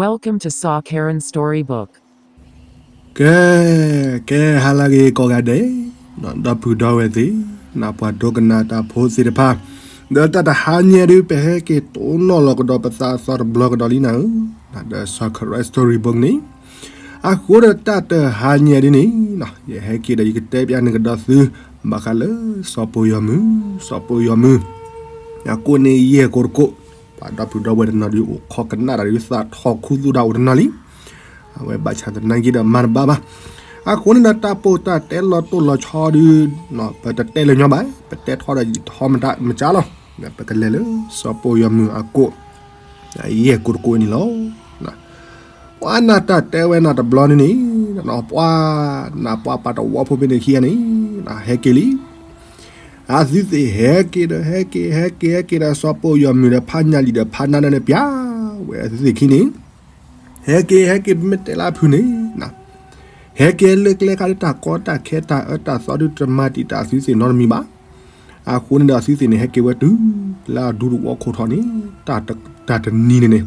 Welcome to Saw Karen Storybook. ကဲ, ကဲဟါလၢအဂ့ၤကိးဂၤဒဲး, ဒီပုၢ်ဒီဝဲၢ်သ့ၣ်, ပှၤဒိကနၣ်တၢ်ဖိသ့ၣ်တဖၣ်, ဒီးတၢ်တဟါညါဒုး ပဟဲက့ၤတိၢ်နီၣ်လီၤကဒီးပသးအသီတဘျီကဒီးလံနၤဧၢ, ဒီးစီၤခရၢၣ် storybook န့ၣ်, အဃိဒီးတၢ်တဟါညါဒုးန့ၣ်, ယဟဲက့ၤဒီးယကတဲပျးန့ၢ်ကဒီးသု, ဘၣ်ဃးလၢစီၤပိာ်ယီၤမုၢ်, စီၤပိာ်ယီၤမုၢ် အကိးန့ၣ်ယဲၢ်ကိးတကိး, ပှၤဒီပုၢ်ဒီဝဲၢ်တနီၤဒုးအိၣ်ခိးကနၣ်တၢ်ဒုး သးထီၣ်ခူသူၣ်တၢ်အိၣ်တနီၤလံ, အဝဲဘၣ်ဆၣ်သနာ်က့ဒီးမၤတဘၣ်ဘၣ်, အဃိန့ၣ်ဒီးတၢ်ပိာ်တၢ်တဲလီၤတိၢ်လီၤဆီဒုး, ပတတဲလၢၤညီဘၣ်, ပတဲထီၣ်ဒီးယထီမတၤမကၢ်လီၤ, ပကလဲၤလၢစီၤပိာ်ယီၤမုၢ်အကိး, ယဲၢ်ကိးတကိးန့ၣ်လီၤ. ပှၤနၢ်တၢ်တဲဝဲနၤတဘျီန့ၣ်န့ၣ်, ပှၤ, နပှၤပာ်တဝီဖိဖဲန့ၣ်ခံဂၤန့ၣ်, ဟဲက့ၤလံ, အသုသ့ၣ်ဟဲက့ၤဒီးဟဲက့ၤ ဟဲက့ၤ ဟဲက့ၤဒီးစီၤပိာ်ယီၤမုၢ်ဒီးဖးညၣ်လံၣ်ဒီးဖးနါနၢန့ၣ် ပျးဝဲအသုသ့ၣ်ခံန့ၣ်, ဟဲက့ၤ ဟဲက့ၤ ပမ့ၢ်တဲလၢအဖုၣ်န့ၣ်, ဟဲက့ၤလၢကျဲခါဒုး တၢ်ကီတၢ်ခဲတၢ်အၢတၢ်သီဒုး တမၤတံာ်တာ်အသုသ့ၣ်နီတမံၤဘၣ်, အဃိန့ၣ်ဒီးအသုသ့ၣ်န့ၣ် ဟဲက့ၤဝဲတုၤလၢအဒူသဝီခိၣ်ထီၣ်န့ၣ်, တၢ်တနံၤန့ၣ်န့ၣ်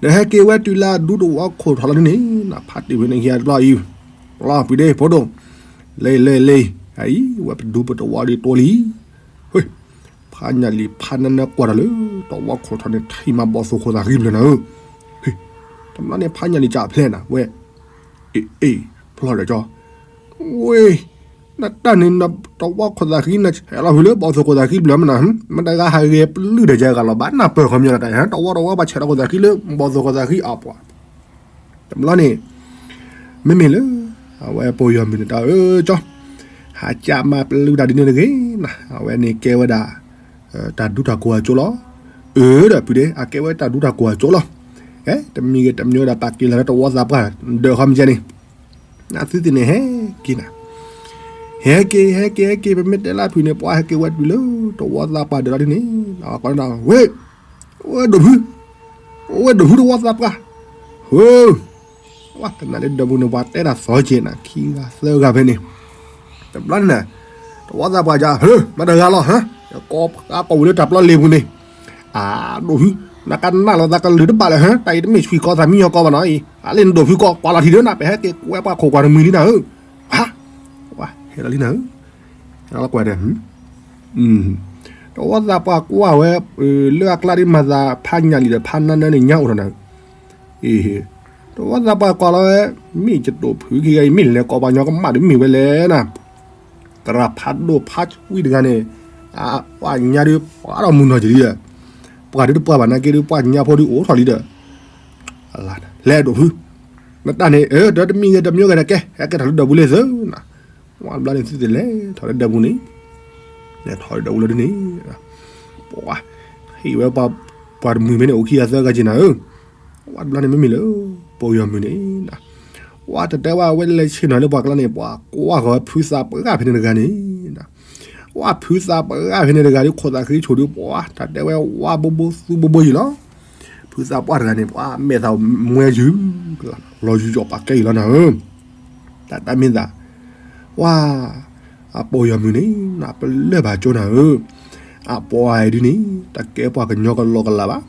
ဒီးဟဲက့ၤဝဲတုၤလၢအဒူသဝီခိၣ်ထီၣ်လီၤဒုးန့ၣ်, ဖးတံၢ်ဖဲန့ၣ်ခံဂၤတဘျီအံၤ, လီၤဖုဒ့ဖိဒိၣ်, လ့လ့လ့, အံၤ ဝဲပဒူပသဝီဒုးတိလံ, ဖးညၣ်လံၣ်ဖးနါနၢကွၢ်တၢ်လၢ သဝီခိၣ်ထီၣ်န့ၣ် ထံၣ်မးဘီၣ်သိၣ်ခိၣ်သးဃံဘျၢၣ်နၤဧၢ, တဘျီန့ၣ် ဖးညၣ်လံၣ်ကးဖျဲၣ်နၤဝဲ, အ့ၣ် အ့ၣ် ဖျီၣ်ဒီးကၠီ, ဝ့ၢ် နတၢ်န့ၣ် နသဝီခိၣ်သးဃံ နဆဲးလီၤဖုးလၢဘီၣ်သိၣ်ခိၣ်သးဃံဘျၢၣ်မနၤ, မတဂၤဟးဂဲၤပလုၢ်ဒီးယဲၢ်ဂၤလီၤဘၣ် နၢ်ပၢၢ်ခီပညီနတၢ်, သဝီသဝီဘၣ်ဆဲးလီၤခိၣ်သးဃံလၢဘီၣ်သိၣ်ခိၣ်သးဃံအပှၤ, တဘျီန့ၣ် မ့မ့ၢ်လၢ အဝဲပိာ်ယီၤမုၢ်န့ၣ်တၢ်အၢကၠီ, ဟးကးမးပလုၢ်တၢ်ဒ်န့ၣ်တဂ့ၤနၤ, အဝဲန့ၣ်ကဲဝဲဒၣ် တၢ်ဒူတၢ်ကိၢ်အကၠိလီၤ, အၢ ဒီးဖုဒ့ အကဲဝဲတၢ်ဒူတၢ်ကိၢ်အကၠိလီၤ, ဟဲ တမံၤဂ့ၤတမံၤဝဲဒၣ်ပာ်က့ၤလီၤလၢသဝီသးပှၢ် ဒၢးဃီမကဲန့ၣ် အသုသ့ၣ်န့ၣ်ဟဲက့ၤနၤ, ဟဲက့ၤ ဟဲက့ၤ ဟဲက့ၤ ပမ့ၢ်တဲလၢအဖုၣ်န့ၣ် ပှၤဟဲက့ၤဝဲတုၤလၢသဝီသးပှၢ်ဒၢးလီၤဒ်န့ၣ်, ဝ့ၢ် အိၣ်ဝဲဒိၣ်ဖု, အိၣ်ဝဲဒိၣ်ဖုသဝီသးပှၢ်, ဝ့ၢ် ဝဲတနၤလၢဒၢးပူၤန့ၣ် ပှၤတဲတၢ်သီက့ၤနၤ ခံဂၤသၢဂၤဖဲန့ၣ်, တဘျီန့ၣ် သဝီသးပှၢ်က ဟၢ မတဂၤလီၤဟၢ, ကိးဝံၤလၢတၢ်ပျီလ့ၤပူၤန့ၣ်, အဒိၣ်ဖု, နကနၣ်လီၤသးကလုၢ်တဘၣ်လၢၤဟၢ, တၢ်အံၤတမ့ၢ်ဆွံၣ်ကီသးမံညီကီဘၣ်နီၤအံၤ, အလ့ၣ်နဒိၣ်ဖုကီး ကွၢ်လီၤထံဒၢနၤ ပဟဲက့ၤကွဲပှၤခိၣ်ကွၢ်တမှံၤလံနၤဧၢ, ဟဲလီၤလံနၤဧၢ, ဟဲလီၤကွၢ်ဒီး သဝီသးပှၢ်ကွၢ်ဝဲ, လၢအကျါဒ်မၤသးဖးညၣ်လံၣ်ဒီးဖးနါနၢန့ၣ် ညါအိၣ်ထီၣ်နၤ, အ့ သဝီသးပှၢ်ကွၢ်လီၤဝဲ, မ့ၢ်ယတိၢ်ဖုခံဂၤအံၤ မ့ၢ်လဲၤကိးပှၤညီကမၣ်ဒီးမ့ၢ်ဝဲလဲၣ်နၤ, သရၣ်ဖးဒိၣ်ဖးဆွံတဂၤန့ၣ်, ပှၤညါဒုးပှၤဒီးမုၢ်နီၢ်ကလံဒီး, ပှၤဒုးတပှၢ်ဘၣ်နာ်က့ဒုး ပှၤညါဖိဒုးအိၣ်ထီၣ်လံဒီး, လဲၤဒိၣ်ဖု, နတၢ်န့ၣ် အၢ ဒီးတမံၤဂ့ၤတမံၤဂ့ၤဒီးကဲ ဟဲကဲထီၣ်လၢဒၢးပူၤလံသုနၤ, ဝံၤတဘျီန့ၣ် သုသ့ၣ်လဲၤထီၣ်လၢဒၢးပူၤန့ၣ်, လဲၤထီၣ်လၢဒၢးပူၤလီၤဒ်န့ၣ်, ပှၤ, ဟ့ၣ်ဝဲပှၤတမှံၤဖဲန့ၣ် အိၣ်ခံဂၤသၢဂၤက့ၤနၤဧၢ, ဝံၤတဘျီန့ၣ် မ့မ့ၢ်လၢ ပိာ်ယီၤမုၢ်န့ၣ်, ဝံၤတတဲဝဲအဝဲလဲၤဆ့ၣ်နီၤလၢပှၤကျါန့ၣ် ပှၤကွၢ်ဃီၤဝဲဖုသးပှၢ်ဖဲန့ၣ်တဂၤန့ၣ် ဝံၤဖုသးပှၢ်ဖဲန့ၣ်တဂၤဒုး ခိၣ်သးဃံဆိၣ်ဒုး ပှၤတၢ်တဲဝဲဝါဘိဘိသူဘိဘိယံၤလီၤ, ဖုသးပှၢ်တဂၤန့ၣ် ပှၤမဲာ်သးမဲယုာ်, လီၤယုာ်ယီၣ်ပာ်ကဲယံၤလီၤနၤဧၢ, တၢ်တၢ်မ့ၢ်သး, ဝံၤ, အပိာ်ယီၤမုၢ်န့ၣ် နပလၢၢ်ဘၣ်ကၠိနၤဧၢ, အပှၤအံၤဒုးန့ၣ် တကဲပှၤကညီကလီကလးဘၣ်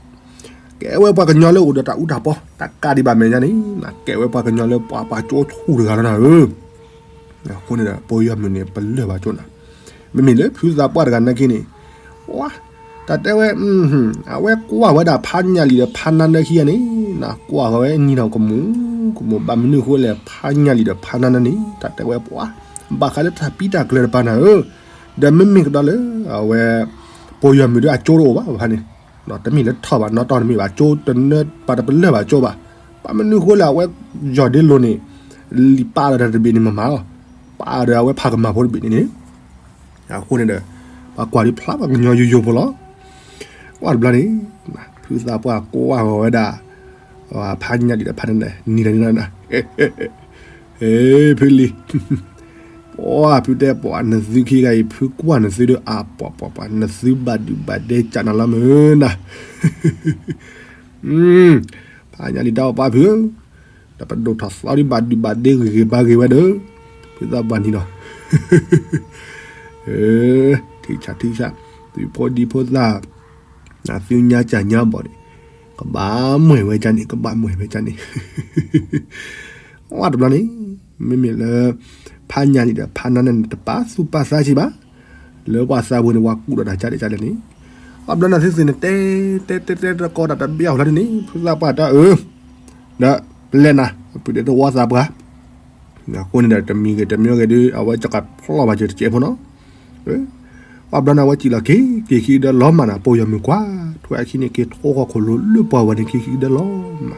ကဲဝဲပှၤကညီလၢအိၣ်ဒီးတၢ်အူတၢ်ပီ တၢ်ကးဒံးဘၣ်မဲာ်ညါန့ၣ် ကဲဝဲပှၤကညီလၢပှၤပှၤကၠိဆူၣ်တဂၤလီၤနၤဧၢ, အဃိန့ၣ်ဒီး ပိာ်ယီၤမုၢ်န့ၣ် ပလၢၢ်ဘၣ်ကၠိနၤ, မ့မ့ၢ်လၢဖုသးပှၢ်တဂၤနာ်က့န့ၣ်, ဝါ, တၢ်တဲဝဲ, အဝဲကွၢ်ဝဲဒၣ်ဖးညၣ်လံၣ်ဒီးဖးနါနၢခံဂၤန့ၣ်, ကွၢ်ဃီၤဝဲညီနုၢ်ကမူၣ်, ကမူၣ်ဘၣ်မနုၤဃိလဲၣ် ဖးညၣ်လံၣ်ဒီးဖးနါနၢန့ၣ် တၢ်တဲဝဲပှၤ, ဘၣ်ဃးလၢတၢ်ပံတၢ်ကျၢၤတပၤနၤဧၢ, ဒီးမ့မ့ၢ်ကဒီးလၢအဝဲ ပိာ်ယီၤမုၢ်ဒီးအကၠိတအိၣ်ဘၣ်ဘၣ်န့ၣ်, တမ့ၢ်လၢထီၣ်ဘၣ်နီၢ်တီၢ်တမ့ၢ်ဘၣ် ကၠိတနၢပှၤတပလၢၢ်ဘၣ်ကၠိဘၣ်, ဘၣ်မနုၤဃိလဲၣ် အဝဲယီၤဒ့လိၤန့ၣ်, လံာ်ပာ်ဒီးတၢ်တဘ့ၣ်န့ၣ်မ့ၢ်မးလီၤ, ပာ်ဒီးအဝဲဖးကမၣ်ဖိတဘ့ၣ်န့ၣ်န့ၣ်, အဃိန့ၣ်ဒီး, ပှၤကွၢ်ဒုးဖျါပှၤကညီယိယိဖိလီၤ, ဝံၤတဘျီန့ၣ်, ဖုသးပှၢ်ကွၢ်ဃီၤဝဲဒၣ်, ဖးညၣ်လံၣ်ဒီးဖးနါနၢန့ၣ်, ဖုလံၤ, ပှၤဖုတဲပှၤနသုခံဂၤအံၤ ဖုကွၢ်နသုဒီးအပှၤပှၤပှၤ နသုဘၣ်ဒုးဘၣ်ဒဲကၢ်နၤလီၤမုၢ်နၤ, ဖးညၣ်လံၣ်တၢ်အိၣ်ပာ်ဖုဧၢ, ဒီးပဒိၣ်ထီၣ်သီဒုးဘၣ်ဒုးဘၣ်ဒဲဂ့ၤဂ့ၤဘၣ်ဂ့ၤဝဲဒီး, ဖုသးပှၢ်နံၤဒီး, ထံဆးထံဆး, သုဖိဒံဖိသၣ်, သုညါကၢ်ညါဘီၣ်န့ၣ်, ကဘၣ်မွဲဝဲကန့ၣ် ကဘၣ်မွဲဝဲကန့ၣ် ဝဲတဘျီန့ၣ် မ့မ့ၢ်လၢ ဖးညၣ်လံဒီးဖးနါနၢ်န့ၣ် တပာ်သူၣ်ပာ်သးက့ဘၣ် လၢပှၤသးပူၤန့ၣ် ပှၤကူၣ်ဒီးတၢ်ကဒဲးကလဲာ်န့ၣ် အဘျီန့ၣ်သုသ့ၣ်န့ၣ် တဲတဲတဲတဲတကိးတၢ်တဘျီအဃိလီၤဒ်န့ၣ် ဖုသးပှၢ်တၢ်အၢ ဒီးပလဲၤနၤ ပဒဲးတဝီသးပှၢ် အဃိန့ၣ်ဒီးတမံၤဂ့ၤတမံၤဂ့ၤဒီး အဝဲကကဖျီၣ်ဘၣ်စၢၤတစဲးဖိနီၤ ပှၤဘျီန့ၣ် အဝဲစံၣ်လီၤက့ၤ က့ၤခံဒီးလီၤမၢ်န့ၣ် ပိာ်ယီၤမုၢ်ကွၢ် ထွဲအခံန့ၣ်က့ၤထိၣ်ဃီခိၣ်လိၤလၢပှၤဝဲန့ၣ် က့ၤခံဒီးလီၤမၢ်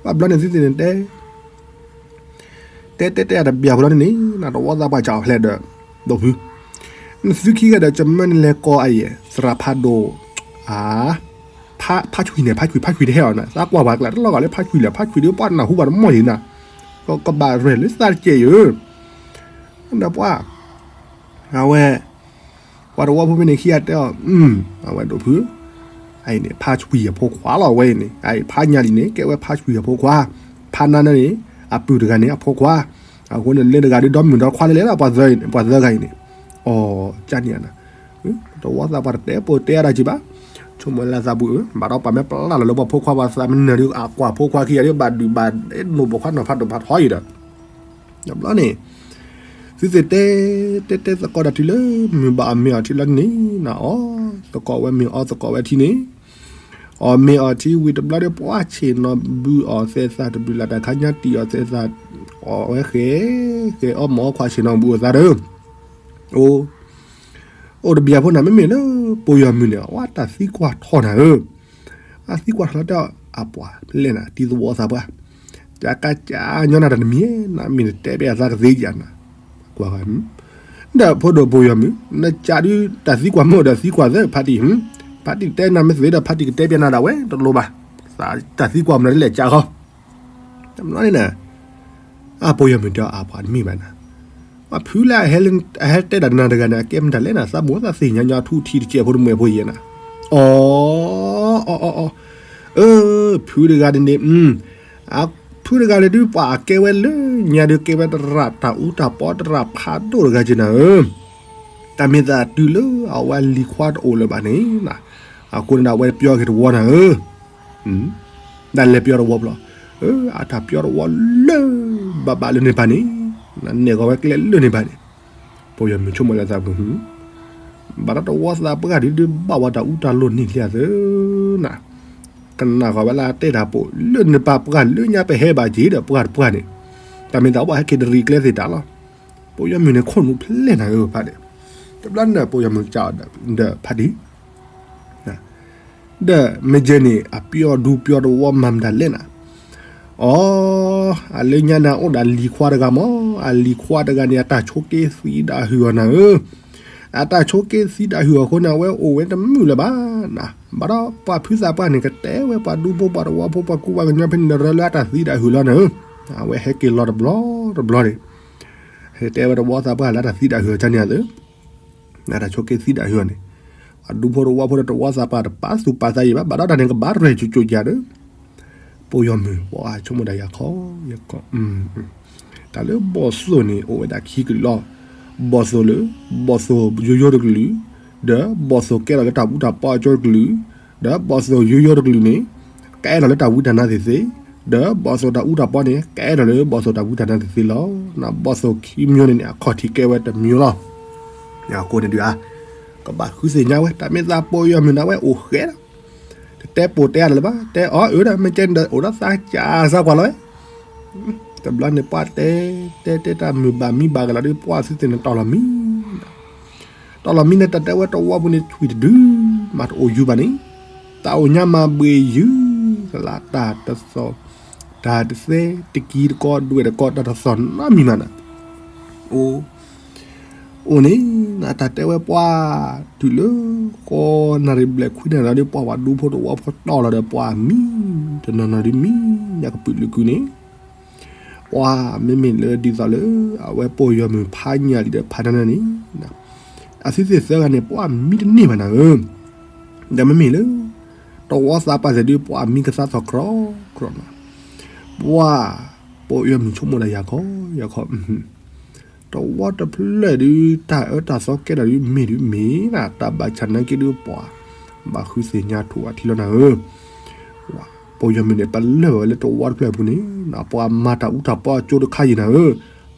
ပှၤဘျီန့ၣ်သုသ့ၣ်န့ၣ်တဲ တဲတဲတဲအတဘျီအဃိလီၤန့ၣ် နတဝီသးပှၢ်စံၣ်အီၤဖျဲးဒီး ဒိၣ်ဖု နသုခံဂၤဒီးကမၢနလဲၤကိးအယဲၢ် သရၣ်ဖးဒိၣ် ဖးဆွံန့ၣ် ဖးဆွံ ဖးဆွံတဟဲအီၤန့ၣ် သးကွၢ်ပှၤကျးတလီၢ်ဂၤလၢဖးဆွံလဲၣ် ဖးဆွံဒီးပှၤနၢ်ဟူဘၣ်တမီၢ်ယံၤနၤ ကဘၣ်ရဲၣ်လၢသးတကဲးယၢ် ဒီးပှၤ အဝဲ ပှၤတဝီဖိဖဲန့ၣ်ခံဂၤတဲအီၤ အဝဲဒိၣ်ဖု အအံၤန့ၣ် ဖးဆွံအဖိခွါလီၤ အဝဲအံၤန့ၣ် အအံၤ ဖးညၣ်လံန့ၣ် ကဲဝဲဖးဆွံအဖိခွါ ဖးနါနၢ်န့ၣ် အပုၢ်တဂၤန့ၣ် အဖိခွါ အဃိန့ၣ် လၢတဂၤဒီးဒီမုၢ်ဒီခွါလၢလဲၣ်လီၤ ပှၤသၢဂၤအံၤန့ၣ် အီၤ ကန့ၣ် တဝီသးပှၢ်တတဲပိာ်တဲအါဒၣ်က့ဘၣ် ဆိကမိၣ်လၢသးပူၤအၢ ဘၣ်ဒီးပှၤမ့ၢ်ပျၢ်လီၤလၢပှၤဖိခွါပှၤသးမ့ၢ်နၢၤဒီး အကွၢ်ဖိခွါခံဂၤဒီး ဘၣ်ဒုးဘၣ်အဲၣ်နိၣ်ပိာ်ခွါနီၤဖးဒိၣ်ဖးထီအံၤဒီး တဘျီန့ၣ် သုသ့ၣ်တဲ တဲတဲသကိးတၢ်တုၤလၢ မုၢ်ဘၣ်အီၣ်မ့ၤအီထံလီၤန့ၣ် နအီၣ်သကိးဝဲမ့ၤအီၣ်သကိးဝဲထံန့ၣ် အီၣ်မ့ၤအီထံဝံၤတဘျီဒီး ပှၤဆ့ၣ်နီၤဘုအီၣ်သဲးသးတဘျုးလၢ်တၢ်ခါညါတံၢ်အီၣ်သဲးသး အီၣ်ဝဲဃဲ ဃဲအီၣ်မ့ၤအီခွါဆ့ၣ်နီၤဘုအီၣ်သးဒီး အိၣ် အိၣ်တဘျီဖိနၤ မ့မ့ၢ်လၢ ပိာ်ယီၤမုၢ်န့ၣ် အဝဲတၢ်သံကွၢ်ထီၣ်နၤဧၢ အသံကွၢ်ထီၣ်လၢတၢ်အပှၤလဲၣ်နၤ တံၤသဝီသးပှၢ် ကကကညီနၤတၢ်တမံၤ နမ့ၢ်တတဲဘၣ်အသးကသ့ဧါနၤ ကွၢ် ဒီးဖိဒိၣ်ပိာ်ယီၤမုၢ် နကးဒုးတၢ်သံကွၢ်မ့ၢ်အိၣ်ဒီးသံကွၢ်သၢဖးတံၢ် ဖးတံၢ်တဲနၤမ့ၢ်သ့ဒီး ဖးတံၢ်ကတဲပျဲနၤဒၣ်ဝဲတလိၣ်ဘၣ် တၢ်သံကွၢ်မနုၤလဲၣ်ကးဃီ တဘျီန့ၣ်နၤ အပိာ်ယီၤမုၢ်တဲအပှၤတမံၤဘၣ်နၤ အဖုလၢအဟဲတဲဒၣ်နၤတဂၤန့ၣ် အကဲမတၤလဲၣ်နၤ သးမိၢ်သးသ့ၣ်ညါညီထူထံတစဲးဖိတမှဲၤဖိယဲနၤ အီၤ အီၤ အီၤ အီၤ အၢ ဖုတဂၤန့ၣ်န့ၣ် အဖုတဂၤန့ၣ်ဒုး ပှၤအကဲဝဲလၢညါဒုး ကဲဝဲတရၣ်တၢ်အူတၢ်ပီတရၣ်ဖးဒိၣ်တဂၤက့နၤဧၢ တၢ်မ့ၢ်သးတုၤလၢအဝဲလံၤခွါတအိၣ်လၢၤဘၣ်န့ၣ် အဃိန့ၣ်ဒီးအဝဲပျီက့ၤတဝီနၤဧၢ တၢ်လဲၤပျီတဝီဘျီ အတၢ်ပျီတဝီလၢ ဘၣ်ဘၣ်လၢန့ၣ်ပၢ်န့ၣ် နဲၣ်ဂီၤဝဲကျဲလၢန့ၣ်ပၢ်န့ၣ် ပိာ်ယီၤမုၢ်ဆိကမိၣ်လၢသးပူၤ ဘၣ်ဒီးတဝီသးပှၢ်ဒုးဒုးဘၣ်ဝဲတၢ်အူတၢ်လိၤန့ၣ်လံသၢနၤ ကနၣ်ဃီၤဝဲလၢတဲတၢ်ပိာ်လၢန့ၣ်ပၢ်ပှၢ်လၢညါပဟဲဘၣ်က့ၤဒီးပှၢ်တပှၢ်န့ၣ် တၢ်မ့ၢ်သးပှၢ်ဟဲက့ၤတရံးကျဲသ့ၣ်တၢ်လီၤ ပိာ်ယီၤမုၢ်န့ၣ်ခိၣ်နူာ်ဖျဲၣ်နၤဧၢဖးန့ၣ် တဘျီန့ၣ်ပိာ်ယီၤမုၢ်ကးအီၤဒီးဖးဒံ ဒီးမ့ၢ်ကဲန့ၣ် အပျီဒူပျီတဝီမၤမတၤလဲၣ်နၤ အီ အလၢညါန့ၣ်အိၣ်ဒီးအလံၤခွါတဂၤမး အလံၤခွါတဂၤန့ၣ် အတၢ်ဆိးက့သံဒၣ်ဟုၣ်အီၤနၤဧၢ အတၢ်ဆိးက့သံဒၣ်ဟုၣ်အီၤအဃိန့ၣ် အဝဲအိၣ်ဝဲတမုာ်လၢၤဘၣ်နၤ ဘၣ်ဒီးပှၤဖုသးပှၢ်န့ၣ် ကတဲဝဲပှၤဒူဖိပှၤတဝီဖိပှၤကူပှၤကညီဖဲန့ၣ် ရၢလၢအတၢ်သံဒၣ်ဟုၣ်လီၤနၤဧၢ အဝဲဟဲက့ၤလီၤတဘျီတဘျီန့ၣ် ဟဲတဲဝဲတဝီသးပှၢ်လၢတၢ်သံဒၣ်ဟုၣ်အီၤကန့ၣ်သၢ နတၢ်ဆိးက့သံဒၣ်ဟုၣ်အီၤန့ၣ် အဒူဖိတဝီဖိဒီးတဝီသးပှၢ်တပာ်သူၣ်ပာ်သးယံၤဘၣ် ဘၣ်ဒီးတၢ်န့ၣ်ကဘၣ်ရဲၣ်ကၠိကၠိကဒီး ပိာ်ယီၤမုၢ် ပှၤဆိကမိၣ်ဒၣ်ယၤခီ ယၤခီ တၢ်လၢဘီၣ်သိၣ်န့ၣ် အိၣ်ဝဲဒၣ်ခံကလုာ်လီၤ ဘီၣ်သိၣ်လၢ ဘီၣ်သိၣ်ယိယိတကလုာ် ဒီးဘီၣ်သိၣ်ကဲထီၣ်လၢတၢ်အူတၢ်ပီအကၠိတကလုာ် ဒီးဘီၣ်သိၣ်ယိယိတကလုာ်န့ၣ် ကအဲၣ်ထီၣ်လၢတၢ်ဝံတၢ်နါသ့ၣ်သ့ၣ် ဒီးဘီၣ်သိၣ်တၢ်အူတၢ်ပီန့ၣ် ကအဲၣ်ထီၣ်လၢဘီၣ်သိၣ်တၢ်ဝံတၢ်နါသ့ၣ်သ့ၣ်လီၤ. ဘီၣ်သိၣ်ခံမျိုးန့ၣ်န့ၣ် အခီၣ်ထံးကဲဝဲတမျိုးလီၤ. အဃိန့ၣ်ဒုး ကဘၣ်ဃုသ့ၣ်ညါဝဲ တၢ်မ့ၢ်သးပိာ်ယီၤမုၢ်န့ၣ် အဝဲအိၣ်ဃဲလီၤ. တတဲပိာ်တဲအါလၢၤဘၣ် တဲအီၤအၢဒီး မ့ၢ်ကဲန့ၣ်ဒီး အိၣ်ဒီးသးကၢ်သးကွၢ်လီၤဝဲ တဘျီန့ၣ်ပှၢ်တဲ တဲတဲတၢ်မုာ်ဘၣ်မံဘၣ်ကလီၤဒုး ပှၢ်သုသ့ၣ်န့ၣ်တီၢ်လီၤမံ တီၢ်လီၤမံန့ၣ် တၢ်တဲဝဲတဝီပူၤန့ၣ် ထွံၣ်တဒု မၤတအိၣ်ယူၤဘၣ်န့ၣ် တၢ်အိၣ်ညါမၤဘှံးယုၤ ကလးတၢ်တသီၣ် တၢ်တသဲ တကံတကီ ဒွဲၣ်တကီ တၢ်တသီၣ်နီတမံၤမးနီၤ အိၣ် အိၣ်န့ၣ် နတၢ်တဲဝဲပှၢ် တုၤလၢ ဃိးနၣ်ရံၣ်ဘျဲၣ်ခွံနၣ်ရံၣ်လီၤဒီး ပှၢ်ပှၤဒူဖိတဝီဖိတီၢ်လီၤဒီးပှၢ်မံ တနီၤနီၤဒုးမံ ညါကပုာ်လုာ်ကုန့ၣ် ပှၢ်မ့မ့ၢ်လၢဒ်သိးလၢ အဝဲပိာ်ယီၤမုၢ်ဖးညၣ်လံဒီးဖးနၢ်နၢ်န့ၣ် အသုသ့ၣ်သၢဂၤန့ၣ် ပှၢ်မံတန့ၢ်ဘၣ်နၤဧၢ ဒီးမ့မ့ၢ်လၢ တဝီသးပှၢ်သ့ၣ်ဒုးပှၢ်မံကသါသီၣ်ကြီကြီနီၤ ပှၢ် ပိာ်ယီၤမုၢ်ဆိကမိၣ်ဒီးယၤခီ ယၤခီ တဝီတဖျၢၣ်ဒုး တၢ်အၢတၢ်သီကဲထီၣ်ဒုးမ့ၢ်ဒုးမ့ၢ်နၤ တၢ်ဘၣ်ဆၣ်နာ်က့ဒုးပှၢ် ဘၣ်ဃုသ့ၣ်ညါထိၣ်အထံလီၤနၤဧၢ ပိာ်ယီၤမုၢ်န့ၣ် ပလၢၢ်ဘၣ်ဝဲလၢတဝီတဖျၢၣ်အပူၤန့ၣ်, ပှၤမၤတၢ်အူတၢ်ပီအကၠိတခါအံၤနၤဧၢ,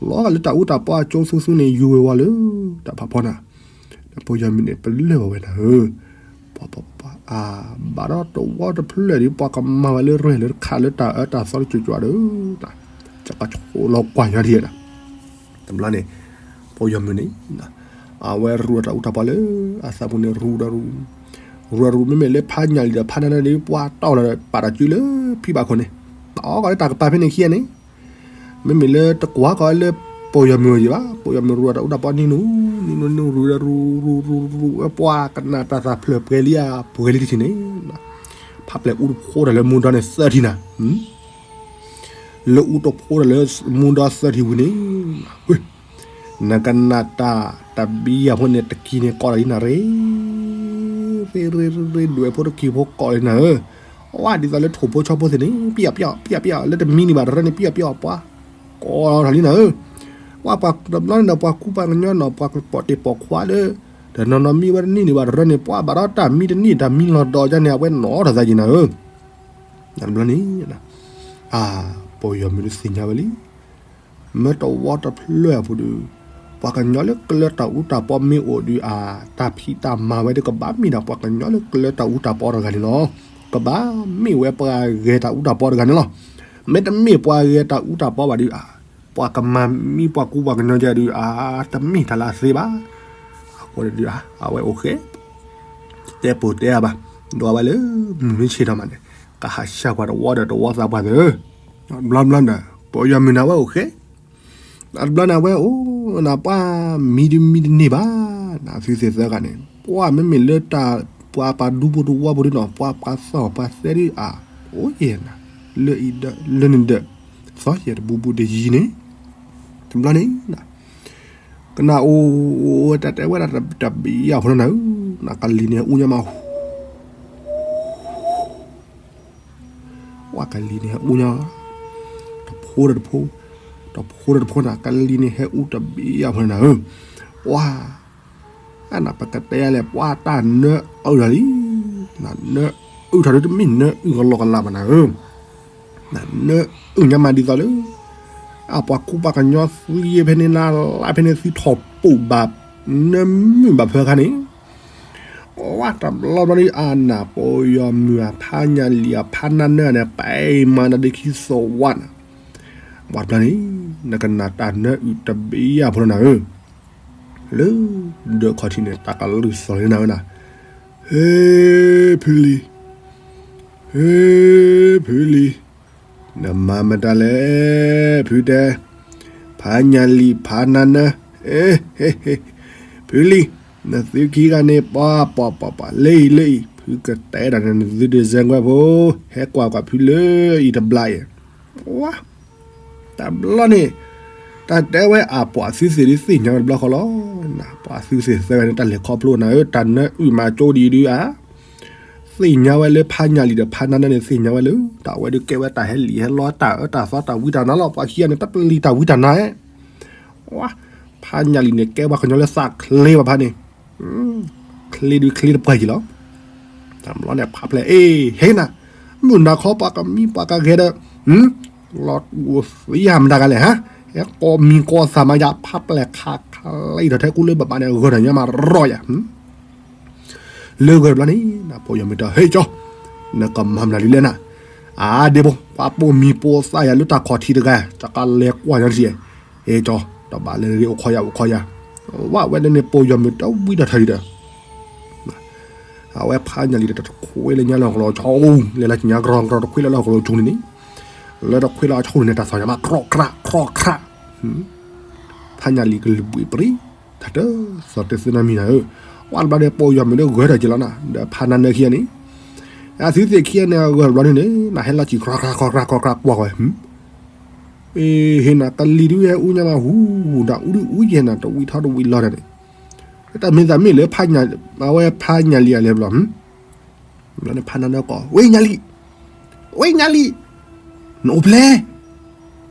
လီၤဂာ်လၢတၢ်အူတၢ်ပီအကၠိသူသူန့ၣ် ယူၤဝဲဝါလၢတၢ်ဖးဖီနၤ, ဒီးပိာ်ယီၤမုၢ်န့ၣ် ပလၢၢ်ဘၣ်ဝဲနၤဧၢ, ပှၤ ပှၤ ပှၤ အါ ဘၣ်ဒီးတဝီတဖျၢၣ်ဒီး ပှၤကမၤဝဲလၢရဲၣ်လၢတခါလၢတၢ်အၢတၢ်သီတကၠွၢ်ကၠွၢ်ဒီး, ကကဆိးလီၤကွၢ်ညါဒံးနၤ, တဘျီန့ၣ် ပိာ်ယီၤမုၢ်န့ၣ် အဝဲရူးဒီးတၢ်အူတၢ်ပီလၢအသးပူၤန့ၣ် ရူးဒီးရူး, ရူးဒီးရူး မ့မ့ၢ်လၢဖးညၣ်လံၤဒီးဖးနါနၢၤဒီး ပှၤတီၢ်လီၤဒီးပာ်တၢ်စုလၢဖံဘၣ်ခိၣ်န့ၣ်, အီၣ်ကီးလၢတၢ်ကပၤဖဲန့ၣ်ခံဂၤန့ၣ်, မ့မ့ၢ်လၢတကွၢ်ကီးလၢပိာ်ယီၤမုၢ်အံၤဘၣ်, ပိာ်ယီၤမုၢ်ရူးဒီးတၢ်အူတၢ်ပီနံၤနူၤ, နံၤနူၤနံၤ ရူးဒီးရူးရူးရူးရူး ပှၤကနၣ်တၢ်သးဖျၢၣ်ပှဲၤလံဧါ ပှဲၤလံတထံၣ်န့ၣ်, ဖးပျဲၢ်အူတဖိတၢ်လၢမူဒီန့ၣ်သၢထံၣ်နၤ လၢအူတဖိတၢ်လၢမူဒီသၢထံၣ်ဝံၤန့ၣ်, နကနၣ်တၢ်တဘံယၤဖိန့ၣ် တကံၤန့ၣ်ကိးလီၤလံနၤရ့, ရ့ရ့ရ့ရ့ ဒွဲၣ်ဖိတကံၤဖိကိးလီၤနၤဧၢ, ဝဲဒ်သိးလၢထိၣ်ဖိဆီဖိသ့ၣ်န့ၣ် ပံယပံယပံယပံယ လၢတမံန့ၣ်ဘၣ်တရၢန့ၣ် ပံယပံယပှၤ ကိးလီၤလံနၤဧၢ, ဝဲပှၤတဘျီန့ၣ်ဒီးပှၤကူပှၤကညီနီၤ ပှၤပိာ်တ့ၢ်ပိာ်ခွါလၢ တနီၤနီၤမံဝဲတန့ၢ်န့ၣ်ဘၣ်တရၢန့ၣ် ပှၤဘၣ်ဒီးတၢ်မံတန့ၢ်တၢ်မံလီၤဒီးဒ်န့ၣ် အဝဲနီၣ်ထီၣ်သးက့ၤနၤဧၢ, တဘျီန့ၣ် အါ ပိာ်ယီၤမုၢ်ဒုးသ့ၣ်ညါဝဲလံ, မ့ၢ်တဝီတဖျၢၣ်အပူၤဒီး ပှၤကညီလၢကျၢၤတၢ်အူတၢ်ပီမ့ၢ်အိၣ်ဒီးအါ တၢ်ဖံးတၢ်မၤဝဲဒီးကဘၣ်မ့ၢ်ဒၣ်ပှၤကညီလၢကျၢၤတၢ်အူတၢ်ပီတဂၤန့ၣ်လီၤ. ကဘၣ်မ့ၢ်ဝဲပှၤဂဲၤတၢ်အူတၢ်ပီတဂၤန့ၣ်လီၤ. မ့တမ့ၢ်ပှၤဂဲၤတၢ်အူတၢ်ပီဘၣ်ဒီးအါ ပှၤကမၤမံပှၤကူပှၤကညီကဒီးအါ တမ့ၢ်တၢ်လၢအသ့ဘၣ်. အဃိန့ၣ်ဒီးအါ အဝဲအိၣ်ဃဲ တဲပိာ်တဲအါဘၣ်, ဒွးဝဲလၢမုၢ်မ့ၢ်ဆ့ၣ်ထီၣ်မးန့ၣ် ကဟးဆှၢပှၤတဝီဒီးတဝီသးပှၢ်သၢ ဘျီဘျီဒီး ပိာ်ယီၤမုၢ်န့ၣ်ဝဲအိၣ်ဃဲ, တဘျီန့ၣ်ဝဲအိၣ်နၤပှၤမံတမံတန့ၢ်ဘၣ်, နသုသ့ၣ်သၢဂၤန့ၣ် ပှၤမ့မ့ၢ်လၢတၢ်ပှၤပှၤဒူဖိတဝီဖိဒ်နီၤ ပှၤပှၤသီၣ်ပှၤသဲဒ်အါ, အိၣ်ယဲၢ်နၤ လၢအံၤဒၢးလၢန့ၣ်ဒၢး, သီယဲၢ်တဘူးဘူးတယံၤန့ၣ်, တဘျီန့ၣ် ကနၣ်အိၣ် တၢ်တဲဝဲဒၣ်တဘံယၤဖိန့ၣ်နၤဧၢ, နကလံၤန့ၣ်ဟဲအူညါမး ဝဲကလံၤန့ၣ်ဟဲအူညါ, တဖိဒီးတဖိ, တဖိဒီးတဖိန့ၣ် ကလံၤန့ၣ်ဟဲအူတဘံယၤဖိန့ၣ်နၤဧၢ, ပှၤ, အနပကတဲယၤလဲၣ် ပှၤတၢ်နၢအုၣ်ထီၣ်လံ, နၢအုၣ်ထီၣ်ဒ်တမ့ၢ်နၢအုၣ်ကလီကလးဘၣ်နၤဧၢ, နၢအုၣ်ညါမးဒ်သိးလၢ အပှၤကူပှၤကညီသံဖဲန့ၣ်လၢ်လၢ်ဖဲန့ၣ်သံထီၣ်ပူၤဘၣ်, နၢမုာ်ဘၣ်ဖၢခါန့ၣ် ဝဲတဘျီဘျီဒ်အနၢ်ပိာ်ယီၤမုၢ်အဖးညၣ်လံၤအဖးနါနၢန့ၣ် ပမၤနၤဒ်ခံသဝးနၤ, ဝဲတဘျီန့ၣ် နကနၣ်တၢ်နၢအုၣ်တဘံယၤဖိန့ၣ်နၤဧၢ, လၢဒၢးခီၣ်ထံးန့ၣ် တၢ်ကလုၢ်သီၣ်လံနၤဧၢနၤ, ဟ့ ဖုလံၤ, ဟ့ ဖုလံၤ နမၤမတၤလဲၣ် ဖုတဲ, ဖးညၣ်လံၤဖးနါနၢ, ဟ့ ဟ့ ဟ့ ဖုလံၤ, နသုခံဂၤန့ၣ် ပှၤပှၤပှၤပှၤ လၢအံၤလၢအံၤ ဖုကတဲဒၣ်န့ၣ် နသုဒုးစဲကွဲဖိ, ဟဲကွၢ်ကွၢ်ဖုလၢအံၤတဘျီအံၤ, ဝါ တဘျီန့ၣ် တၢ်တဲဝဲအပှၤသုသ့ၣ်ဒ်သ့ၣ်ညါဝဲတဘျီဃီလီၤ, ပှၤသုသ့ၣ်သၢဂၤန့ၣ် တၢ်လဲၤခီဖျိနၤဧၢ တၢ်နၢအုၣ်မၤကၠိဒံးဒုးဧါ သ့ၣ်ညါဝဲလၢဖးညၣ်လံၤဒီးဖးနါနၢန့ၣ် သ့ၣ်ညါဝဲလၢ တၢ်ဝဲဒုးကဲဝဲတၢ်ဟဲလံာ်ဟဲလီတၢ်အၢတၢ်သီတၢ်ဝံတၢ်နါလီၤ. ပှၤခံဂၤန့ၣ် တပျံၤတၢ်ဝံတၢ်နါဧါ, ဝါ ဖးညၣ်လံၤန့ၣ် ကဲပှၤကညီလၢသးချ့ဘၣ်ဖးန့ၣ်, ချ့ဒုးချ့တပှၢ်က့ၤလီၤ. တဘျီန့ၣ် ဖးပျဲၢ် အ့ ဟ့နၤ, မုၢ်နၤခီပှၤကမံပှၤကဂဲၤဒီး လီၤသံယၤမတၤဂၤလဲၣ်ဟါ, ဟဲကိးမံၤကိးသးမးယၤ ဖးပျဲၢ်ခးခးလံာ်ဒီးထဲကူလၢဘၣ်ဘၣ်န့ၣ် ဂၢၢ်ဒီးညါမးရီယၤ လၢဂၢၢ်တဘျီန့ၣ် နပိာ်ယီၤမုၢ်တၢ် ဟ့ၣ်ကၠီ, နကမၤမနုၤလံလဲၣ်နၤ, အါဒ့ဖိ ပှၤပိာ်မံၤပိာ်သးယၤလၢတၢ်ခီၣ်ထံးတဂၤ တကးလဲၤကွၢ်ညီတထံၣ်, ဟ့ၣ်ကၠီ, တဘၣ်လၢဂ့ၤအိၣ်ခိးယၤအိၣ်ခိးယၤ, ဝဲဝဲန့ၣ်ပိာ်ယီၤမုၢ်တဝံၤတၢ်ထၢၣ်ဒံးဒီး အဝဲဖးညၣ်လံၤဒီးတခွ့လၢညါလၢဟီၣ်ကလီၤဆိ, လဲၤလၢညါကြီကြီတခွ့လၢဟီၣ်ကလီၤဆိန့ၣ်န့ၣ်, လၢတခွ့လၢအဆိန့ၣ် တၢ်သီၣ်ညါမး ခြောက်ခြောက်ခြောက်ခြောက်, ဖးညၣ်လံၤကလုၢ်ဘှံးပြံ, တၢ်တသီၣ်တသ့နီတမံၤနၤဧၢ, ဝဲတဘျီဒီးပိာ်ယီၤမုၢ်ဒီးဂၢၢ်ထီၣ်က့ၤလီၤနၤ ဒီးဖးနါနၢခံဂၤန့ၣ်, အသုသ့ၣ်ခံဂၤန့ၣ် ဂၢၢ်တဘျီန့ၣ်န့ၣ် နဟဲလီၤစံၣ်ခြီခြီခြီခြီခြီကွၢ်ကွၢ်, အ့ ဟ့ၣ်နၤ ကလံၤဒုးဟဲအူညါမး ဟူဟူတၢ်အူဒုးအူယဲၢ်နၤ တဝံၤထီၣ်တဝံၤလီၤဒီးန့ၣ်, တၢ်မ့ၢ်သးမ့ၢ်လၢ အဝဲဖးညၣ်လံၤအလဲၤဘျီ, ဘျီန့ၣ်ဖးနါနၢကိး ဝဲညၣ်လံၤ, ဝဲညၣ်လံၤ, နအိၣ်ဖျဲၣ်,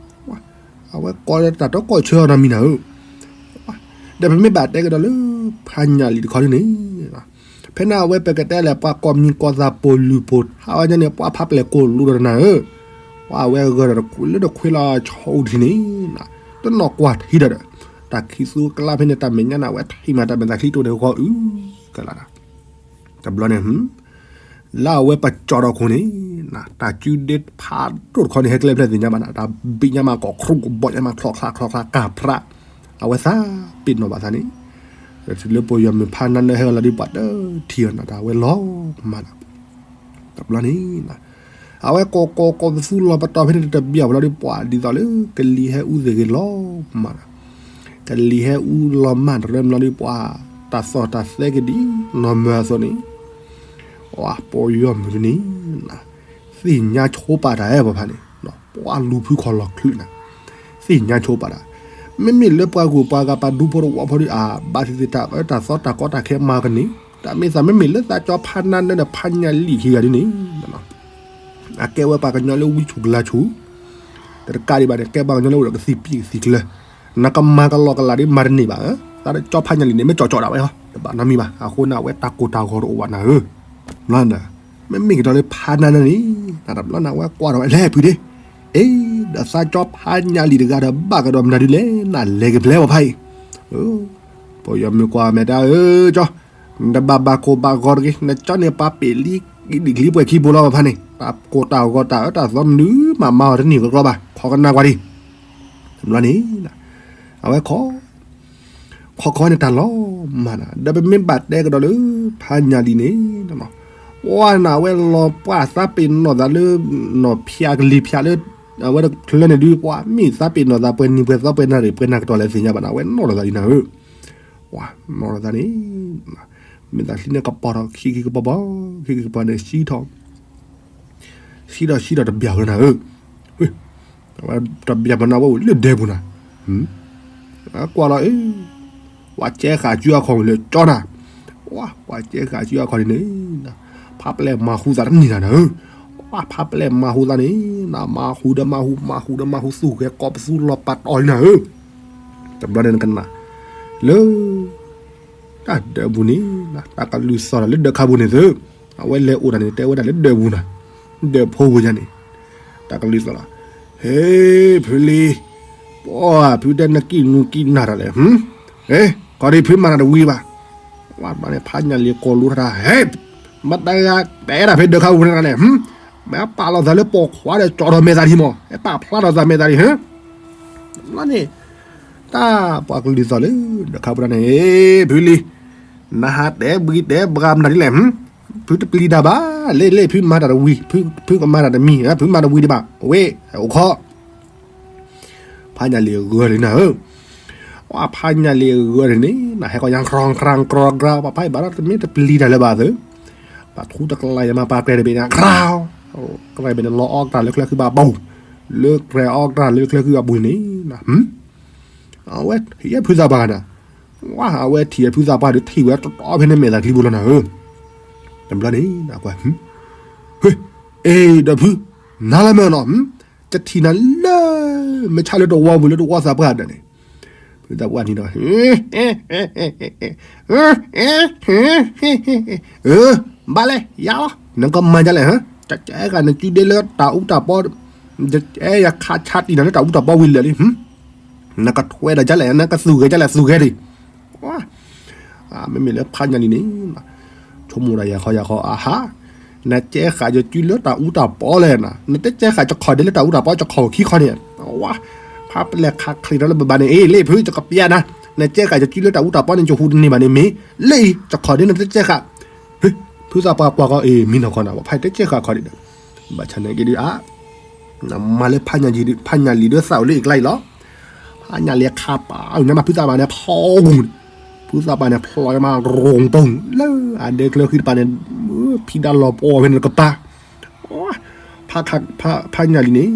အဝဲကိးတၢ်တကိးဆၢအီၤနီတမံၤနၤဧၢ, ဒီးပမ့ၢ်ဘၣ်တဲကဒီးလၢ ဖးညၣ်လံၤတခီဒ်န့ၣ် ဖဲန့ၣ်အဝဲပကတဲလဲၣ် ပှၤကိးမံၤကိးသးပိာ်လုၢ်ပိာ်ထါဝဲညါန့ၣ် ပှၤဖးပျဲၢ်ကိၣ်လူဒီးနၤဧၢ, ပှၤအဝဲဂၢၢ်ဒီးတကွံလၢတခွ့လီၤဆီအူထံန့ၣ်, တနီၢ်ကွၢ်ထံဒီး, တၢ်ခံးသူကျါဖဲန့ၣ် တၢ်မဲာ်ညါန့ၣ် အဝဲထံၣ်မးတၢ်မဲာ်သးချံတိၢ်န့ၣ်ဂီၤအုကလးဒီး, တဘျီန့ၣ် လၢအဝဲပကၠီဒီခိၣ်န့ၣ်, တၢ်စုဒ့ဖးဒိၣ်တခီန့ၣ် ဟဲကျဲဖျဲၣ်သ့ၣ်ညါဘၣ်နၤ, တၢ်ဘံၣ်ညါမးကိးခရူၣ်ကဘီၣ်ညါမး ချီၣ်ချါချီၣ်ချါကၢ်ဖြး, အဝဲသးပ့ၤနီၣ်ဘၣ်သးန့ၣ်, တုၤလၢပိာ်ယီၤမုၣ်ဖးနါနၢဟဲလီၤဒ်ပှၤတထံၣ်အီၤနၤ တၢ်ဝဲလီၤမးနၤ, တဘျီန့ၣ် အဝဲကိးကိးကိးပသူလီၤပတီၢ်ဖဲန့ၣ် တဘျီဘျီဒ်ပှၤဒ်သိးလၢ ကလံၤဟဲအူသ့ၣ်ဂ့ၤလီၤမးနၤ, ကလံၤဟဲအူလီၤမးတရၢမလီၤဒ်ပှၤ, တၢ်သီၣ်တၢ်သဲကဒံးနီၢ်မၢအသိးန့ၣ်, ပှၤပိာ်ယီၤမုၣ်န့ၣ်, သ့ၣ်ညါဆိပာ်တၢ်အဲၣ်ပှၤဖးန့ၣ်, ပှၤလူၤဖုခီၣ်လီၤချုးနၤ, သ့ၣ်ညါဆိပာ်တၢ်, မ့မ့ၢ်လၢပှၤဂုၤပှၤဂၤပှၤဒူဖိတဝီဖိဒ်အဘၣ်သ့ၣ်သ့ၣ်တၢ်အၢတၢ်သီတၢ်ကီတၢ်ခဲမၤကန့ၢ်, တၢ်မ့ၢ်သးမ့မ့ၢ်လၢသးကၠီဖးနါနၢဒီးဖးညၣ်လံၣ်ခံဂၤဒ်န့ၣ် အကဲဝဲပှၤကညီလၢဝံဆူၣ်ကလၤဆူၣ်, တကးဒံးဘၣ်န့ၣ် ကဲပှၤကညီလၢအိၣ်ဒီးကသံၣ်ပံၣ်ကသံၣ်ကျၢၤ, နကမၤကလီကလးဒ်မၤတန့ၢ်ဘၣ်, သးကၠီဖးညၣ်လံၣ်န့ၣ် မ့ၢ်ကၠီကၠီဒၣ်ဝဲဟီ, တဘၣ်နီတမံၤဘၣ်, အဃိန့ၣ် အဝဲတၢ်ကိၢ်တၢ်ဂီၤတအိၣ်ဘၣ်နၤဧၢ, မ့မ့ၢ်ကဒီးလၢဖးနါနၢန့ၣ်, တဘျီန့ၣ်အဝဲကွၢ်ထီၣ်ဝဲလဲၤဖုဒ့, အ့ ဒီးသးကၠီဖးညၣ်လံၣ်တဂၤဒီးဘၣ်ကဒီးမနုၤဒ်လဲၣ်, နလဲၤကဖျဲးပှၤဖးအံၤ, ပိာ်ယီၤမုၣ်ကွၢ်မဲာ်တၢ်ဧၢကၠီ နတဘၣ်ဘၣ်ကိၢ်ဘၣ်ဂီၤတဂ့ၤ, နကၠီန့ၣ်ပှၤပ့ၤလံဒံၣ်ချံပှဲၤခံဘိလီၤဘၣ်ဖးန့ၣ်, တၢ်ကိၢ်တၢ်ဂီၤတၢ်အၢတၢ်သီမနုၤမးမၤအီၤတန့ၢ်ကကျီဘၣ်, ခီကနၣ်ကွၢ်ဒံး, တဘျီန့ၣ်, အဝဲခီ ခီခီန့ၣ်တၢ်လီၤမးနၤ, ဒီးပမ့ၢ်ဘၣ်တဲကဒီးလၢ ဖးညၣ်လံၣ်န့ၣ်, ပှၤနၤအဝဲလီၤပှၢ်သးပ့ၤနီၣ်သးလၢ နီၢ်ဖၠးကလံၤဖၠးလၢ အဝဲတဖျၢၣ်န့ၣ်ဒုး ပှၤမ့ၢ်သးပ့ၤနီၣ်သးပှဲၤနံၤပှဲၤသီပှဲၤနၣ်ရံၣ်ပှဲၤနၢ်ကတီၢ်လဲၣ်သ့ၣ်ညါဘၣ်နၤ, အဝဲနီၣ်လီၤသးလံနၤဧၢ, ပှၤနီၣ်လီၤသးန့ၣ်, မ့ၢ်သးချံန့ၣ်ကပီၤထီၣ်ခံခံကပီၤပီၤ, ခံခံကပီၤန့ၣ် ဆံထီၣ် ဆံထီၣ်ဆံထီၣ်တဘျီလီၤနၤဧၢ, တဘျီပနၢ်ဝဲအိၣ်လၢဒဲပူၤနၤ, ကွၢ်လီၤအ့, ပှၤကဲဃာ်စုအခီၣ်လၢကၠီနၤ, ပှၤကဲဃာ်စုအခီၣ်န့ၣ်န့ၣ်, ဖးပျဲၢ်မၤဟူသးတန့ၢ်နၤနၤဧၢ, ပှၤဖးပျဲၢ်မၤဟူသးန့ၣ်, မၤဟူဒီးမၤဟူ မၤဟူဒီးမၤဟူ သူၣ်ဂဲၤကိးပသူလီၤပာ်တီၢ်လံနၤဧၢ, တဘျီန့ၣ်နကနၣ်, လၢ တၢ်ဒဲပူၤန့ၣ်, တၢ်ကလုၢ်သီၣ်ဒီးလၢဒၢးခါပူၤန့ၣ်သု, အဝဲလဲၤအိၣ်တၢ်န့ၣ် တဲဝဲဒၣ်လၢဒဲပူၤနၤ, ဒဲဖိပူၤညါန့ၣ်, တၢ်ကလုၢ်သီၣ်လီၤ, ဟ့ ဖုလံၤ, ပှၤဖုတဲနကံၣ်နူကံၣ်နၢ်တၢ်လဲၣ်, ဟ့ ခီဒံးဖုမၤတၢ်တဝံၤဘၣ်, ဝဲန့ၣ်ဖးညၣ်လံၣ်ကိးလူထီၣ်တၢ်, ဟ့ မတၤဂၤတဲဒၣ်ဖဲဒၢးခါပူၤန့ၣ်တၢ်လဲၣ်, မ့ၢ်ပာ်လီၤသးလၢပိာ်ခွါဒီးကၠီထီၣ်မဲာ်သးထံမး, မ့ၢ်ပာ်ဖျါထီၣ်သးမဲာ်သးထံ, ဟ့ န့ၣ် တၢ်ပှၤကလုၢ်သီၣ်လၢဒၢးခါပူၤတၢ်န့ၣ်, ဖုလံၤ, နဟးတဲဘှံးတဲဘှါမနုၤဒ်လဲၣ်, ဖုတပျံၤတၢ်ဘၣ်, လ့လ့ဖုမၤတၢ်တဝံၤ, ဖုကမၤတၢ်တမံၤ, ဖုမၤတဝံၤဒံးဘၣ်, ဝဲအိၣ်ခီ, ဖးညၣ်လံၣ်ဂၢၢ်လံနၤဧၢ, ဝဲဖးညၣ်လံၣ်ဂၢၢ်န့ၣ်န့ၣ်, နဟဲကီၢ်ညါ ခြောက်ခြောက်ခြောက်ခြောက်, ပှၤဖးအံၤဘၣ်ဒီးတမ့ၢ်တပျံၤတၢ်လၢၤဘၣ်သု, ပှၤထူတကလၤယမၤပှၤကြဲးတဘ့ၣ်န့ၣ် ခြောက်, ကြဲးဘ့ၣ်န့ၣ် လီၤအီၣ်တၢ်လၢချၢဃံဘၣ်ပူၤ, လၢကြဲးအီၣ်တၢ်လၢချၢဃံဘၣ်ပူၤန့ၣ်, အဝဲထံၣ်ဖုသးပှၢ်နၤ, ဝဲအဝဲထံၣ်ဖုသးပှၢ်ဒီးထံၣ်ဝဲတတီဖဲန့ၣ် မဲာ်သးချံပူၤလီၤနၤဧၢ, တဘျီန့ၣ်, ဟ့, အ့ဒီးဖု, နၤလၢမ့ၢ်နီၤ, ကထံၣ်နၤလၢ မ့ၢ်ဆါလၢတဝီပူၤလၢတဝီသးပှၢ်ဒီးန့ၣ်, ဖုသးပှၢ်န့ၣ်ဒီး ဘၣ်လဲၣ် ယၤလီၤ နကမၤဒ်လဲၣ်, ကဲကနကံဒ့လၢတၢ်အူတၢ်ပီ, ယကဲယခးဆါတံၢ်နၤလၢတၢ်အူတၢ်ပီဝံၤလၢာ်လံ, နကထွဲဒီးဒ်လဲၣ် နကသူၣ်ဂဲၤဒ်လဲၣ် သူၣ်ဂဲၤဒံး, မ့မ့ၢ်လၢဖးညၣ်လံၣ်န့ၣ်, ဆိကမိၣ်ဒၣ်ယၤခီယၤခီအဟါ, နကဲဃာ်ယစုလၢတၢ်အူတၢ်ပီလဲၣ်နၤ, နတကဲဃာ်ယခီၣ်ဒ့လၢတၢ်အူတၢ်ပီ ယခီၣ်ခံခီန့ၣ်, ဝါ, ဖးပျဲၢ်ခးချံးထီၣ်လၢဘၣ်ဘၣ်န့ၣ် အ့ လ့ၣ်ဖု ယကပျဲနၤ, နကဲဃာ်ယစုလၢတၢ်အူတၢ်ပီန့ၣ် ယဟူးတန့ၢ်ဘၣ်န့ၣ်မ့ၢ်, လၢအံၤ ယခီၣ်ဒ့နတကဲဃာ်, ဖုသးပှၢ်ကွၢ်ကီအ့ မံနီၢ်ခီနၤ ပှၤဖးတကဲဃာ်ခီဒံးဒီး, ဘၣ်ဆၣ်န့ၣ်က့ဒုးအါ မၤလၢဖးညၣ်လံၣ်ဒုးသးအိၣ်လၢအံၤကျါအံၤလီၤ, ဖးညၣ်လံၣ်ခးပာ်ညါမး ဖုသးပှၢ်န့ၣ်ဖျိဂုာ်န့ၣ်, ဖုသးပှၢ်န့ၣ်ဖျိညါမးရိၤပိၢ်, လၢအဒဲချၢဃံတပၤန့ၣ်, ဖံးဒါလီၤပှီၢ်ဖဲန့ၣ်တကပၤ, ဖးညၣ်လံၣ်န့ၣ်,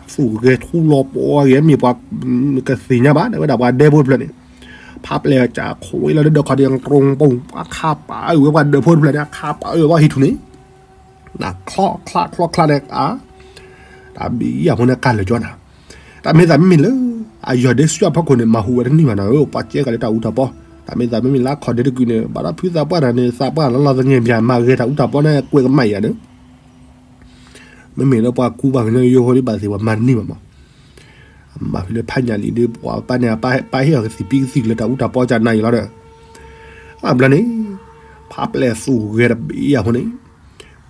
သူၣ်ဂဲၤထူလီၤပှီၢ်ဂ့ၤ မ့ၢ်ပှၤ, ကသ့ၣ်ညါဘၣ် တဲဝဲဒၣ်ပှၤဒဲဖိတဖျၢၣ်န့ၣ်, ဖးပျဲၢ်ကခွဲးလီၤလၢဒၢးခီၣ်ဒ့ရိၤပိၢ်, ပှၤခးပာ်အုးဝဲပှၤဒဲဖိတဖျၢၣ်န့ၣ် ခးပာ်အုးဝဲဟံးထူၣ်န့ၣ် နချီချါချီချါန့ၣ်အါ, တၢ်ဘံၣ်ယၤဖိန့ၣ်ကၢ်လၢာ်ကၠီနၤ, တၢ်မ့ၢ်သးမ့မ့ၢ်လၢ, အယီၢ်ဒ့စွံအဖီခိၣ်န့ၣ် မၤဟူးဝဲတန့ၢ်ဘၣ်နၤဧၢ, ပှၤကဲဃာ်လၢတၢ်အူတၢ်ပီ, တၢ်မ့ၢ်သးမ့မ့ၢ်လၢအခီၣ်ဒ့တကုာ်န့ၣ် ဘၣ်ဒီးဖုသးပှၢ်တၢ်န့ၣ် သးပှၢ်လီၤလီၤသငဲၢ်ဘၣ် မၤဂဲၤတၢ်အူတၢ်ပီန့ၣ် ကွဲးကမၣ်ယၤဒီး မ့မ့ၢ်လၢပှၤကူပှၤကညီယိဟိဒ်ဘၣ်သ့ၣ် ပှၤမၤတန့ၢ်ဘၣ်မး. မၤဖဲလၢဖးညၣ်လံၤဒီး ပှၤပၢ်န့ၣ် ပၢ်ဟ့ၣ်အီၤကသံၣ်ပံကသံၣ်လၢတၢ်အူတၢ်ပီကနၤအံၤလီၤဒီး အဘျီန့ၣ် ဖးပျဲၢ်သူၣ်ဂဲၤတဘ့ၣ်အဃိန့ၣ်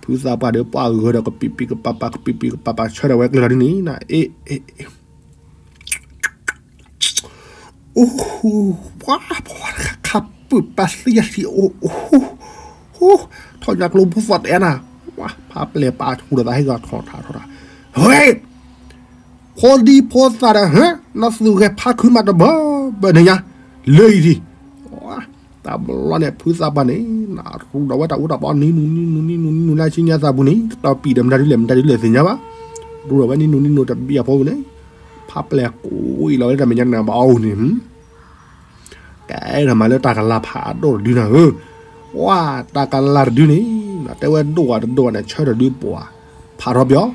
ဖုသးပှၢ်ဒီးပှၤဂဲၤဒီးကပံးပံးကပၤပၤ ကပံးပံးကပၤပၤ ဆၢထၢၣ်ဝဲကျဲလီၤဒ်န့ၣ် အ့ၣ် အိၣ် ပှၤ ပှၤခးပၢၢ်ပာ်သံယၤသံ အိၣ် အိၣ် ထီၣ်ညါကျိဖိသီၣ်တဲနၤ ဖးပျဲၢ်ပာ်ထူဒီးသးဟ့ၣ်ဂီၤထီၣ်ထါထီၣ်ထါ ဝဲ ဖိဒံဖိသၣ်ဒီး နသူၣ်ဂဲၤဖးခုမးတဘၢဘၢန့ၣ်ညါ လၢအံၤဒံး တၢ်ဘျီန့ၣ် ဖုသးပှၢ်န့ၣ် နရူဒီးဝဲတၢ်အူတၢ်ပီနံနူနံနူနံနူနံနူလၢဆံညါသးပူၤန့ၣ် တပံာ်ဒီးမတၤဒ်လဲၣ်မတၤဒ်လဲၣ်သ့ၣ်ညါဘၣ် ရူဒီးဝဲနံနူနံနူတဘံၣ်အဖိပူၤန့ၣ် ဖးပျဲၢ်ကိးအံၤလီၤဝဲတၢ်မဲာ်ညါနၤဘၣ်အအိၣ်န့ၣ် ကဲထီၣ်မးလၢတၢ်ကလၤဖးဒိၣ်တဒုနၤဧၢ, ပှၤတၢ်ကလၤတဒုန့ၣ် တဲဝဲဒိၣ်ဝဲတဒိၣ်ဝဲန့ၣ် ဆၢထၢၣ်ဒုးပှၤ ဖးထီပယီၤ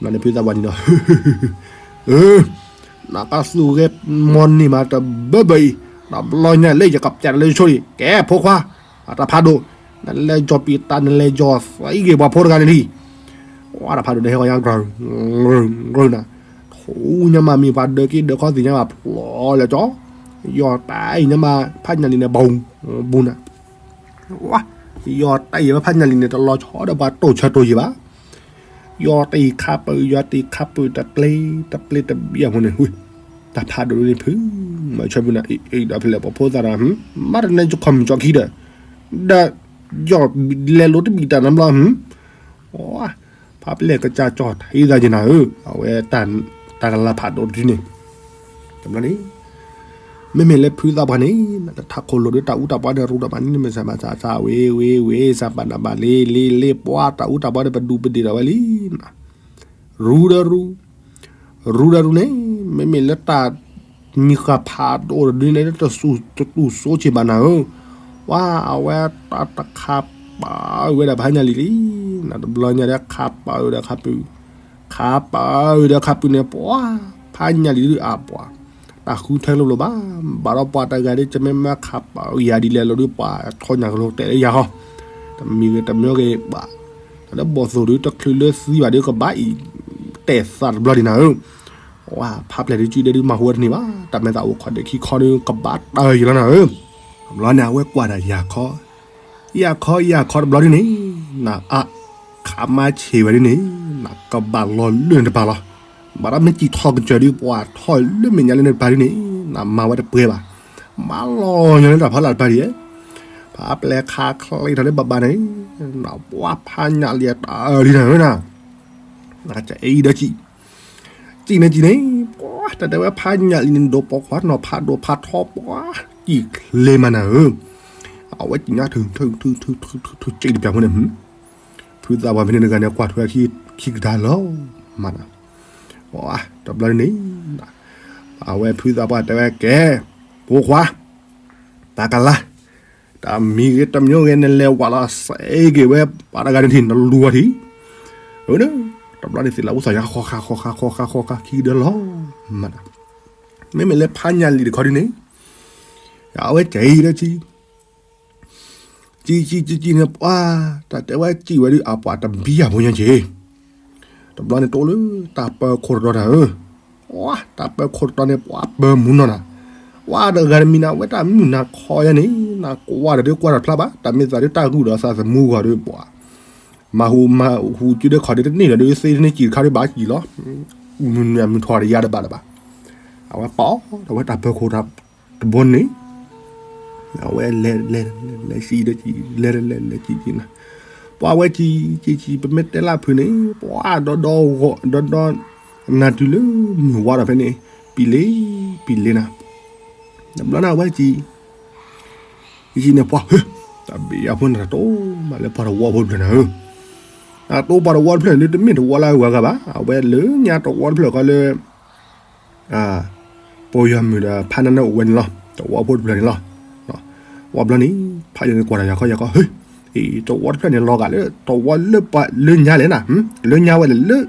ဘျီန့ၣ်ဖုသးပှၢ်န့ၣ်ဒီး နကသူၣ်ဂဲၤမီၢ်န့ၢ်မးတဘၢဘၢအံၤ, တဘျီညါလၢယကပျးတၢ်လၢယဆိအံၤ, ကဲဖိခွါ, တၢ်ဖးဒိၣ်, နလဲၤကၠီၤပံးတၢ် နလဲၤကၠီၤသံက့ၤပှၤဖိတဂၤန့ၣ်လံ. ဝဲတၢ်ဖးဒိၣ်န့ၣ်ဟဲဂီၤညါ ကြၢး ကြၢးနၤ, ထူညါမးမ့ၢ်ပှၤဒၢးက့ဒၢးခီသ့ၣ်ညါဘၣ်ဖျိလၢကၠီ, ယီၤတၢ်အံၤညါမး ဖးညၣ်လံၤန့ၣ် ဘုံ ဘုံနၤ, ဝဲ ယီၤတၢ်အံၤဝဲဖးညၣ်လံၤန့ၣ် တလီၤဆီဒီးပှၤတိၢ်ဆၢတိၢ်ယံၤဘၣ်. ယီၤတၢ်အံၤခးပၢၢ် ယီၤတၢ်အံၤခးပၢၢ် တပျဲ တပျဲတဘံၣ်အဃိန့ၣ် တၢ်ဖးဒိၣ်န့ၣ်ဖု မၤဆၢဖုနၤ အံၤဒီးဖဲလဲၣ်ပှၤဖိသၣ်ဒီး မ့တမ့ၢ်ကခီၣ်မုၢ်ကၠီခံဒီး ဒီးယီၤလဲၤလိာ်တဘံၣ်တၢ်နဘျီ ဖးပျဲၢ်ကစၢ်ကၠီၣ်ထံသးယံၤနၤဧၢ, အဝဲတၢ်ကလၤဖးဒိၣ်တဒုန့ၣ် တဘျီန့ၣ် မ့မ့ၢ်လၢဖုသးပှၢ်န့ၣ် တၢ်ခီၣ်လိာ်ဒီးတၢ်အူတၢ်ပှၤဒီးရူဒီးမးန့ၣ် မ့ၢ်စၢ်ဘၣ်စၢ်စၢ်ဝ့ၤဝ့ၤဝ့ၤ စၢ်ဘၣ်နးဘၣ်လ့လ့လ့ ပှၤတၢ်အူတၢ်ပှၤဒီးပဒူပဒ့ၣ်ဒီးဝဲလံ. ရူဒီးရူ ရူဒီးရူန့ၣ် မ့မ့ၢ်လၢတၢ်မံၤဃာ်ဖးဒိၣ်တဒုန့ၣ် တတူၢ်စိဆံးဘၣ်နၤဧၢ, ပှၤအဝဲတၢ်တခးပာ်ဝဲဒၣ်ဖးညၣ်လံၤလံ, တဘျီညါဒီးခးပာ်ဝဲဒီးခးပၢၢ် ခးပာ်ဝဲဒီးခးပၢၢ်န့ၣ် ပှၤ ဖးညၣ်လံၤဒုးအပှၤ တၢ်ဃုထၢလိာ်လိာ်ဘၣ်, ဘၣ်ဒီးပှၤတဂၤဒီး ကမ့ၢ်မ့ၢ်ခးပာ်ယၤဒ်လဲၣ်လီၤဒုး ပှၤထီၣ်ညၣ်ကလိတဲာ်လၢယၤဟီ, တမံၤဂ့ၤတမံၤဂ့ၤဘၣ်, တၢ်လၢဘီၣ်သိၣ်ဒုး တချုးလၢသံဘၣ်ဒီးကဘၣ်အံၤ တဲာ်သးတဘျီဒံးနၤဧၢ, ဝဲဖးပျဲၢ်ဒုးစုဒဲဒုးမၤဟူဝဲတန့ၢ်ဘၣ်, တၢ်မဲာ်သးအိၣ်ခီၣ်ဒဲးခံခီဒုး ကဘၣ်တၢ်ယံၤလီၤနၤဧၢ, တဘျီန့ၣ် အဝဲကွၢ်ဒၣ်ယၤခီ ယၤခီယၤခီတဘျီဒုးန့ၣ် နအါ ခးမါဆံးဝဲဒ်န့ၣ် နကဘၣ်လီၤလၢနတပၤလီၤ, ဘၣ်ဒီးမ့ၢ်စံၣ်ထီၣ်ကစၢၢ်ဒုး ပှၤထီၣ်လၢမဲာ်ညါလၢနတပၤဒ်န့ၣ် နမၤဝဲတပှဲၤဘၣ်, မၤလီၤညီလၢတၢ်ဖီလာ်တပၤဒ်, ဖးပျဲၢ်ခးချ့ထီၣ်လၢဘၣ်ဘၣ်န့ၣ် နပှၤဖးညၣ်လံၤအတၢ်အၢလံနၤဧၢနၤ, နကအံၤဒီးစံၣ် စံၣ်န့ၣ်စံၣ်န့ၣ် ပှၤတၢ်တဲဝဲဖးညၣ်လံၤန့ၣ် ဒိးပိာ်ခွါနီၤဖးဒိၣ်ဖးထီပှၤ စံၣ်ချ့မးနၤဧၢ, အဝဲစံၣ်ညါထုထုထုထုထုထုစံၣ်တပျၢ်ဖိန့ၣ် ဖုသးပှၢ်ဖဲန့ၣ်တဂၤန့ၣ် ကွၢ်ထွဲခံကဒါလီၤမးနၤ, တဘျီန့ၣ် အဝဲဖုသးပှၢ်တဲဝဲကဲ ဖိခွါ တၢ်ကလၤ တၢ်မံၤဂ့ၤတမံၤဂ့ၤ နလဲၤဝးလီၤစဲက့ၤဝဲ ပှၤတဂၤန့ၣ်ထံၣ် နလူၤဝဲထံၣ်, အၢ တဘျီန့ၣ်သ့ၣ်လၢအိၣ်သးယါ ဃီဃါဃီဃါဃီဃါခံကဒါလီၤမးနၤ, မ့မ့ၢ်လၢဖးညၣ်လံၤတခီဒ်န့ၣ် အဝဲစံၣ်ဒီးစံၣ် စံၣ်စံၣ်စံၣ်စံၣ်န့ၣ် ပှၤ တၢ်တဲဝဲစံၣ်ဝဲဒုး အပှၤတဘံၣ်အဖိညါက့ၤ, တဘျီန့ၣ်တအိၣ်လၢတၢ်ပၢခိၣ်တတီၤနၤဧၢ, ပှၤ တၢ်ပၢခိၣ်တတီၤန့ၣ် ပှၤပၢမုၢ်နီၢ်နၤ, ပှၤတဂၤတမံၤနၤ ဝဲတၢ်မုၢ်နၤခီယါန့ၣ် နကွၢ်ဒီးဒုးကွၢ်တဖျါဘၣ် တၢ်မ့ၢ်သးဒုးတၢ်ဂုာ်ဒီးသးသမူဂီၤဒုးပှၤ မၤဟူမၤဟူက့ၤဒီးခီၣ်ဒုးတန့ၢ်ဒီးဒုးသ့တန့ၢ်စံၣ်တခါဒုးဘၣ်စံၣ်လီၤ, မုၢ်နၤမုၢ်ထီၣ်ဒီးယါတဘၣ်လၢၤဘၣ်, အဝဲပာ်အီၤဒီးဝဲတၢ်ပၢခိၣ်တဘိန့ၣ် အဝဲလဲၤလဲၤလဲၤလဲၤစံၣ်ဒီးစံၣ် လဲၤလဲၤလဲၤလဲၤစံၣ်စံၣ်နၤ, ပှၤဝဲစံၣ်စံၣ်စံၣ် ပမ့ၢ်တဲလၢဖုးန့ၣ် ပှၤဒီဒီဂီၢ်ဒီဒီ နၤတုၤလၢမုၢ်ဝါဒီးဖဲန့ၣ် ပံၤလ့ပံၤလ့နၤ, တဘျီန့ၣ်အဝဲစံၣ် ယစံၣ်န့ၣ်ပှၤ တၢ်ဘံၣ်အဖိန့ၣ် တၢ်တိမးလၢပှၤတဝီဖိတဖျၢၣ်နၤဧၢ, တၢ်တိပှၤတဝီတဖျၢၣ်န့ၣ် တမ့ၢ်တဝီလၢအဂၤဂၤဘၣ် အဝဲလၢညါတဝီတဖျၢၣ်ဃီလၢ ပယီၤမုၢ်ဒီးဖးနါနၢအိၣ်ဝဲန့ၣ်လီၤ တဝီဖိတဖျၢၣ်န့ၣ်လီၤ, ဝံၤဘျီန့ၣ် ဖးယံၤန့ၣ်ကွၢ်တၢ်ယၤခီယၤခီ ဟ့ တဝီတဖျၢၣ်န့ၣ်လီၤဂာ်လၢ တဝီလၢပှၤလၢညါလဲၣ်နၤ, လၢညါဝဲလဲၣ်လၢ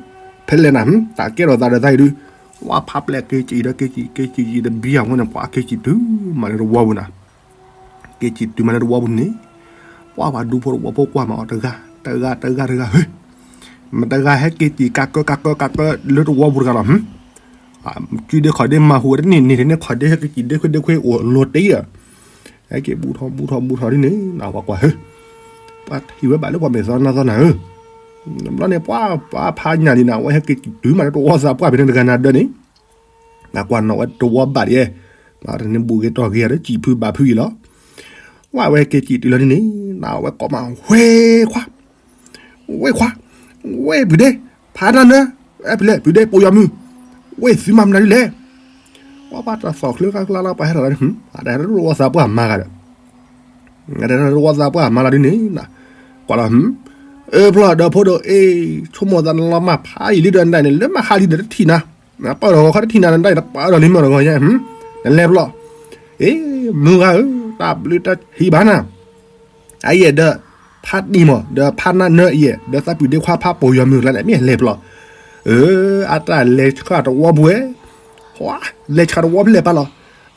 ဖဲလဲၣ်နၤ, တၢ်ကဲထီၣ်သးဒီးသးအံၤဒုး ဝဲဖးပျဲၢ်က့ၤစံၣ်ဒီးက့ၤစံၣ်က့ၤစံၣ်တဘံၣ်အဃိန့ၣ် ပှၤက့ၤစံၣ်တုၤမးလၢတဝီပူၤနၤ က့ၤစံၣ်တုၤမးလၢတဝီပူၤန့ၣ်, ပှၤပှၤဒူဖိတဝီဖိကွၢ်မးအီၤတဂၤ, တဂၤတဂၤတဂၤဧၢ, မတဂၤဟဲက့ၤစံၣ်ကးကၢကးကၢကးကၢလၢတဝီပူၤတဂၤလီၤ. စုဒ့ခီၣ်ဒ့မၤဟူးဝဲတန့ၢ်န့ၢ်န့ၣ် ခီၣ်ဒ့ဟဲက့ၤစံၣ်ဒ့ခွ့ဒ့ခွ့အိၣ်လိၤတ့ၢ်ဧါ. ဟဲက့ၤဘူးထီၣ်ဘူးထီၣ်ဘူးထီၣ်ဒ်န့ၣ် ပှၤကွၢ်ဧၢ, ပှၤထံၣ်ဝဲဘၣ်လၢပှၤမဲာ်သီနါသီနၤဧၢ. ဘျီန့ၣ် ပှၤပှၤဖးညၣ်လံနၤ အဝဲဟဲက့ၤစံၣ်တုၤမးလၢတဝီသးပှၢ်ဖဲန့ၣ်တဂၤနၤဒၢန့ၣ် နကွၢ်နီၣ်ဝဲတဝီဘၣ်ဒ်, နတန့ၢ်ဘူးဂ့ၤတီၢ်ဂ့ၤဒီး စံၣ်ဖုဘၣ်ဖုအံၤလီၤ. ဝဲအဝဲက့ၤစံၣ်တုၤလီၤဒ်န့ၣ် နဝဲကိးမး ဝ့ၢ်ခွါ, ဝ့ၢ်ခွါ, ဝ့ၢ်ပုၢ်ဒ့, ဖးနါနၢ, ဖဲလဲၣ် ပုၢ်ဒ့ပိာ်ယီၤမုၢ်, ဝ့ၢ်သုမၤမနုၤဒ်လဲၣ်. ပှၤပှၤတသီၣ်ချၢကါကျါလီၤ ပှၤဟဲထီၣ်လီၤန့ၣ် အတဟဲထီၣ်တဝီသးပှၢ်မၤဂၤဒီး တဝီသးပှၢ်မၤလီၤဒ်န့ၣ် ကွၢ်လီၤ, အၢဖျီၣ်ဒီးဖိဒိၣ်အ့ၣ် ဆိကမိၣ်သးနလီၤမၢ်ဖးယံာ်လံဒီးနဒၣ်န့ၣ် လၢမဟါလံဒီးတထံၣ်နၤ, ပၢၢ်ထီၣ်ဂီၤခီတထံၣ်နၤ နဒၣ်အံၤတပၢၢ်ထီၣ်လံမၢ်တဂီၤညါ, နလဲၤဖျီၣ်, အ့ မုၢ်ဂၤဧၢ, တၢ်ဘျုးတၢ်ဟံးဘၣ်နၤ အယဲၢ်ဒီး ဖးတံၢ်မး ဒီးဖးနါနၢအယဲၢ် ဒီးသးပုၢ်ဒ့ခွါဖးပိာ်ယီၤမုၢ်ကျါန့ၣ် မ့ၢ်လဲၤဖျီၣ်, အၢ အတၢ်လဲၤဆှၢတဝီပူၤဝဲ, လဲၤဆှၢတဝီဖဲလဲၣ်ပၢ်လီ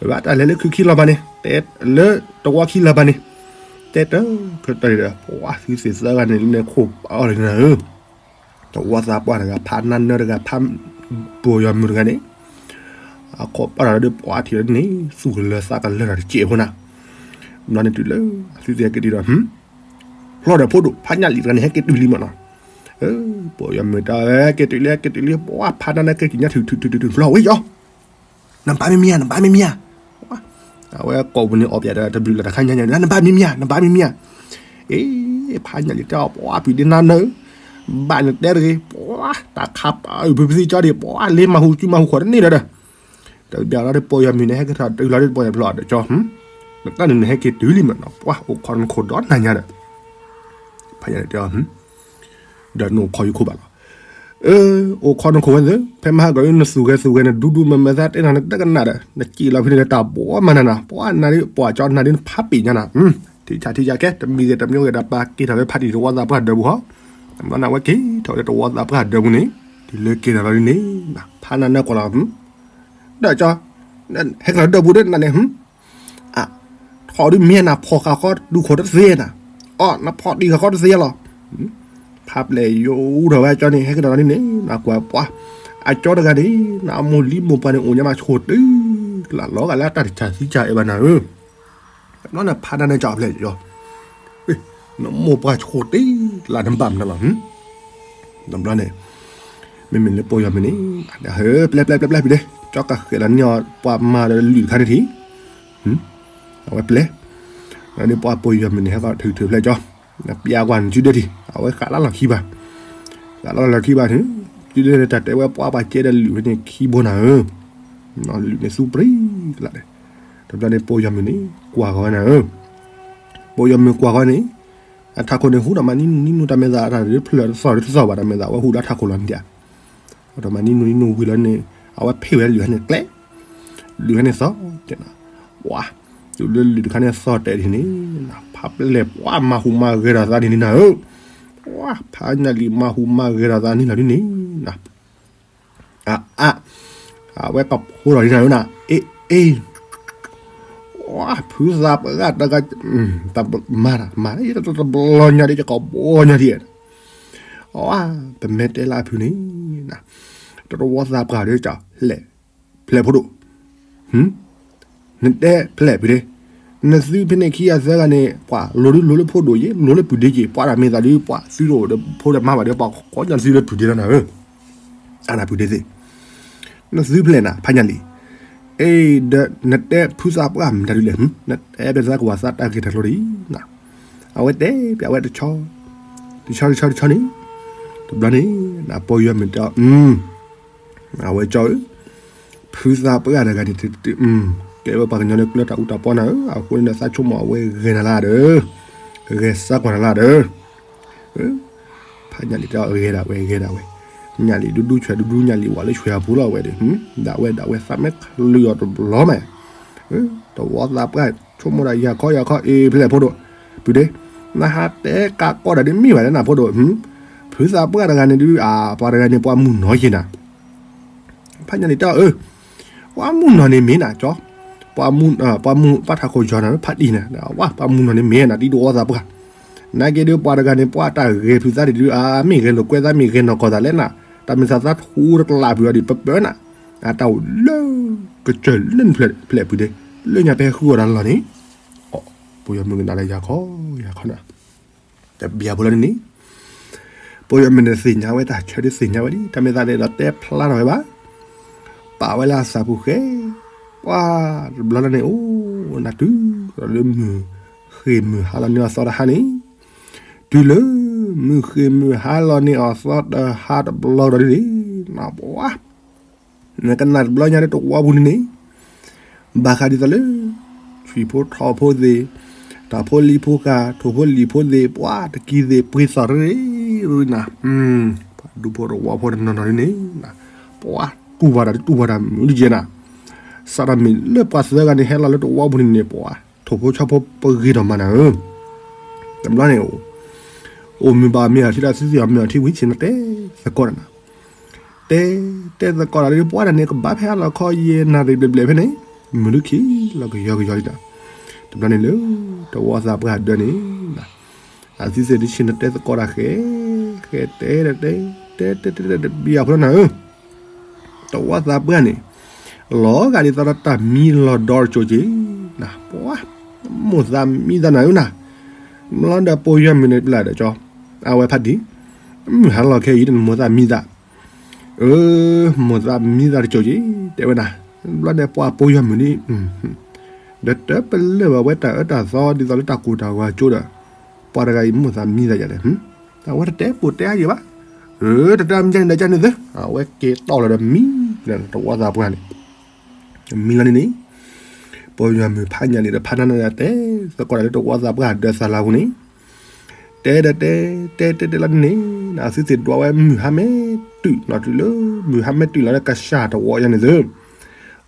ၤ, အတၢ်လဲၤလၢခုခံလီၤဘၣ်န့ၣ် တဲလၢတဝီခံလီၤဘၣ်န့ၣ်, တဲတၢ်ခၢတၢ်ဒီး ပှၤသုသ့ၣ်သၢဂၤန့ၣ် လဲၤခိၣ်ပာ်အီၤလၢနၤဧၢ တဝီသးပှၢ်တဂၤ ဖးနါနၢတဂၤ ဖးပိာ်ယီၤမုၢ်တဂၤန့ၣ်, အခီၣ်ပာ်ထီၣ်ဒီးပှၤထံၣ်လီၤန့ၣ် သူၣ်ကလၢၤသးကလၢၤတၢ်တစဲးဖိနၤ, ဘျီန့ၣ်တုၤလၢ သုသ့ၣ်က့ၤတုၤဒီး ဖျီၣ်ဒီးဖိဒိၣ် ဖးညၣ်လံတဂၤန့ၣ် ဟဲက့ၤတုၤလံမးနီၤ, ပိာ်ယီၤမုၢ်တၢ်ဝဲက့ၤတုၤလံ က့ၤတုၤလံ ပှၤဖးနါနၢက့ၤက့ၤညါထုထုထုထု ဖျီၣ်ဝဲယီၤ နဘၣ်မ့မ့ၢ်ဧါ နဘၣ်မ့မ့ၢ်ဧါ, အဝဲကိးပူၤန့ၣ်အီၣ်ပၠးဒီးတဘျုးလၢတခါညါညါ နဘၣ်မ့မ့ၢ်ဧါ နဘၣ်မ့မ့ၢ်ဧါ, အ့ ဖးညၣ်လံတဲအီၤ ပှၤပုၢ်ဒ့နါနၢ, ဘၣ်နတဲတဂ့ၤ ပှၤတၢ်ခးပာ်အုၣ်ဖုဖသံကၠီဒံး ပှၤလ့မၤဟူးစုမၤဟူးဃီတန့ၢ်ဒီးဒီး, တဘၣ်လီၤဒီးပိာ်ယီၤမုၢ်န့ၣ် ဟဲကထီၣ်တုၤလီၤဒီးပိာ်ယီၤဖျီၣ်ဒီးကၠီ, တၢ်န့ၣ်နဟဲက့ၤတုၤလံမးနီၤ ပှၤအိၣ်ခိးနခိၣ်ဒီးနၤညါဒီး, ဖးညၣ်လံတဲအီၤ ဒီးနအိၣ်ခိးယခိၣ်ဘၣ်လီၤ, အၢ အိၣ်ခိးနခိၣ်ဝဲသ့ၣ် ဖဲမဟါကီးနသူၣ်ဂဲၤသူၣ်ဂဲၤ နဒူဒူမၢမၢသးတဲနၤနတကနၣ်ဒီး နစံၣ်လီၤဖဲန့ၣ်ဒီးတၢ်ဘီမၤနၤနၤ ပှၤနၤဒ်ပှၤကၠီနၤဒ်နဖးပ့ၤညါနၤ, ထံဆးထံဆးကဲ တမံၤဂ့ၤတမံၤဂ့ၤဒီးပာ်က့ၤထီၣ်ဖဲဖးတံၢ်တဝီသးပှၢ်ဒၢးပူၤဟီ, ဘျီနဝဲက့ၤထီၣ်ဝဲလၢတဝီသးပှၢ်ဒၢးပူၤန့ၣ် တုၤလၢက့ၤထီၣ်လီၤဒ်န့ၣ် ဖးနၤနၢကွၢ်လီၤ, ဒီးကၠီ ဟဲက့ၤထီၣ်ဒၢးပူၤဒီးနၤန့ၣ် အ ထီၣ်ဒုးမ့ၢ်နဖီၣ်ဃာ်ဃီဒူၣ်ခိၣ်တသ့နၤ, အီ နဖီၣ်တံၢ်ဃာ်ဃီတသ့လီၤ, ဖးပျဲၢ်ယိာ်ထီၣ်ဝဲအကၠီန့ၣ် ဟဲက့ၤထီၣ်လီၤဒ်န့ၣ် နကွၢ်ပှၤ အကၠီတဂၤန့ၣ် နမိၢ်လံမိၢ်ပှၢ်န့ၣ် အိၣ်ညါမးဆိတ့ၢ်ကလးလီၤဂာ်လၢအတၢ်တစၢ်သံစၢ်အဲၣ်ဘၣ်နၤဧၢ, ဘျီနဖးနၤန့ၣ်ကၠီပျဲၢ်ယိာ် နမိၢ်ပှၢ်ဆိတ့ၢ်ကလးနဘၣ်မနုၤလီၤ, တဘျီန့ၣ် မ့မ့ၢ်လၢပိာ်ယီၤမုၢ်န့ၣ် ဟၢ ပျဲပျဲပျဲပျဲဖုဒ့ ကၠီကဃဲၤလီၤန့ၢ်အီၤ ပှၤမၤဒီးလုၢ်တခါန့ၣ်ထံၣ် အဝဲပျဲ ဒီးပှၤပိာ်ယီၤမုၢ်န့ၣ် ဟဲကီးထုးထုးဖျဲၣ်ကၠီ ပျဲကွၢ်နစုဒ့ထံၣ် အဝဲဃးလၢလီၢ်ခံဘၣ် ဃးလၢလီၢ်ခံဘၣ်န့ၣ် စုဒ့န့ၣ် တၢ်တဲဝဲပှၤပှၤကဲဒီးလုၢ်ဝဲန့ၣ်ခံဘိနၤဧၢ လုၢ်န့ၣ်သူပရံကလးဒဲး တဘျီန့ၣ် ပိာ်ယီၤမုၢ်န့ၣ် ကွၢ်ဃီၤဝဲနၤဧၢ ပိာ်ယီၤမုၢ်ကွၢ်ဃီၤန့ၣ် အထးခိၣ်န့ၣ် ဟူဒီးမၤနံၤနူၤနံၤနူၤတၢ်မဲာ်သး အတၢ်ဒ်ဖျၢၣ်တသီၣ်တသီၣ်ဘၣ် တၢ်မဲာ်သး အဝဲဟူဒီးထးခိၣ်လီၤန့ၣ် ဒီးမၤနံၤနူၤနံၤနူၤဝံၤလီၤန့ၣ် အဝဲဖ့ၣ်ဝဲလုၢ်ဟဲန့ၣ်ကျဲ လုၢ်ဟဲန့ၣ်သီၣ်တဲနၤ ဝါ တုၤလၢလုၢ်တခါန့ၣ်သီၣ်တဲဒ်န့ၣ် ဖးပျဲၢ်ပှၤမၤဟူးမၤဂဲၤဒီးသးန့ၣ်နၤဧၢ ပှၤဖးညၣ်လံၤမၤဟူးမၤဂဲၤဒီးသးန့ၣ်လီၤဒ်န့ၣ် အ အ အဝဲကဖိလီၤဒ်နၤဧၢနၤ အ့ အ့ ဝါ ဖုသးပှၢ်တဂၤ တၢ်မၤတၢ်မၤ တဘျီညါဒ် ယကဘီညါဒ် ဝါ ပမ့ၢ်တဲလၢအဖုန့ၣ် တဝီသးပှၢ်ဒီး ဖျဲး ဖျဲးဖိဒိၣ် နတဲဖျဲးဖုဒ့ နသုဖဲန့ၣ်ခံဂၤသၢဂၤန့ၣ် ပှၤလိၤဒုးလိၤလၢဖိဒိၣ်ယ့ လိၤလၢပုၢ်ဒ့ယ့ ပှၤတၢ်မ့ၢ်သးဒုး ပှၤသုတအိၣ်ဒီးဖိဒီးမါဘၣ်ဒီး ပှၤကိးညါသုလၢပုၢ်ဒ့လီၤနၤဧၢ အနၢ်ပုၢ်ဒ့သ့ၣ် နသုဖျဲးနၤ ဖးညၣ်လံၤ အ့ ဒီးနတဲဖုသးပှၢ်မတၤဒ်လဲၣ် နတဲဖဲသးကဝၤသးတၢ်ဂ့ၢ်တၢ်ကျိၤဒ်အံၤ အဝဲတဲပျဲဝဲတဆီ တဆီတဆီတဆီန့ၣ် တဘျီန့ၣ် နပိာ်ယွၤမုၢ်တဲအီၤ အဝဲကၠီဧၢ ဖုသးပှၢ်တဂၤန့ၣ် ကဲဝဲပှၤကညီလၢကျၢၤတၢ်အူတၢ်ပီနၤဧၢ အဃိန့ၣ်ဒီး သးဆိကမိၣ်အဝဲဂဲၤနၤလၢဒီး ဂဲၤစၢ်ကွၢ်နၤလၢဒီး ဖးညၣ်လံၤတဲအီၤ ဂဲၤဒၣ်ဝဲ ဂဲၤဒၣ်ဝဲ ညၣ်လံၤဒူဒူဆွဲးဒူဒူ ညၣ်လံၤဝဲလၢဆွဲးအပူၤလီၤဝဲဒီး ဒၣ်ဝဲဒၣ်ဝဲ သးမ့ၢ်ကလုၢ်အီၤတဘျီမး တဝီသးပှၢ် ဆိကမိၣ်ဒၣ်ယၤခီယၤခီ အ့ ဖျဲးဖိဒိၣ် ပုၢ်ဒ့ နဟးတဲကးကီၢ်ဒၣ်ဒ်မ့ၢ်ဘၣ်လၢနဖိဒိၣ် ဖုသးပှၢ်တဂၤန့ၣ်ဒုး အပှၤတဂၤန့ၣ် ပှၤမုၢ်နီၢ်ယ့နၤ ဖးညၣ်လံၤတဲအီၤ အၢ ပှၤမုၢ်နီၢ်န့ၣ်မ့ၢ်နၤကၠီ ပှၤမူ ပှၤမူပှၤထးခိၣ်ယီၤနၤ ဖးတံၢ်န့ၣ် ဝါ ပှၤမူနီၢ်န့ၣ်မ့ၢ်နၤ တံၤတဝီသးပှၢ်, နာ်က့ဒုးပှၤတဂၤန့ၣ် ပှၤတၢ်ဂဲၤဖုးသးဒ်ဒုး အမ့ၢ်ဂဲၤလိာ်ကွဲသး မ့ၢ်ဂဲၤနီၢ်ကီၢ်သးလဲၣ်နၤ, တၢ်မ့ၢ်သးသးထူတကလးဖုးအီၤဒံး ပပၢနၤ, အတၢ်အိၣ်လၢ ကစၢၢ်လၢနဖျၢၣ်ဖျဲးပူၤန့ၣ် လၢညါပဟဲဃုအီၣ်တၢ်လီၢ်န့ၣ်, ပယီၤမုၣ်ကနၣ်လၢယၤခီ ယၤခီနၤ တဘျီဖိလီၤန့ၣ်န့ၣ်, ပယီၤမုၣ်န့ၣ်သ့ၣ်ညါဝဲတၢ်ဆၢဒုးသ့ၣ်ညါဝဲဒၣ် တၢ်မ့ၢ်သးန့ၣ်ဒီးတဲဖျါထီၣ်ဝဲဘၣ်, ပာ်ဝဲလၢအသးပူၤဃဲ, ပှၤတဘျီလီၤန့ၣ် အိၣ်နၤတုၤလၢမုၢ်ဃ့ၢ်မုၢ်ဟါလီၤန့ၢ်အီၤသီတဟါန့ၣ်, တုၤလၢ မုၢ်ဃ့ၢ်မုၢ်ဟါလီၤန့ၢ်အီၤသီတဟါတဘျီဒီးန့ၣ်, ပှၤ နကနၣ်တဘျီညါလၢတဝီပူၤန့ၣ်န့ၣ်, ဘၣ်ဃးဒ်သိးလၢ ဆံးဖိထီဖိသ့ၣ်, တၢ်ဖိလံၤဖိဃာ် ထိၣ်ဖိလံၤဖိသ့ၣ် ပှၤတကံသ့ၣ်ပှ့ၤသီၣ်ရ့ရ့နၤ, ပှၤဒူဖိတဝီဖိတနီၤနီၤန့ၣ်န့ၣ်, ပှၤတူၢ်ဘၣ်တၢ်တတူၢ်ဘၣ်တၢ်မုၢ်တကဲနၤ, စးထီၣ်မ့ၢ်လၢပှၤသၢဂၤန့ၣ် ဟဲလီၤလၢတဝီပူၤန့ၣ်န့ၣ် ပှၤ ထိၣ်ဖိဆီဖိပဂ့ၤထီၣ်မးနၤဧၢ, တဘျီန့ၣ် အိၣ်မုာ်ဘၣ်မ့ၢ်အထံၣ်လၢသုသ့ၣ်အီၤမ့ၢ်အထံၣ်ဝံၤဆ့ၣ်နတဲသကိးနၤ, တဲ တဲသကိးတၢ်လၢပှၤတၢ်န့ၣ် ကဘၣ်ဖဲအလီၢ်ခီယဲၢ်နၣ်ရံၣ်ဘျဲၣ်ဘျဲၣ်ဖဲန့ၣ်, မုၢ်လုၢ်ခံလီၤကယီကယီလံဒီး, တဘျီန့ၣ်လၢ တဝီသးပှၢ်ဒၢန့ၣ်, အသုသ့ၣ်ဒုးဆ့ၣ်နတဲသကိးတၢ်ဃဲ, ဃဲတဲတဲတဲတဲတဲတဲတဘျီဖိလီၤနၤဧၢ, တဝီသးပှၢ်န့ၣ်, လီၤဂာ်ဒ်သိးဒီးတၢ်မံလီၤဒီတစိၤက့ၤ, ပှၤ မိၣ်သးမံသးနၤဧၢနၤ, ဘျီဒီးပယီၤမုၣ်န့ၣ်ပျၢ်ဒီးကၠီ, အဝဲဖးတံၢ်, မုၢ်ဟါလီၤခဲအံၤတနမိၣ်သးမံသး, အၢ, မိၣ်သးမံသးတစိၤက့ၤ, တဲဝဲဒၣ်, ဘျီဒီးပှၤပယီၤမုၣ်န့ၣ်, ဒီးတပလၢၢ်ဘၣ်ဝဲတၢ်အၢတၢ်သီဒ်သိးလၢတၢ်ကူၣ်တၢ်ဂီၤကၠိဒီး, ပှၤတဂၤအံၤမိၣ်သးမံသးယၤလဲၣ်, အဝဲတတဲပိာ်တဲအါယံၤဘၣ်, အၢ, တတဲမံန့ၣ်ဒီးကန့ၣ်သ့, အဝဲက့ၤတီၢ်လီၤဒီးမံ, တဝီသးပှၢ်န့ၣ် မံလီၤန့ၣ်န့ၣ်, ပယီၤမုၣ်ဖးညၣ်လံဒီးဖးနးနးဒီးတဲသကိးတၢ်လၢတဝီသးပှၢ်ဒၢးသးလၢအပူၤန့ၣ်, တဲဒီးတဲ, တဲတဲတဲလီၤန့ၣ်န့ၣ်, အသုသ့ၣ်ဒွးဝဲမုၢ်ဟါမဲာ်တုၤလီၤတုၤလၢ မုၢ်ဟါမဲာ်တုၤလီၤလၢကစၢ်တဝီယါန့ၣ်သ့,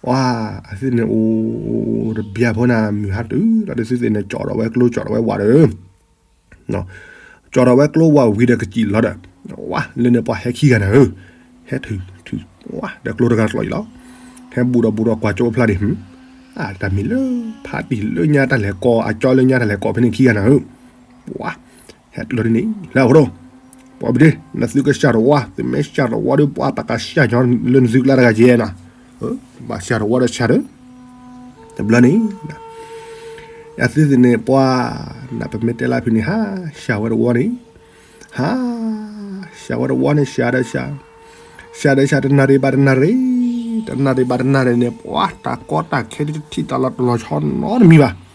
ဝါ, အသုန့ၣ်အိၣ်တဘျီဖိနၤ မုၢ်ဟါတုၤလီၤဒီးသုသ့ၣ်န့ၣ် ကၠီၣ်ဒီးဝဲကျိကၠီၣ်ဒီးဝဲဝးဒီး ကၠီၣ်ဒီးဝဲကျိဝးဝံၤဒီးကစံၣ်လီၤဒီး, ဝါ လၢန့ၣ်ပှၤဟဲခံဂၤနၤဧၢ, ဟဲထုးထုး, ဝါ ဒီးကျိတဂၤတကျိာ်အံၤလီၤ, ဟဲဘူးဒီးဘူးဒီးကွၢ်ကၠိဖျါဒံး, အတၢ်မံၤလၢ ဖးတံၢ်လၢညါတၢ်လဲၤကိး အကၠီလၢညါတၢ်လဲၤကိးဖဲန့ၣ်ခံဂၤနၤဧၢ, ပှၤ ဟဲတုၤလီၤဒ်န့ၣ် လၢအဃိဒီး, ပှၤဘၣ်ဒ့ နသုကစၢ်တဝီ သုမ့ၢ်စၢ်တဝီဒီး ပှၤပကစၢ်ညီလၢနသုကျါတဂၤကဲနၤ, ဘၣ်စၢ်တဝီဒီးစၢ်ဒီး တဘျီန့ၣ် အသုသ့ၣ်န့ၣ် ပှၤ နပမ့ၢ်တဲလၢဖုန့ၣ် ဟး စၢ်ဝဲတဝီန့ၣ်, ဟး စၢ်ဝဲတဝီန့ၣ် စၢ်ဒီးစၢ်, စၢ်ဒီးစၢ် တနၣ်ရံၣ်ဘၣ်တနၣ်ရံၣ်, တနၣ်ရံၣ်ဘၣ်တနၣ်ရံၣ်န့ၣ် ပှၤ တၢ်ကီတၢ်ခဲဒ်တထံၣ်တၢ်လီၤတၢ်လီၤဆီနီတမံၤဘၣ်.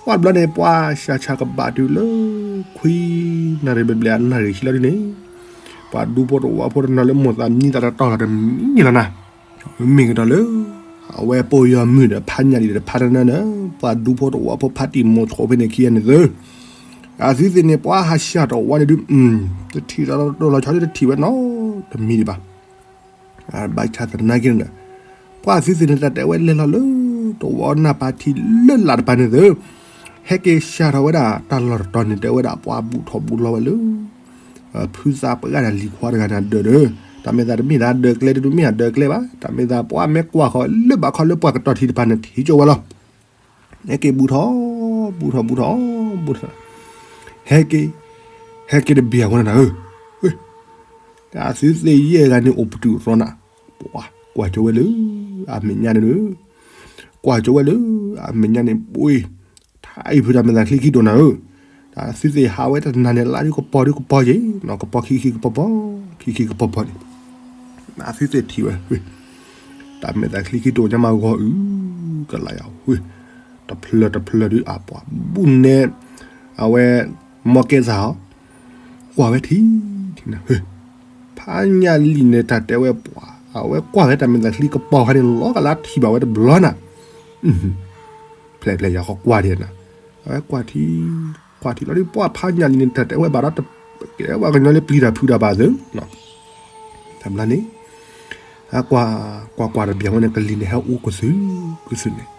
ပှၤတဘျီန့ၣ် ပှၤ စၢ်ဆၢကဘၣ်တုၤလၢ ခွံနၣ်ရံၣ်ဘျဲၣ်ဘျဲၣ် အနၣ်ရံၣ်ခံလီၤဒ်န့ၣ်, ပှၤဒူဖိတဝီဖိတနီၤလၢမိၢ်သးမံသးတတီၢ်လီၤတမံၤလီၤနၤ. မ့ၢ်ကတီၤလၢ အဝဲပယီၤမုၣ်ဒီးဖးညၣ်လံဒီးဖးတနၢန့ၣ် ပှၤဒူဖိတဝီဖိဖးတံၢ်မိၢ်ဆိးဖဲန့ၣ်ခံဂၤန့ၣ်သ့, အသုသ့ၣ်န့ၣ် ပှၤဟးစၢ်တဝီန့ၣ်ဒုး တထံၣ်လီၤတၢ်လီၤဆီဒုးတထံၣ်ဝဲနီတမံၤဒံးဘၣ်. ဘၣ်ဆၣ်သနာ်က့န့ၣ်ဒီး ပှၤအသုသ့ၣ်န့ၣ် တၢ်တဲဝဲလဲၤလီၤလၢ တဝီနၢ်ပၤထံလၢလာ်တပၤန့ၣ်သ့, ဟဲက့ၤစၢ်ထီၣ်ဝဲဒၣ်တၢ်လီၢ်တတီၤန့ၣ် တဲဝဲဒၣ်ပှၤဘူၣ်ထီၣ်ဘူၣ်လီၤဝဲလၢ ဖုသးပှၢ်တဂၤဒီးလံၤခွါတဂၤန့ၣ်ဒၢးဒီး, တၢ်မ့ၢ်သးတမ့ၢ်သးဒၢးကျဲတဒုးမ့ၢ်အဒၢးကျဲဘၣ်, တၢ်မ့ၢ်သးပှၤမ့ၢ်ကွၢ်ဃီၤလၢဘၣ်ခီလၢပှၤကတီၢ်ထံတဖၣ်န့ၣ် ထံၣ်ကၠိဝဲလီၤ. ဟဲက့ၤဘူၣ်ထီၣ် ဘူၣ်ထီၣ် ဘူၣ်ထီၣ် ဘူၣ်ထီၣ်, ဟဲက့ၤ ဟဲက့ၤတဘၣ်အဃိန့ၣ်နၤဧၢ, တၢ်သုသ့ၣ်ယဲၢ်ဂၤန့ၣ်အိၣ်ပတုာ်ရီနၤ, ပှၤကွၢ်ကၠိဝဲလၢ အမဲာ်ညါန့ၣ်, ကွၢ်ကၠိဝဲလၢ အမဲာ်ညါန့ၣ် ဘှ့ ထါအံၤဖုတၢ်မဲာ်သးချံခံဒိၣ်နၤဧၢ, တၢ်သုသ့ၣ်ဟးဝဲတနၤန့ၣ် လါဒုးကပီၤဒုးကပီၤက့ၤ, ကပီၤခံခံကပီၤပီၤ, ခံခံကပီၤပီၤန့ၣ် အသုသ့ၣ်ထံၣ်ဝဲ, တၢ်မဲာ်သးချံခံဒိၣ်ညါမးဂီၤအုး, ကလးယၤဝဲ, တဖျၢၣ်တဖျၢၣ်ဒုးအပှၤဘူၣ်နဲ, အဝဲ မီကဲသးအီၤ, ကွၢ်ဝဲထံထံနၤ, ဖးညၣ်လံၤန့ၣ် တၢ်တဲဝဲပှၤ, အဝဲကွၢ်ဝဲတၢ်မဲာ်သးချံကပီၤခါန့ၣ် လီၤကလါထံၣ်ဘၣ်ဝဲတဘျီနၤ, ဖျဲၣ်ဖျဲၣ်ယၤဃီကွၢ်ဒံးနၤ, အဝဲကွၢ်ထံ, ကွၢ်ထံလီၤဒုးပှၤဖးညၣ်လံၤန့ၣ် တၢ်တဲဝဲဘၣ်ဒီး, ကဲဝဲကညီလၢပျံၤတၢ်ဖုးတၢ်ဘၣ်သ့, တဘျီန့ၣ် ကွၢ်ကွၢ်ကွၢ်တဘျီဝဲန့ၣ် ကလံၤန့ၣ်ဟဲအူကသုၣ်ကသုၣ်န့ၣ်,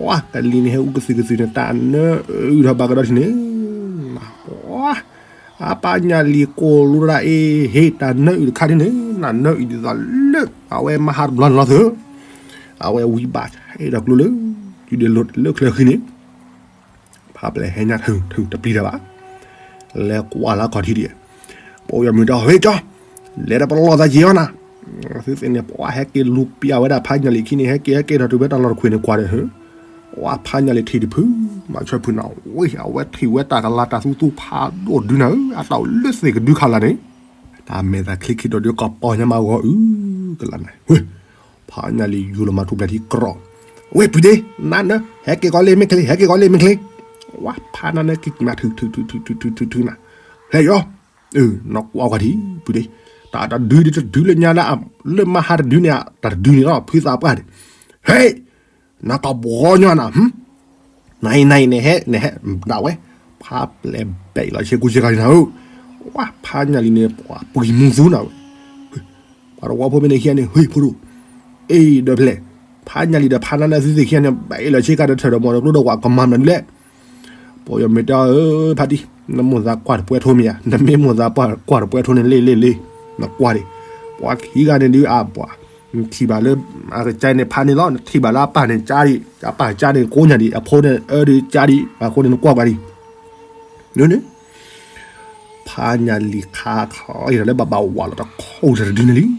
ဝါ ကလံၤန့ၣ်ဟဲအူကသုၣ်ကသုၣ်န့ၣ် တၢ်နၢအုၣ်ထီၣ်ဘၣ်ကဒီးထံန့ၣ်, ဝါ အပၢ်ညၣ်လံၤကိၢ်လူတၢ်အ့ဟ့ၣ် တၢ်နၢအုၣ်တခါဒ်န့ၣ် နၢအုၣ်ဒ်သိးလၢ အဝဲမဟါတဘျီန့ၣ်လီၤသ့, အဝဲဝံဘၣ်ဆဲးဒီးကျိလၢ တုၤဒဲးလၢချၢဃံန့ၣ် ဖးပျဲၢ်ဟဲညါထုထုတပျံၤတၢ်ဘၣ်. လဲၤကွၢ်လၢအခီၣ်ထံးဒံး, ပယီၤမုၣ်တဲ ဟ့ၣ်ကၠီ, လဲၤဒီးပလီၢ်သးက့ၤအီၤနၤ. သုသ့ၣ်န့ၣ် ပှၤဟဲက့ၤလူၤပျဲဝဲဒၣ်ဖးညၣ်လံၤခံန့ၣ် ဟဲက့ၤဟဲက့ၤထီၣ်တုၤဝဲတၢ်လီၢ်တခွ့ၣ်န့ၣ်ကွၢ်ဒီး ပှၤဖးညၣ်လံၤထံၣ်တဖု မၤဆၢဖုနၤဝ့ၢ် အဝဲထံၣ်ဝဲတၢ်ကလၤတၢ်သူသူဖးဒိၣ်ဒုနၤဧၢ အတၢ်အိၣ်လၢသ့ၣ်ကဒုခးလၢ်န့ၣ် တၢ်မဲာ်သးချ့ခံဒီးဒုးကပီၤညါမးဂီၤအုကလၤနၤ ဝ့ၢ် ဖးညၣ်လံၤယူၤလီၤမၤထူပျဲၢ်ထံကြၢး, ဝ့ၢ်ပုၢ်ဒ့ နါနၢ ဟဲက့ၤကီးလ့ၣ်မ့ၢ်ချ့ ဟဲက့ၤကီးလ့ၣ်မ့ၢ်ချ့, ဝဲဖးနါနၢက့ၤမၤထုထုထုထုထုထုနၤ, ဟဲယီၤ, နကွၢ်ကီးထံ ပုၢ်ဒ့, တၢ်တဒုတဒုလၢညါလၢ လၢမၤဟးတဒုန့ၣ် တၢ်တဒုန့ၣ်လီၤ ဖုသးပှၢ်န့ၣ်, ဟဲ နကဘီညီနၤ နအံၤနအံၤန့ၣ်ဟဲ နဟဲ ဒၣ်ဝဲ, ဖးပျဲၢ်ဘဲးအံၤလီၤဆ့ကူဆ့ကၤနၤဧၢ, ဝဲဖးညၣ်လံၤန့ၣ် ပှၤပှံၤမူသူနၤဝဲ, ပှၤတဝီဖိမ့ၢ်န့ၣ်ခံဂၤန့ၣ် ဟ့ၣ်ဖိဒိၣ်, အ့ၣ်ဒီးဖျဲၣ်, ဖးညၣ်လံၤဒီးဖးနါနၢသုသ့ၣ်ခံဂၤန့ၣ် ဘဲးအံၤလီၤဆ့ကၤဒီးထၢၣ်ဒီးမီၢ်ဒီးကျိဒီးဝးကမၤမနုၤလဲၣ် ပယီၤမ့ၢ်တဲအီၤ ဖါတံၢ်, နမိၢ်သးကွၢ်တပွဲထိမ့ၢ်ဧါ, နမ့ၢ်မိၢ်သးကွၢ်တပွဲထိန့ၣ် လ့ၣ်လ့ၣ်လ့ၣ်, နကွၢ်ဒံး, ပှၤခံဂၤန့ၣ်ဒုးအပှၤ, နထံၣ်ဘၣ်လၢ အကစၢ်န့ၣ်ဖးန့ၣ်လီၤ, နထံၣ်ဘၣ်လၢအပၢ်န့ၣ်ကၢ်ဒံး, အပၢ်ကၢ်န့ၣ်ကိးညါဒံး, အဖိန့ၣ်အၢဒုးကၢ်ဒံး, အဃိန့ၣ်နကွၢ်ကွၢ်ဒံး, န့ၣ် ဖးညၣ်လံၤခးခးအံၤဒီးလၢဘၣ်ဘၣ်ဝးလီၤတခိၣ်တၢ်တဒုန့ၣ်လံ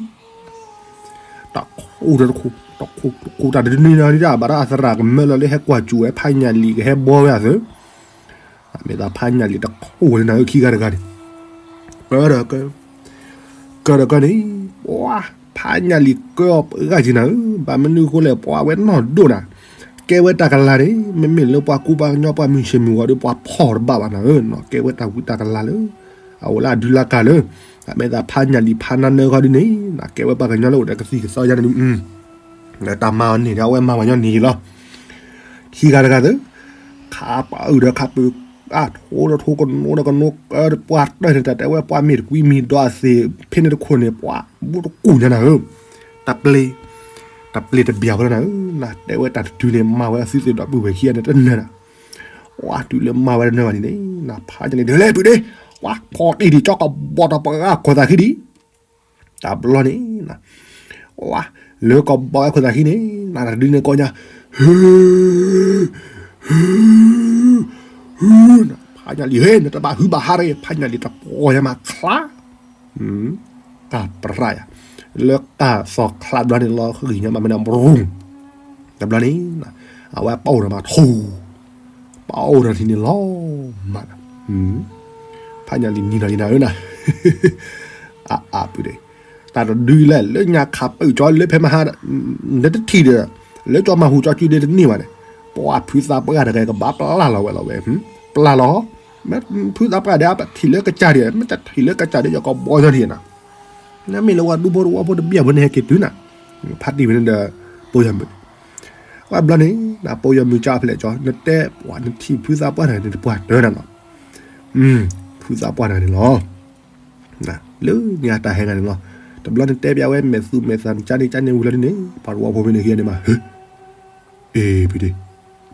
တခိၣ်တခိၣ်တခိၣ်တၢ်တဒုန့ၣ်ဒၣ် ဘၣ်ဒီးအသရၣ်ကမၢလီၤလၢဟဲကွၢ်စူၣ်ဝဲဖးညၣ်လံၤကဟဲဘီဝဲအသး, မ့ၢ်သးဖးညၣ်လံၤတခိၣ်ဝဲလၢနၤဧၢခံဂၤတဂၤန့ၣ်, ကဒီးကန့ၣ်, ပှၤဖးညၣ်လံၤကၢအီၤပှဲၤဂၤက့ၤနၤဧၢ, ဘၣ်မနုၤအဃိလဲၣ် ပှၤဝဲနီၢ်ဒိၣ်နၤ, ကဲဝဲတၢ်ကလၤန့ၣ် မ့မ့ၢ်လၢပှၤကူပှၤကညီပှၤမုၢ်ဆ့ၣ်မုၢ်ဂီၤဒီး ပှၤဖီၣ်တဘၣ်ဘၣ်နၤဧၢ, ကဲဝဲတၢ်ဝံတၢ်ကလၤလၢ အအိၣ်လၢအဒုလၢကါလၢ, အမ့ၢ်သးဖးညၣ်လံၤဖးနါနၢခီဒုန့ၣ် နကဲဝဲပှၤကညီလၢအိၣ်ဒီးကသံၣ်ကသီယါန့ၣ်ဒုး, တၢ်မၤအီၤန့ၣ်ဒီးအဝဲမၤဝဲညီန့ၣ်လီၤ, ခံဂၤတဂၤသၢ, ခးပာ်အုၣ်ဒီးခးပၢၤ, အထိဒီးထိကနိဒီးကနိ, ပှၤတၢၢ်န့ၣ် တၢ်တဲဝဲပှၤမ့ၢ်တကွံမံၤဒီးအသ့ၣ်ဖဲန့ၣ်တခိၣ်န့ၣ် ပှၤဘူးတကူၣ်ညါနၤဧၢ, တပျ့ၤ, တပျ့ၤတဘၣ်ဝဲလၢနၤဧၢ, နတဲဝဲတၢ်တတုၤန့ၣ် မၤဝဲအသုသ့ၣ်ဒီးပုၢ်ဝဲၢ်ခံဂၤန့ၣ်တနၢၤနၤ ဝဲတုၤလၢမၤဝဲတနၢၤဘၣ်န့ၣ်န့ၣ် နဖးညၣ်လံၤဒ်လဲၣ်ပုၢ်ဒ့, ဝဲခီၣ်တံၢ်ဒံးကၠီကဘီတပှၤခိၣ်သးခံဒံး, တဘျီန့ၣ်, ဝဲ, လၢကဘီဝဲခိၣ်သးခံန့ၣ် နတဒုန့ၣ်ကိးညါ, ဟူ, ဟူ, ဟူ, ဖးညၣ်လံၤဟ့ နတဘၣ်ဟူဘၣ်ဟါရ့ ဖးညၣ်လံၤတပီၢ်ယါမးချါ တၢ်ပြးယၤ, လၢတၢ်သီၣ်ချးဘျီန့ၣ်လီၤ ဃံၣ်ညါမးမ့ၢ်န့ၣ် ဘြူၤ, တဘျီန့ၣ်, အဝဲပအိၣ်ဒီးမးထူ, ပအိၣ်ဒီးထံန့ၣ်လီၤ, မး, ဖးညၣ်လံၤနံၤနီၤယနၤဧၢနၤ, အအပုၢ်ဒ့, တၢ်တဒုလဲၣ် လၢညါခးပၢၢ်ကၠီလၢဖဲမဟါ, လၢတထံၣ်ဒီး, လၢကၠီမၤဟူးကၠီကုဒ့တန့ၢ်ဘၣ်န့ၣ်, ပှၤဖုသးပှၢ်တဂၤကဘၣ်ပျၢ်လီၤဝဲလီၤဝဲ, ပျၢ်လီၤ, မ့ၢ်ဖုသးပှၢ်ဒီးအပထံၣ်လၢကစၢ်ဒံး မ့ၢ်တထံၣ်လၢကစၢ်ဒီး ယကဘီညီဒံးနၤ နမ့ၢ်လၢပှၤဒူဖိတဝီဖိတဘ့ၣ်ဖိန့ၣ် ဟဲက့ၤတုၤနၤ, ဖါတံၢ်ဝဲန့ၣ်ဒီး, ပိယီၤမုၣ်, ပှၤဘျီန့ၣ်, ပိယီၤမုၣ်ကၠီဖျဲးကၠီ နတဲပှၤနထံၣ်ဖုသးပှၢ်တဂၤန့ၣ် တပှၢ်တၢၢ်နၤနီၤ, ဖုသးပှၢ်တဂၤန့ၣ်လီၤ, လၢညါတၢ်ဟဲဂၤန့ၣ်လီၤ, တဘျီန့ၣ်တဲပျးဝဲမဲာ်သူမဲာ်သးန့ၣ် ကၠါန့ၣ်ကၠါန့ၣ်ဝံၤလီၤဒ်န့ၣ် ပှၤတဝီဖိဖဲန့ၣ်ခံဂၤန့ၣ်မး ဟၢ အ့ၣ်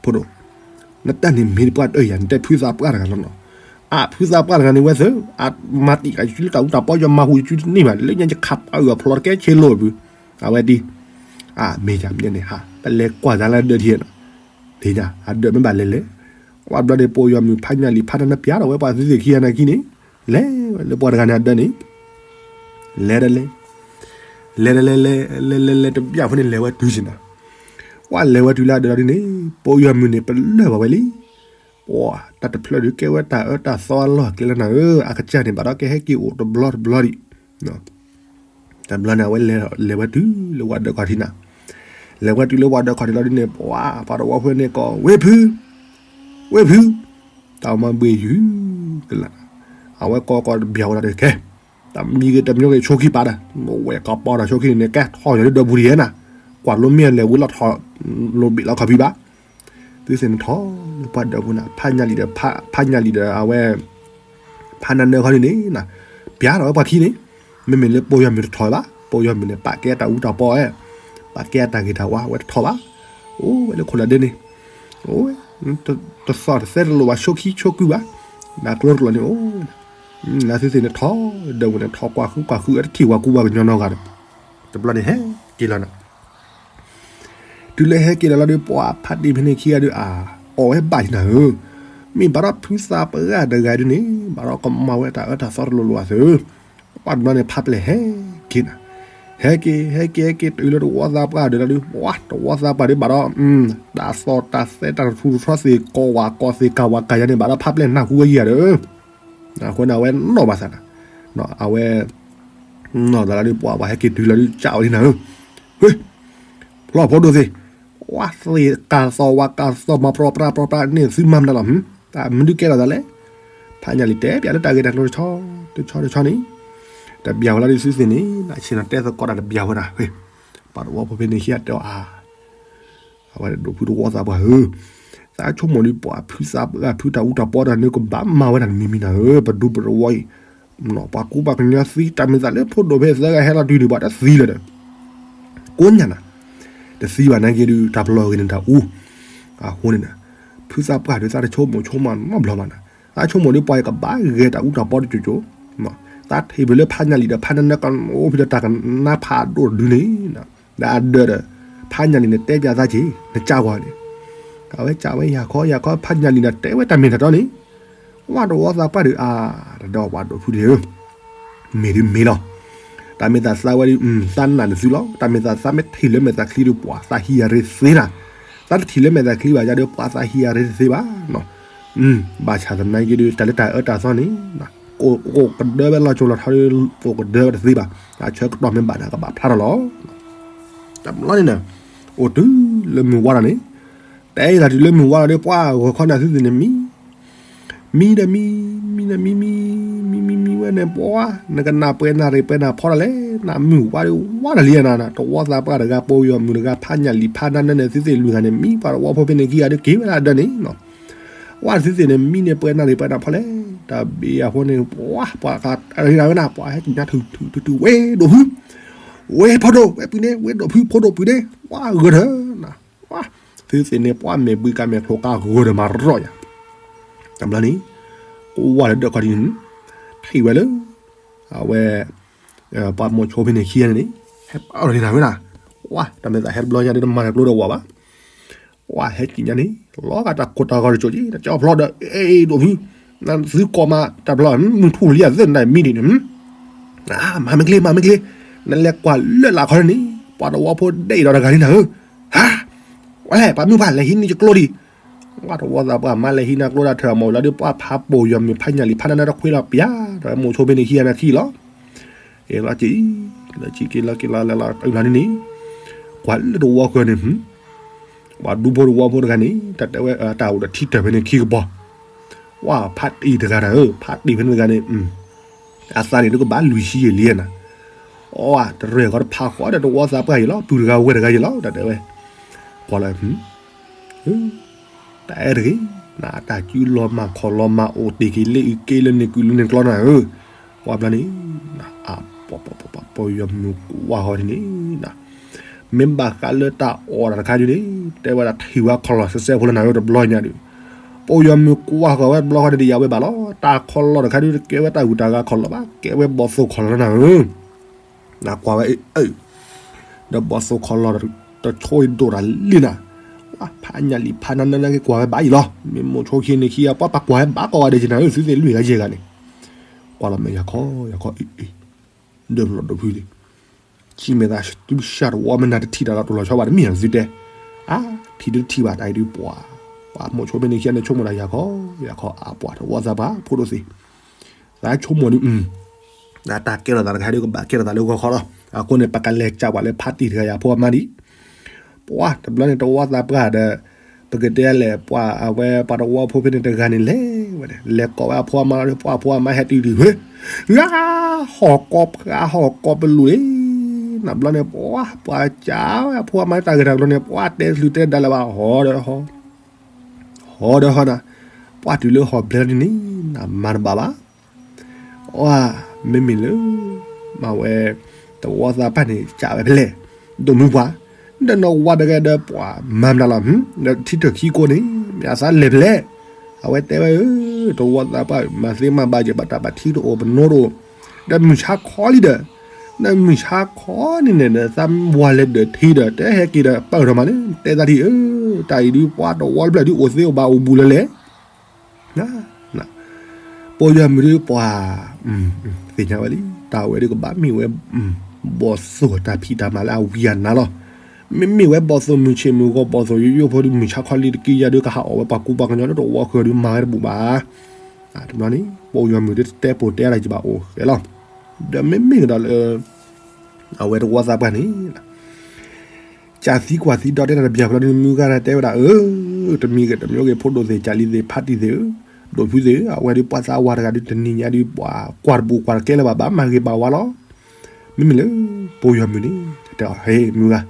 ဖုဒ့, ဖိဒိၣ်, နတၢ်န့ၣ်မ့ၢ်တပှၢ်တၢၢ်ယၤ နတဲဖုသးပှၢ်တဂၤလီၤနီၤ, အဖုသးပှၢ်တဂၤန့ၣ်ဝဲသၢ, အမၤတံာ်ကၤယစုလၢတၢ်အူတၢ်ပီ ယမၤဟူးယစုတန့ၢ်ဘၣ် လၢညါယခးပာ်အုၣ်အဖျိတကဲဆ့လိာ်အပူၤ, အဝဲဒ်, အမ့ၢ်ယၤမ့ၢ်န့ၣ်ဟါ ပလဲၤကွၢ်သးလၢဒၢးထံနီၤ, ဒ်ညါ အဒၢးမ့ၢ်ဘၣ်လဲၤလဲၤ, ကွၢ်ဘျီန့ၣ် ပိယီၤမုၣ်ဖးညၣ်လံၤဖးနါနၢပျးထီၣ်ဝဲ ပှၤသုသ့ၣ်ခံဂၤနာ်က့န့ၣ်, လဲၤဝဲလၢပှၤတဂၤန့ၣ်အဒၢးန့ၣ်, လဲၤဒီးလဲၤ လဲၤဒီးလဲၤလဲၤ လဲၤလဲၤလဲၤတဘျီဖိန့ၣ် လဲၤဝဲတုၤစ့ၢ်နီၤ, ကွၢ်လဲၤဝဲတုၤလၢအဒၢးလီၤဒ်န့ၣ် ပိယီၤမုၣ်န့ၣ် ပလၢၢ်ဘၣ်ဝဲလံ, ပှၤတၢ်တဖျၢၣ်ဒုးကဲဝဲတၢ်အၢတၢ်သီအလီၢ်အကျဲလီၤနၤဧၢ, အကစၢ်န့ၣ် ဘၣ်ဒီးကဟဲက့ၤအိၣ်တဘျီတဘျီဒံး တဘျီန့ၣ် အဝဲလဲၤဝဲတုၤလၢပှၤဒၢးခီၣ်ထံးနၤ, လဲၤဝဲတုၤလၢပှၤဒၢးခီၣ်ထံးလီၤဒ်န့ၣ် ပှၤပှၤတဝီဖိန့ၣ်ကိး ဝ့ၢ်ဖု, ဝ့ၢ်ဖု, တၢ်မၤဘှ့ၣ်ယုၢ်ကလး, အဝဲကိးကိးတဘျီဝဲဒၣ်ဒီး ကဲ, တၢ်မံဂ့ၤတမံဂ့ၤဆိခံပာ်ဒီး နဝဲၢ်ကပီၤဒီးဆိခံန့ၣ် ကဲထီၣ်ယီၤလၢဒၢးပူၤဒံးဧါနၤ, ကွၢ်လိမ့ၢ်အလဲၤဝံၤလီၤထီၣ်, လိၣ်ဘ့ၣ်လီၤခီၣ်ဖံးဘၣ် သုသ့ၣ်န့ၣ်ထီၣ်လၢပှၤဒၢးပူၤနၤ, ဖးညၣ်လံၤဒီး, ဖးညၣ်လံၤဒီးအဝဲ, ဖးနါနၢခီဒ်န့ၣ်, ပျးထီၣ်ဝဲပှၤခံန့ၣ်, မ့မ့ၢ်လၢပိယီၤမုၣ်တထီၣ်ဘၣ်, ပိယီၤမုၣ်န့ၣ် ပာ်ကဲတၢ်အူတၢ်ပီအဲ, ပာ်ကဲအတၢ်ဂ့ၤတၢ်ဝါ အဝဲတထီၣ်ဘၣ်, အိၣ်ဝဲလၢခိၣ်လၢဒဲန့ၣ်, အိၣ်ဝဲ, တသီၣ်တသဲတလိၣ်ဘၣ်ဆိခံဆိကုဘၣ်, နကျိတလိၣ်န့ၣ်အိၣ်, လၢသုသ့ၣ်န့ၣ်ထီၣ်, ဒၢးပူၤန့ၣ်ထီၣ်ကွၢ်ဃုကွၢ်ဃု အတထံၣ်ပှၤကူပှၤကညီနီတဂၤဒီး, တဘျီန့ၣ်ဟဲက့ၤလီၤနၤ တ တုၤလၢဟဲက့ၤဒီးလီၤဒုး ပှၤဖးတံၢ်ဖဲန့ၣ်ခံဂၤဒုး အ အီၣ်ဝဲဘၣ်ယနၤဧၢ, မ့ၢ်ဘၣ်ဒီးဖုသးပှၢ်တဂၤဒုးန့ၣ် ဘၣ်ဒီးကမၤဝဲတၢ်အၢတၢ်သီတလိၤလိၤအသိး, ပှၤတဘျီန့ၣ် ဖးပျဲၢ်ဟဲက့ၤနၤ, ဟဲက့ၤ ဟဲက့ၤ ဟဲက့ၤ တုၤလၢတဝီသးပှၢ်ဒုးလီၤဒုး ပှၤတဝီသးပှၢ်ဒုး ဘၣ်ဒီး တၢ်သီၣ်တၢ်သဲတၢ်ထူၣ်ထီသ့ၣ် ကိးဝးကိးသ့ၣ်ကၢ်ဝးကၢ်ယါန့ၣ် ဘၣ်ဒီးဖးပျဲၢ်နၢ်ဟူဝဲယၤဒီး အဃိန့ၣ် အဝဲနီၣ်ဘၣ်သးနၤ, အဝဲ နီၣ်သးလီၤဒုး ပှၤပှၤဟဲက့ၤတုၤလီၤဒုး ကးဝဲလံနၤဧၢ, ဟ့ ဖျီၣ်ဖိဒိၣ်သ့ၣ်, ဝါသ့ၣ်ကးသီၣ်ဝါကးသီၣ်မၤပြီပြါပြီပြါန့ၣ် သုမၤမနုၤလီၤ, တၢ်မနုၤကဲထီၣ်သးလဲၣ်, ဖးညၣ်လံၤတဲပၠးလၢတၢ်ဂ့ၢ်တၢ်ကျိၤတဆီ တဆီတဆီန့ၣ်, တဘၠးဝဲလီၤဒုးသုသ့ၣ်န့ၣ် ဆ့ၣ်နီၤတဲသကိးတၢ်တဘၠးဝဲဒၣ်, ပှၤတဝီဖိဖဲန့ၣ်ခံဂၤတဲအီၤအါ အဝဲဒိးဖုတဝီသးပှၢ်ဧၢ, သးဆိကမိၣ်ဒုးပှၤဖုသးပှၢ်ဖုတၢ်အူတၢ်ပီတၢ်န့ၣ် ကဘၣ်မၤဝဲဒၣ်တမံၤမံၤနၤဧၢ, ပဒူပတဝီအံၤ, ပှၤကူပှၤကညီသံ တၢ်မ့ၢ်သးလၢဖိဒိၣ်ဖဲသၢဂၤဟဲလီၤတုၤဒံး ပှၤတသံလၢၤဒီး, ကိးညါနၤ, တသံဘၣ်နာ်က့ဒုး တၢ်ပလီၢ်ဂ့ၤန့ၣ်တၢ်အူ, အဃိန့ၣ်နၤ, ဖုသးပှၢ်ဒုးသးတဆိကမိၣ်ဆိကမးနီတဘျီဘၣ်နၤ, သးဆိကမိၣ်ဒုးပှၤအံၤကဘၣ်ဂဲၤတၢ်အူတၢ်ပီတကၠိကၠိ, သးထံၣ်ဖဲလၢဖးညၣ်လံၤဒီးဖးနၢနၢကအိၣ်ဖဲဒီးတၢ်ကနၣ်ဖးဒိၣ်တဒုန့ၣ် ဒီးအဒၢးဒီး ဖးညၣ်လံၤန့ၣ် တဲပၠးသးက့ၤ နကးကွၢ်န့ၣ်, အဝဲကးဝဲယၤခီယၤခီ ဖးညၣ်လံၤန့ၣ်တဲဝဲတၢ်မ့ၢ်တၢ်တီန့ၣ်, ဝါတဝီသးပှၢ်ဒုးအါ, တဒီးပှၤဒိးဖုဒုးဧၢ, မ့ၢ်ဒုးမ့ၢ်လီၤ, တၢ်မ့ၢ်သးသးဝဲဒုး သးနာ်နသုလီၤ, တၢ်မ့ၢ်သးသးမ့ၢ်ထံၣ်လၢမဲာ်သးချံဒုး ပှၤသးဟံးအရ့တသ့နၤ, သးတထံၣ်လၢမဲာ်သးချံဘၣ်ယၤဒီး ပှၤသးဟံးအရ့တသ့ဘၣ်, ဘၣ်ဆၣ်သနာ်က့ဒုး တၢ်လၢတၢ်အၢတၢ်သီန့ၣ် ကိးကဒၢဝဲလီၤကၠိလီၤထီဒုး ကိးကဒၢဝဲတသ့ဘၣ်, အဆၢကတီၢ်မ့ၢ်ဘၣ်နၤကဘၣ်ဖျါထီၣ်လီၤ, တဘျီန့ၣ်နၤ, အိၣ်တုၤလၢမုၢ်ဝါထီၣ်န့ၣ်, တဲအံၤသးတုၤလၢမုၢ်ဝါထီၣ်ဒီး ပှၤဂီၤခီနၤသုသ့ၣ်န့ၣ်မံ မံဒီးမံ, မံဒီးမံမံ, မံမံမံဝဲန့ၣ် ပှၤ နကနၢ်ပှဲၤနၢ်ရံၣ်ပှဲၤနၢ်ဖီတၢ်လဲၣ်, နမုၢ်ဝါဒီးဝါတၢ်လံနၤ, တဝီသးပှၢ်တဂၤ ပိယီၤမုၣ်တဂၤ ဖးညၣ်လံၤဖးနၢနၢန့ၣ် သုသ့ၣ်လွံၢ်ဂၤန့ၣ် မံပှၤတဝီဖိဖဲန့ၣ်ခံဂၤဒီးက့ၤဝဲဒၣ်ဒၢန့ၣ်, ဝါသုသ့ၣ်န့ၣ် မံန့ၣ်ပှဲၤနၢ်ရံၣ်ပှဲၤနၢ်ဖီလဲၣ်, တၢ်ဘ့ၣ်အဃိန့ၣ် ပှၤ ပှၤဃးရံၣ်ဝဲနၤ ပှၤဟဲကညါထုထုထုထု ဝဲဒိးဖု ဝဲဖီဒိၣ် ဝဲပုၢ်န့ၣ် ဝဲဒိးဖုဖိဒိၣ်ပုၢ်န့ၣ် ပှၤဂၢၢ်ထၢနၤ, ပှၤ သုသ့ၣ်န့ၣ် ပှၤမဲာ်ဘှံးကၤမဲာ်ချိကါဂၢၢ်ဒီးမၤရီယၤ, တဘျီန့ၣ် ကဝါလၢဒၢးခီဒ်န့ၣ် ထံၣ်ဝဲလၢ အဝဲ ပှၤမိၤဆိဖဲန့ၣ်ခံဂၤန့ၣ်န့ၣ် ဟဲပာ်လီၤန့ၢ်နၤဝဲဒၣ်, ဝါ တၢ်မ့ၢ်သးဟဲတဘျီညါဒီးတမၤတကျိဒီးဝဲဘၣ်, ဝါ ဟဲက့ၤညါန့ၣ် လီၤဂာ်တၢ်ကိၢ်တၢ်ဂီၤတကၠိၤက့ၤ တကၠီဖျီဒီး အဲ ဒိးဖု သုကိးမးတၢ်ဖျီ မုၢ်ထူၣ်လံယၤသ့ၣ်နၤမံဒ်န့ၣ် မၤမ့ၢ်ကျ့ မၤမ့ၢ်ကျ့, နလဲၤကွၢ်လၢလာ်ခီန့ၣ် ပှၤတဝီဖိဒဲးအံၤဒီးတဂၤန့ၣ်နၤဧၢ, ဟါ, ဝဲလဲၣ် ပှၤမုၢ်ပှၢ်လဲၤဟံးန့ၢ်ယကျိဒံး, ပှၤတဝီသးပှၢ်မၤလဲၤဟံးန့ၢ်ကျိဒၣ်ထၢၣ်အမီၢ်လီၤဒီး ပှၤဖးပိယီၤမုၣ်ဖးညၣ်လံၤဖးနၢနၢတခွ့လီၤပျၢ်, ဒီးမိၤဆိဖဲန့ၣ်ခံဂၤနၤခံလီၤ, လီၤက့ၤ လီၤက့ၤလီၤလီၤလီၤလီၤန့ၣ်, ကွၢ်လၢတဝီဃၢၤန့ၣ် ပှၤဒူဖိတဝီဖိတဂၤန့ၣ် တၢ်တဲဝဲတၢ်အိၣ်ဒီးထံတၢၢ်ဖဲန့ၣ်ခံကပီၤ, ဝါ ဖးတံၢ်တဂၤနၤဧၢ, ဖးတံၢ်ဖဲန့ၣ်တဂၤန့ၣ် အသးန့ၣ်တကဘၣ်လွံၢ်ဆံယဲၢ်လံနၤ, အတရဲၣ်ဃီတဖးဃီဒီးတဝီသးပှၢ်ယဲၢ်လီၤ, ပုၢ်တဂၤဝဲၢ်တဂၤယဲၢ်လီၤ, တၢ်တဲဝဲ, ကွၢ်လၢ တၢ်အဲၣ်တဂ့ၤ, နတၢ်ကူလီၤမၢ်ခီၣ်လီၤမၢ်အိၣ်တ့ၢ်က့ၤလၢအုၣ်က့လၢန့ၣ်ကုၢ်လၢန့ၣ်ကျီနၤဧၢ, ဝါဘျီန့ၣ်, အ ပှၤ ပှၤ ပှၤ ပှၤ ပယီၤမုၣ်ကွၢ်ဃီန့ၣ်န့ၣ်, မ့ၢ်ဘၣ်ဃးလၢတၢ်အီၣ်တၢ်တခါဒုန့ၣ် တဲဝဲဒၣ်ထံၣ်ဝဲခီၣ်လီၢ်စဲစဲဖိလၢနၤဧၢ တဘျီညါဒု, ပယီၤမုၣ်ကွၢ်ဃီဝဲတဘျီဃီန့ၣ်ဒ်ယၤဝဲဘၣ်လီၤ, တၢ်ခီၣ်လီၢ်တခါဒု တကဲဝဲတၢ်ဂုၤတၢ်ဂၤခီၣ်လီၢ်ဘၣ်, ကဲဝဲဘီၣ်သိၣ်ခီၣ်လီၢ်လၢနၤဧၢ နကွၢ်ဝဲအံၤ, ဒီးဘီၣ်သိၣ်ခီၣ်လီၢ်တဆိအံၤဒိၣ်တၢ်လံနၤ, ဝါ ဖးညၣ်လံၤဖးနၢနၢက့ၤကွၢ်ဝဲဘၣ်အံၤလီၤ, မ့ၢ်မိၤဆိခံန့ၣ်ခံဂၤ ပှၤပာ်ကွၢ်ဝဲဘၣ်ကိးဂၤဒဲးက့ၤနၤဧၢ သုသ့ၣ်လွံၢ်ဂၤယဲၢ်ဂၤန့ၣ်, ကွၢ်လီၤမဲာ်ယၤခီယၤခီအံၤအံၤ, ဒၢးဖျိးဒိးဖုလံ, ခံမ့ၢ်သးတုၤဆှၢတဝီမ့ၢ်နၤတထံၣ်တၢ်လီၤတိၢ်လီၤဆီဘၣ်တမ့ၢ်ဧါ သုတဲ, အါ ထံၣ်ဒုတထံၣ်ဘၣ်တၢ်အံၤဒုပှၤ, ပှၤမိၤဆိဖဲန့ၣ်ခံဂၤန့ၣ်ဆိကမိၣ်တၢ်ယၤခီ, ယၤခီအပှၤတဝီသးပှၢ်ဖိဒိၣ်သ့ၣ် သးဆိကမိၣ်ဒု, တၢ်ကဲထီၣ်သးတခါဒုကဘၣ်ကဲထီၣ်သးလၢဂီၤခီလီၤ, အဃိန့ၣ် ပကလဲၤကးပှၤလၢဖးတံၢ်တဂၤယၤဖိအမါဒံး, ပှၤတဘျီန့ၣ်တဝီသးပှၢ်ဒီး, ပကတဲလဲၣ် ပှၤအဝဲပှၤတဝီဖိဖဲန့ၣ်တဂၤန့ၣ်လဲၤ, ဝဲလဲၤကိးဝဲအဖိအမါလီၤဒီး ပှၤအဖိအမါဟဲတုၤဒံးဝဲ, ဂၤ, ဟီၣ်ကီပှၤဟီၣ်ကီပလူၤလံ, နဘျီန့ၣ် ပှၤ ပှၤကးဝဲအဖိအမါတၢ်ဂ့ၢ်တၢ်ကျိၤန့ၣ် ပှၤတဲချုးတဲဒါလၢၤဘၣ် ဟီဒီးဟီ, ဟီဒီးဟီနၤ, ပှၤတုၤလၢဟီၣ်ဘျဲၣ်ဒ်န့ၣ် နမၤတဘၣ်ဘၣ် အီ, မ့မ့ၢ်လၢ မၤဝဲ တဝီသးပှၢ်န့ၣ် ကးဝဲဖဲလဲၣ်, ဒိၣ်မုၢ်ပှၢ်, ဒီးနဝၤတဂၤဒီးပှၤမၤမနုၤလီၤ, ဒီးထံတၢၢ်ခံကိးန့ၣ် မ့ၢ်အသးလဲၤဖဲလဲၣ်, အဝဲတဲဝဲဧၢ, တဝီသးပှၢ် မၤသ့မၤဘၣ်ယဘၣ်တၢ်ဘၣ်ထံတအိၣ်ပနိတအိၣ်, ဒီးမုၢ်ဆါခီလံဒီး နမုၢ်ဆါခီန့ၣ်န့ၣ် နသးဝၤလဲၤဒၢးထံဒီး တဟဲက့ၤဒီးပၢၢ်ထီၣ်မးန့ၣ် တဲသးထံၣ်ဧၢ, တၢ်အံၤဒုးပှၤတဝီတဖျၢၣ်ဒုးအိၣ်သ့အိၣ်ဘၣ်အိၣ်ဘူးလၢလဲၣ် ပိယွၤမုၣ်ဒုးပှၤ သ့ၣ်ညါဝဲလံ တၢ်ဝဲဒုးကဘၣ်မ့ၢ်ဝဲ ဘီၣ်သိၣ်တၢ်ဖံးတၢ်မၤလၢအဝံအနါလီၤ. မ့မ့ၢ်ဝဲဘီၣ်သိၣ်မုၢ်ဆ့ၣ်မုၢ်ဂီၤ ဘီၣ်သိၣ်ယိယိဖိဒုး မုၢ်ဆါခီလံတက့ၢ်ယၤဒုး ကဟးအီၣ်ဝဲပှၤကူပှၤကညီလၢတဝီဃၢၤဒုး မၤဝဲတဘူၣ်ဘၣ်. တဘျီန့ၣ် ပိယွၤမုၣ်ဒုးတတဲပိာ်တဲအါတၢ်ကဘၣ်အိၣ်ဃဲလီၤ. ဒီးမ့မ့ၢ်ကဒီးလၢ အဝဲတဝီသးပှၢ်န့ၣ် ကၢ်သံကွၢ်သံဒီးတဲတၢ်တဘျီဘျီဒုး မုၢ်ဂၤတၢ်တဲဝဲဒၣ်ဧၢ, တမံၤဂ့ၤတမံၤဂ့ၤ ဖိဒိၣ်သ့ၣ် ကၢ်လံၤသ့ၣ် ဖါတံၢ်သ့ၣ်ဧၢ, ဒိၣ်ဖုသ့ၣ်ဧၢ, အဝဲဒုးပှၤသးဝၤတဂၤဒုး တနံၤညါဒုး ပှၤကွၢ်တဘူၣ်ကွၢ်တကဲလၢၤဘၣ် ဘၣ်မၤဂ့ၤမၤဝါလီၤ. မ့မ့ၢ်လၢ ပိယွၤမုၣ်န့ၣ် တဲအီၤ ဟ့ မုၢ်ဂၤ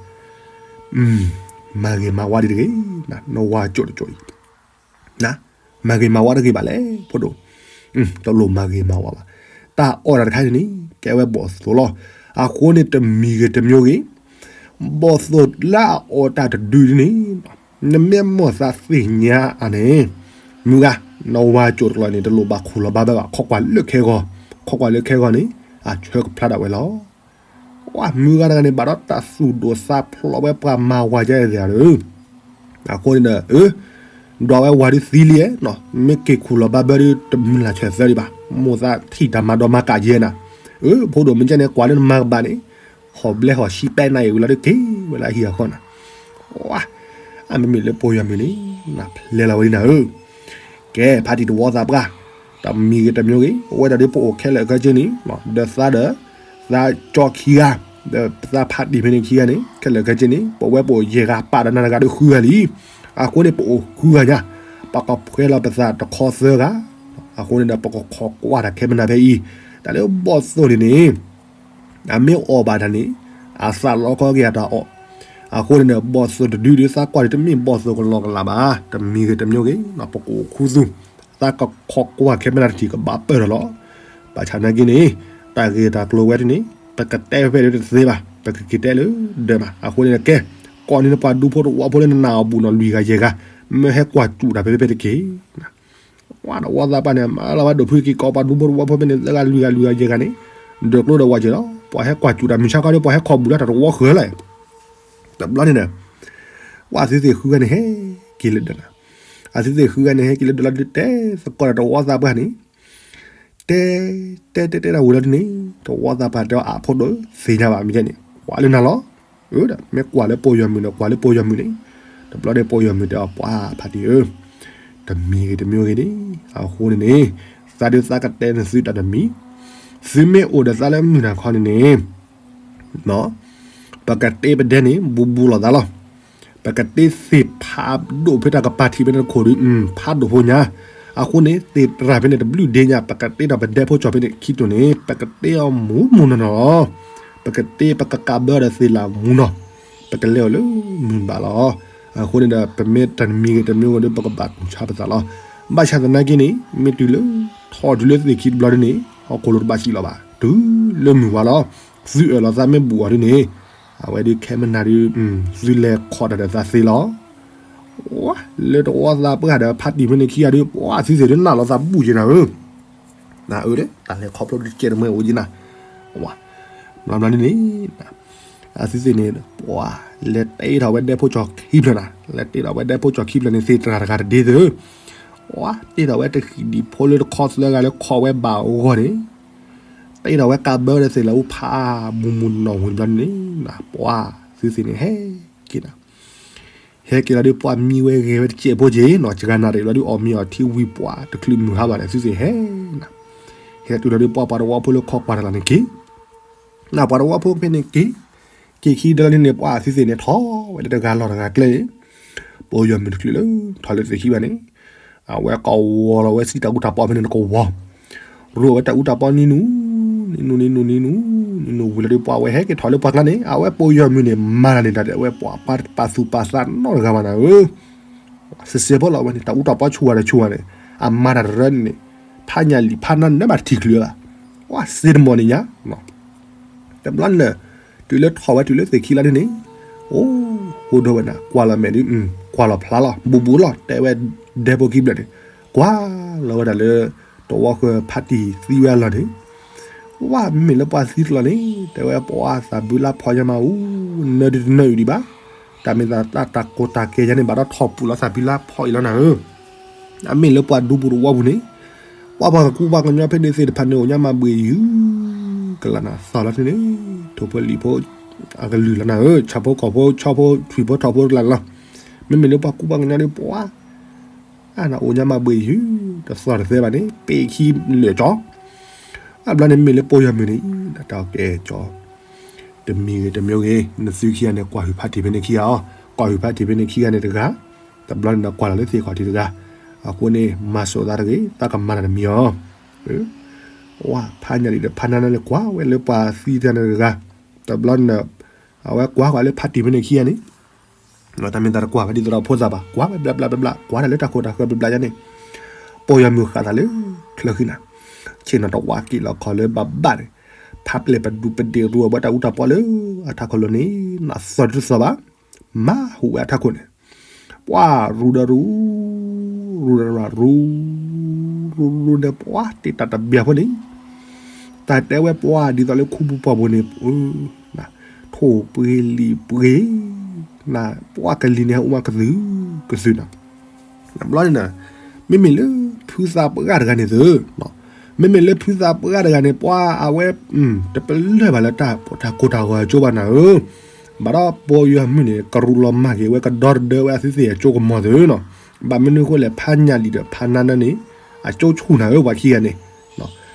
မၤဂ့ၤမၤဝါဒံးတဂ့ၤ, နဝၤကၠိၣ်တကၠိၣ်အံၤ မၤဂ့ၤမၤဝါတဂ့ၤဘၣ်လဲၣ် ဖိဒိၣ်, တလိၣ်မၤဂ့ၤမၤဝါဘၣ်. တၢ်အီၣ်တၢ်တခါအံၤန့ၣ် ကဲဝဲဘီၣ်သိၣ်လီၤ. အဃိန့ၣ်တမံၤဂ့ၤတမံၤဂ့ၤ ဘီၣ်သိၣ်လၢအအီၣ်တၢ်တဒုဒ်န့ၣ် နမ့ၢ်မိၣ်သးသ့ၣ်ညါအါန့ၣ် မုၢ်ဂၤ နဝၤကၠိၣ်တကလီၤန့ၣ် တလိၣ်ဘၣ်ခူၣ်လီၤဘၣ်ဘၣ်ဘၣ် ခီကွၢ်လၢခဲဂီၤ, ခီကွၢ်လၢခဲဂီၤန့ၣ် အဆၢကဖျါဒၣ်ဝဲလီၤ. ဝဲမုၢ်ဂၤတဂၤန့ၣ် ဘၣ်ဒီးတၢ်သူၣ်ဒိၣ်သးဖျိးဝဲပှၤမၤဝၤယဲၢ်သ့ၣ်ဧါဒီး အဃိန့ၣ်ဒီး ဒွးဝဲဝၤဒုးသံလံနီၤ မ့ၢ်က့ၤခူၣ်လီၤဘၣ်ဘၣ်ဒုး တမုၢ်လၢ်ဆၢၣ်သၢဒံးဘၣ် မိၣ်သးထံၣ်တၢ်မၤဒီးမၤကးယဲၢ်နၤ, အၢ ဖိဒိၣ်မ့ၢ်ကဲန့ၣ် ကွၢ်လၢနမၤကဘၣ်န့ၣ် ဟီၣ်ဘျဲဟီၣ်ဆံပဲနၤအံၤဝံၤလီၤဒုးက့ၤဝဲလၢအဟံၣ်အဃီနၤ, ဝဲ အမ့မ့ၢ်လၢပိယွၤမုၣ်န့ၣ် နဖျဲလီၤဝဲဒ်နၤဧၢ ကဲ ဖါတံၢ်တဝီသးပှၢ်, တမံၤဂ့ၤတမံၤဂ့ၤ အဝဲဒၣ်ဒ်ပအိၣ်ခဲလၢာ်ခဲဆ့န့ၣ် ဒီးသးဒီး သးကၠီခံဂၤ, ဒီးသးဖါတံၢ်ဖဲန့ၣ်ခံဂၤန့ၣ် ခဲလၢာ်ခဲဆ့န့ၣ် ပဝဲပအိၣ်ယဲၢ်ဂၤပာ်ဒီးနၤတဂၤဒီးဃုဂၤလံ. အဃိန့ၣ် ပအိၣ်ဃုဂၤညါ, ပကဖှဲလီၤပသးတခီသၢဂၤ, အဃိန့ၣ်ဒီး ပကခိးကွၢ်တၢ်ခဲမနၤဖဲအံၤ, တၢ်လၢဘီၣ်သိၣ်န့ၣ်န့ၣ် အမ့ၢ်အီၣ်ဘၣ်တၢ်န့ၣ် အသးလီၤခီက့ၤအတၢ်အီၣ်, အဃိန့ၣ်ဒီး ဘီၣ်သိၣ်တဒုဒုးသးကွၢ်ဒုးတမ့ၢ်ဘီၣ်သိၣ်ကလီကလးဘၣ်, တမံၤဂ့ၤတမံၤဂ့ၤ ပကအိၣ်ခူသူၣ်, သးကခိးကွၢ်ခဲမနၤတထံၣ်ကဘၣ်ပၢၢ်ထီၣ်လီၤ. ဘၣ်ဆၣ်နာ်က့န့ၣ် တၢ်ဂ့ၢ်တၢ်ကျိၤဝဲဒၣ်န့ၣ် ပကတဲဖဲဒၣ်တသ့ဘၣ်, ပကက့ၤတဲလၢဒၢးဘၣ်, အဃိန့ၣ်ဒီးကဲ, ကိးန့ၢ်နပှၤဒူဖိတဝီဖိလၢနနာ်အီၤဘူးနီၢ်လွံၢ်ဂၤယဲၢ်ဂၤ, မ့ၢ်ဟဲကွၢ်စူၣ်တၢ်ဖဲဖဲတက့ၢ် ဝဲတဝီသးပှၢ်န့ၣ် မၤလီၤဝဲဒိၣ်ဖုက့ၤကိးပှၤဒူဖိတဝီဖိဖဲန့ၣ် သၢဂၤလွံၢ်ဂၤလွံၢ်ဂၤယဲၢ်ဂၤန့ၣ်, ဒၢးကျိဒီးဝဲက့ၤလီၤ, ပှၤဟဲကွၢ်စူၣ်တၢ်မုၢ်ဆါခီဒီး ပှၤဟဲခီၣ်ဘူးလၢတၢ်တဝီဃၢၤလီၤ. တဘျီန့ၣ်ဒီး ဝဲအသုသ့ၣ်ဃုဂၤန့ၣ်ဟဲက့ၤလၢဒၢးနၤ, အသုသ့ၣ်ဃုဂၤန့ၣ်ဟဲက့ၤလၢဒၢးလီၤဒုး တဲသကိးဒီးတဝီသးပှၢ်န့ၣ် တဲ တဲတဲတဲတၢ်ဝံၤလီၤဒုးန့ၣ် တဝီသးပှၢ်တဲအီၤ အဖိဒိၣ်သ့ၣ်ညါဘၣ်မ့ၢ်ကဲန့ၣ် ကွၢ်လၢနၤလီၤ. အၢ ဒီးမ့ၢ်ကွၢ်လၢပိယွၤမုၣ်န့ၣ် ကွၢ်လၢပိယွၤမုၣ်န့ၣ်, တဘျီန့ၣ်ပိယွၤမုၣ်တဲအီၤ ပှၤဖါတံၢ်ဧၢ, တမံၤဂ့ၤတမံၤဂ့ၤန့ၣ် အဃိန့ၣ်န့ၣ် သးဒုးသးကတဲနသုတၢ်တမံၤ, သုမ့ၢ်အိၣ်ဒီးသးလၢမုၢ်နၤခီန့ၣ်န့ၣ် ပကတ့ပဒဲန့ၣ် ဘူးဘူးလိာ်သးလီၤ. ပကတ့သ့ၣ်ဖးဒိၣ်ဖဲတၢ်ကပၤထံးဖဲန့ၣ်တခိၣ်ဒီး ဖးဒိၣ်ဖိညါ, အဃိန့ၣ် သ့ၣ်တရၢ်ဖဲန့ၣ်တဘျုးဒ့ညါ ပကတ့ထီၣ်ပဒဲဖိကၠီၣ်ဖဲန့ၣ်ခံတိၢ်န့ၣ် ပကတ့အီၤမူးမူးနီၢ်နီၢ်လီၤ. ပကတ့ပကကးဘၢဒီးသ့ၣ်လၢမူးနီၢ်, ပကလဲၤအီၤလၢမုၢ်ဘၣ်လီၤ. အဃိန့ၣ်ဒီး ပမ့ၢ်တၢ်တမံၤဂ့ၤတမံၤဂ့ၤဒီး ပကဘၣ်ကူၣ်ဆါပသးလီၤ. ဘၣ်ဆၣ်သနာ်က့န့ၣ် မ့ၢ်တုၤလၢ ထီၣ်တုၤလၢသ့ၣ်ခံတဘျီဒ်န့ၣ် ဟီၣ်ခိၣ်လိၤတဘၣ်စံၣ်လီၤဘၣ် တုၤလၢမုၢ်ဝါလီၤ. သုအၢၣ်လီၤသးမ့ၢ်ဘူးအီၤဒ်န့ၣ် အဝဲဒုးခဲမနၤဒုး သုလဲၤခီၣ်တၢ်ဒီးသးသ့လီၤ. ဝါ လၢတဝီသးပှၢ်ဒီးဖါတံၢ်ဖဲန့ၣ်ခံဂၤဒုး ပှၤသုသ့ၣ်ဒုးနးလီၤသးဘူးက့ၤနၤဧၢ, နၤဧၢ တၢ်လဲၤခီဖျိဒုးကဲတမ့ၢ်အိၣ်က့ၤနၤ, ဝါ ဘျီဘျီန့ၣ်န့ၣ် အသုသ့ၣ်န့ၣ် ပှၤ လဲၤတ့ထီၣ်ဝဲဒဲဖိကၠီၣ်ခံဖျၢၣ်နၤ, လဲၤတ့ထီၣ်ဝဲဒဲဖိကၠီၣ်ခံဖျၢၣ်န့ၣ် သ့ၣ်တရၢ်တဂၤတဒ့သု, ဝါ တ့ထီၣ်ဝဲတဃံၣ်ဒံးဖိလၢတခီသၢဂၤလၢခီၣ်ဝဲဘၣ်အဂီၢ်န့ၣ် တ့ထီၣ်ဝဲကးဘၢဒီးသ့ၣ်လၢအူဖးမူးမူးနီၢ်နီၢ်ဝံၤဘျီန့ၣ် ပှၤသုသ့ၣ်န့ၣ် ဟဲက့ၤနၤ ဟဲက့ၤလီၤဒုးပှၤမံဝဲဂဲၤဝဲတစဲးဖိက့ၤနီၤ, စှၤနၣ်ရံၣ်လီၤဒုးအီၣ်မ့ၤအီၣ်ထံဝံၤပှၤ တချုးမုၢ်ဟါဘၣ်န့ၣ် သုသ့ၣ်ဟဲနၤ, ဟဲတုၤလီၤဒုးပှၤပှၤတဝီဖိလၢခီကွၢ်တၢ်လီၤန့ၣ်က့ၤ, နပှၤတဝီဖိဖဲန့ၣ်က့ၤ, က့ၤခံဒၢလီၤန့ၣ်န့ၣ် ပှၤသုသ့ၣ်န့ၣ်ထီၣ်ဝဲလၢတဂၤလီၢ်တဂၤကျဲ, ပိယီၤမုၢ်တချုးလၢ ထီၣ်လၢသ့ၣ်ခံဘၣ်န့ၣ် အဝဲကဝီၤလီၤဝဲစံးတၢ်အူတၢ်ပီဖဲန့ၣ်တကဝီၤ, ရိၣ်ဝဲတၢ်အူတၢ်ပီနံၤနူ, နံၤနူ နံၤနူ နံၤနူ, နံၤနူဝံၤလီၤဒုးပှၤဝဲဟဲက့ၤထီၣ်လၢပှၤကျါန့ၣ် အဝဲပိယီၤမုၢ်န့ၣ် မၤတၢ်န့ၣ်တၢ်ဒီးအဝဲပှၤပာ်သူၣ်ပာ်သးနီတဂၤဘၣ်နၤဧၢ, စဲးစဲးဖိလီၤဝဲန့ၣ် တၢ်အူတၢ်ပီဆူၣ်ဝဲဒီးဆူၣ်ဝဲန့ၣ် အမၤတၢ်တရၢန့ၣ်န့ၣ် ဖးညၣ်လံာ်ဖးနါနၢဘၣ်တထံၣ်ချုးဘၣ်, ဝဲစ့တမီၢ်န့ၣ်ညါ တဘျီန့ၣ် တုၤလၢထီၣ်ဝဲတုၤလၢသ့ၣ်ခံလီၤဒ်န့ၣ်, အိၣ် ဟိဒိဝဲနၤ ကွၢ်လီၤမဲာ်ဒုး ကွၢ်လီၤဖျါလီၤ ဘူးဘူးလီၤ တဲဝဲဒဲဖိခံဖျၢၣ်န့ၣ်, ကွၢ်လီၤဝဲဒၣ်လၢ တဝီဃၢၤဖါတံၢ်သံဝဲအလီၢ်န့ၣ်, ဝါ မ့မ့ၢ်လၢပှၤသံတလီၤန့ၣ် တဲဝဲပှၤသးဘုလါဖီညါမးအူ နၢဒုတနၢအုၣ်ဒံးဘၣ်. တၢ်မ့ၢ်သးတၢ်တၢ်ကိးတၢ်ကဲယါန့ၣ် ဘၣ်ဒီးထီၣ်ပူၤလီၤသးဘုလါဖီအံၤလီၤနၤဧၢ. အမ့ၢ်လၢပှၤဒူပူၤတဝီပူၤန့ၣ် ပှၤပှၤကူပှၤကညီဖဲန့ၣ်သ့ၣ်တဖၣ်န့ၣ် အိၣ်ညါမးဘှံးယုၢ် ကလးနၤသီလီၤန့ၣ် ထိၣ်ဖိလံၣ်ဖိ အကလုၢ်လီၤနၤဧၢ ဆၣ်ဖိကီၢ်ဖိ ဆီဖိ ထွံၣ်ဖိ ထီၣ်ဖိ တကလးန့ၣ်လီၤ. မ့မ့ၢ်လၢပှၤကူပှၤကညီဒီးပှၤ အါနအိၣ်ညါမးဘှံးယုၢ် တသီတသဲဘၣ်န့ၣ် ပ့ၤခံလၢာ်ကၠီ အဘျီန့ၣ်မ့မ့ၢ်လၢပှၤယွၤမုၣ်န့ၣ် တၢ်ကဲကၠီ တမံၤဂ့ၤတမံၤဂ့ၤ နသုခံဂၤန့ၣ် ကွၢ်ဟုၣ်ဖးတံၢ်ဖဲန့ၣ်ခံဂၤအီၤ ကွၢ်ဟုၣ်ဖးတံၢ်ဖဲန့ၣ်ခံဂၤန့ၣ်တဂၤ တဘျီန့ၣ်ဒီးကွၢ်လီၤလၢသ့ၣ်ခီၣ်ထံးတဂၤ အဃိန့ၣ် မၤစိာ်သးတဂ့ၤ သးကမၤတၢ်တမံၤအီၤ ဝါ ဖးညၣ်လံဒီးဖးနါနါန့ၣ် ကွၢ်ဝဲလၢပှၤသံတၢ်န့ၣ်တဂၤ တဘျီန့ၣ် အဝဲကွၢ်ကွၢ်လၢဖးတံၢ်ဖဲန့ၣ်ခံဂၤန့ၣ် တၢ်မ့ၢ်သးတကွၢ်ဝဲဒ်သိးဒီးဖိသၣ်ဘၣ် ကွၢ်ဝဲဘျးဘျးဘျးဘျး ကွၢ်တၢ်လၢတၢ်ခိၣ်တၢ်ဃၢဘျးဘျးယါန့ၣ် ပှၤယွၤမုၣ်ဃးသးလၢချၢဃံနၤ ဆ့ၣ်နီၤတဝါက့ၤလီၤခီလၢဘၣ်ဘၣ်န့ၣ် ဖးပျဲၢ်ပဒူပဒ့ၣ်ရူအဝဲတၢ်အူတၢ်ပီလၢအထးခိၣ်လိၤန့ၣ် နသီၣ်တသီၣ်ဘၣ် မၤဟူးဝဲအထးခိၣ်န့ၣ် ပှၤရူဒီးရူ ရူဒီးရူ ရူ ရူန့ၣ် ပှၤတ့တၢ်တဘျၢဖိန့ၣ် တၢ်တဲဝဲပှၤဒ်သိးလၢခူပူၤပှၢ်ပူၤန့ၣ် ထိၣ်ပှ့ၤလံာ်ပှ့ၤ ပှၤကလံၤန့ၣ် ဟဲအိၣ်မးကသုၣ်ကသုၣ်နီၤ ဘျီန့ၣ် မ့မ့ၢ်လၢဖုသးပှၢ်တဂၤန့ၣ်သု မ့မ့ၢ်လၢဖုသးပှၢ်တဂၤန့ၣ် ပှၤအဝဲ တပလၢၢ်ဘၣ်လၢတၢ်ကိၢ်တၢ်ဂီၤအကၠိဘၣ်နၤဧၢ ဘၣ်ဒီးပှၤယွၤမုၣ်န့ၣ် ကရူၢ်လီၤမၢ်က့ၤဝဲကဒီတဒၢဝဲအသုသ့ၣ်အကၠိကမီၤသုနီၤ ဘၣ်မနုၤဃိလဲၣ် ဖးညၣ်လံဒီးဖးနါနၢန့ၣ် အကၠိဆူၣ်နၤဧၢ ပှၤခံဂၤန့ၣ်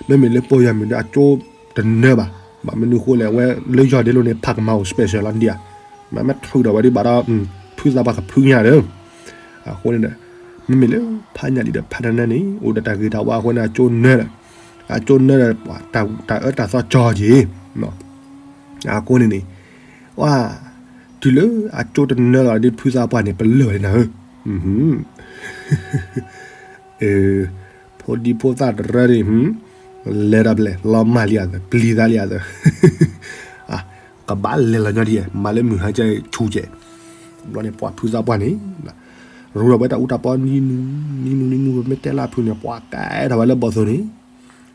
မ့မ့ၢ်လၢပှၤယွၤမုၣ်ဒီးအကၠိတနၢဘၣ် ဘၣ်မနုၤဃိလဲၣ် အဝဲလၢယီၢ်ဒ့လိၤန့ၣ် ဖးကမၤအိၣ် special လီၤဒံးဧါ မ့မ့ၢ်ထုးဒီးဝဲဒ်ဘၣ်ဒီး ဖုသးပှၢ်ကဖုညါဒီး အဃိန့ၣ်ဒီး မ့မ့ၢ်လၢဖးညၣ်လံဒီးဖးနါနၢန့ၣ် အိၣ်ဒီးတၢ်ဂ့ၤတၢ်ဝါအဃိန့ၣ် အကၠိနၢဒီး အကၠိနၢဒီး တၢ်အၢတၢ်သီကၠီက့ၤ အဃိန့ၣ်န့ၣ် ဝါ တုၤလၢအကၠိတနၢလီၤဒ်ဖုသးပှၢ်န့ၣ် ပလၢၢ်ဝဲဒၣ်နၤဧၢ ဖိဒံဖိသၣ်တရၢန့ၣ် လဲၤဒီးပလဲၤ လီၤမၢ်လံအသး ပျံၤသးလံအသး ကဘၣ်လဲၤလီၤညီဒ် မၤလၢမုၢ်ဟါကဲဆူကဲ ဘျီန့ၣ် ပှၤဖုသးပှၢ်န့ၣ် ရူဒီးဝဲတၢ်အူတၢ်ပီနံၤနူၤ နံၤနူၤ နံၤနူၤ ပမ့ၢ်တဲလၢဖုန့ၣ် ပှၤကဲထီၣ်ဝဲလၢဘီၣ်သိန့ၣ်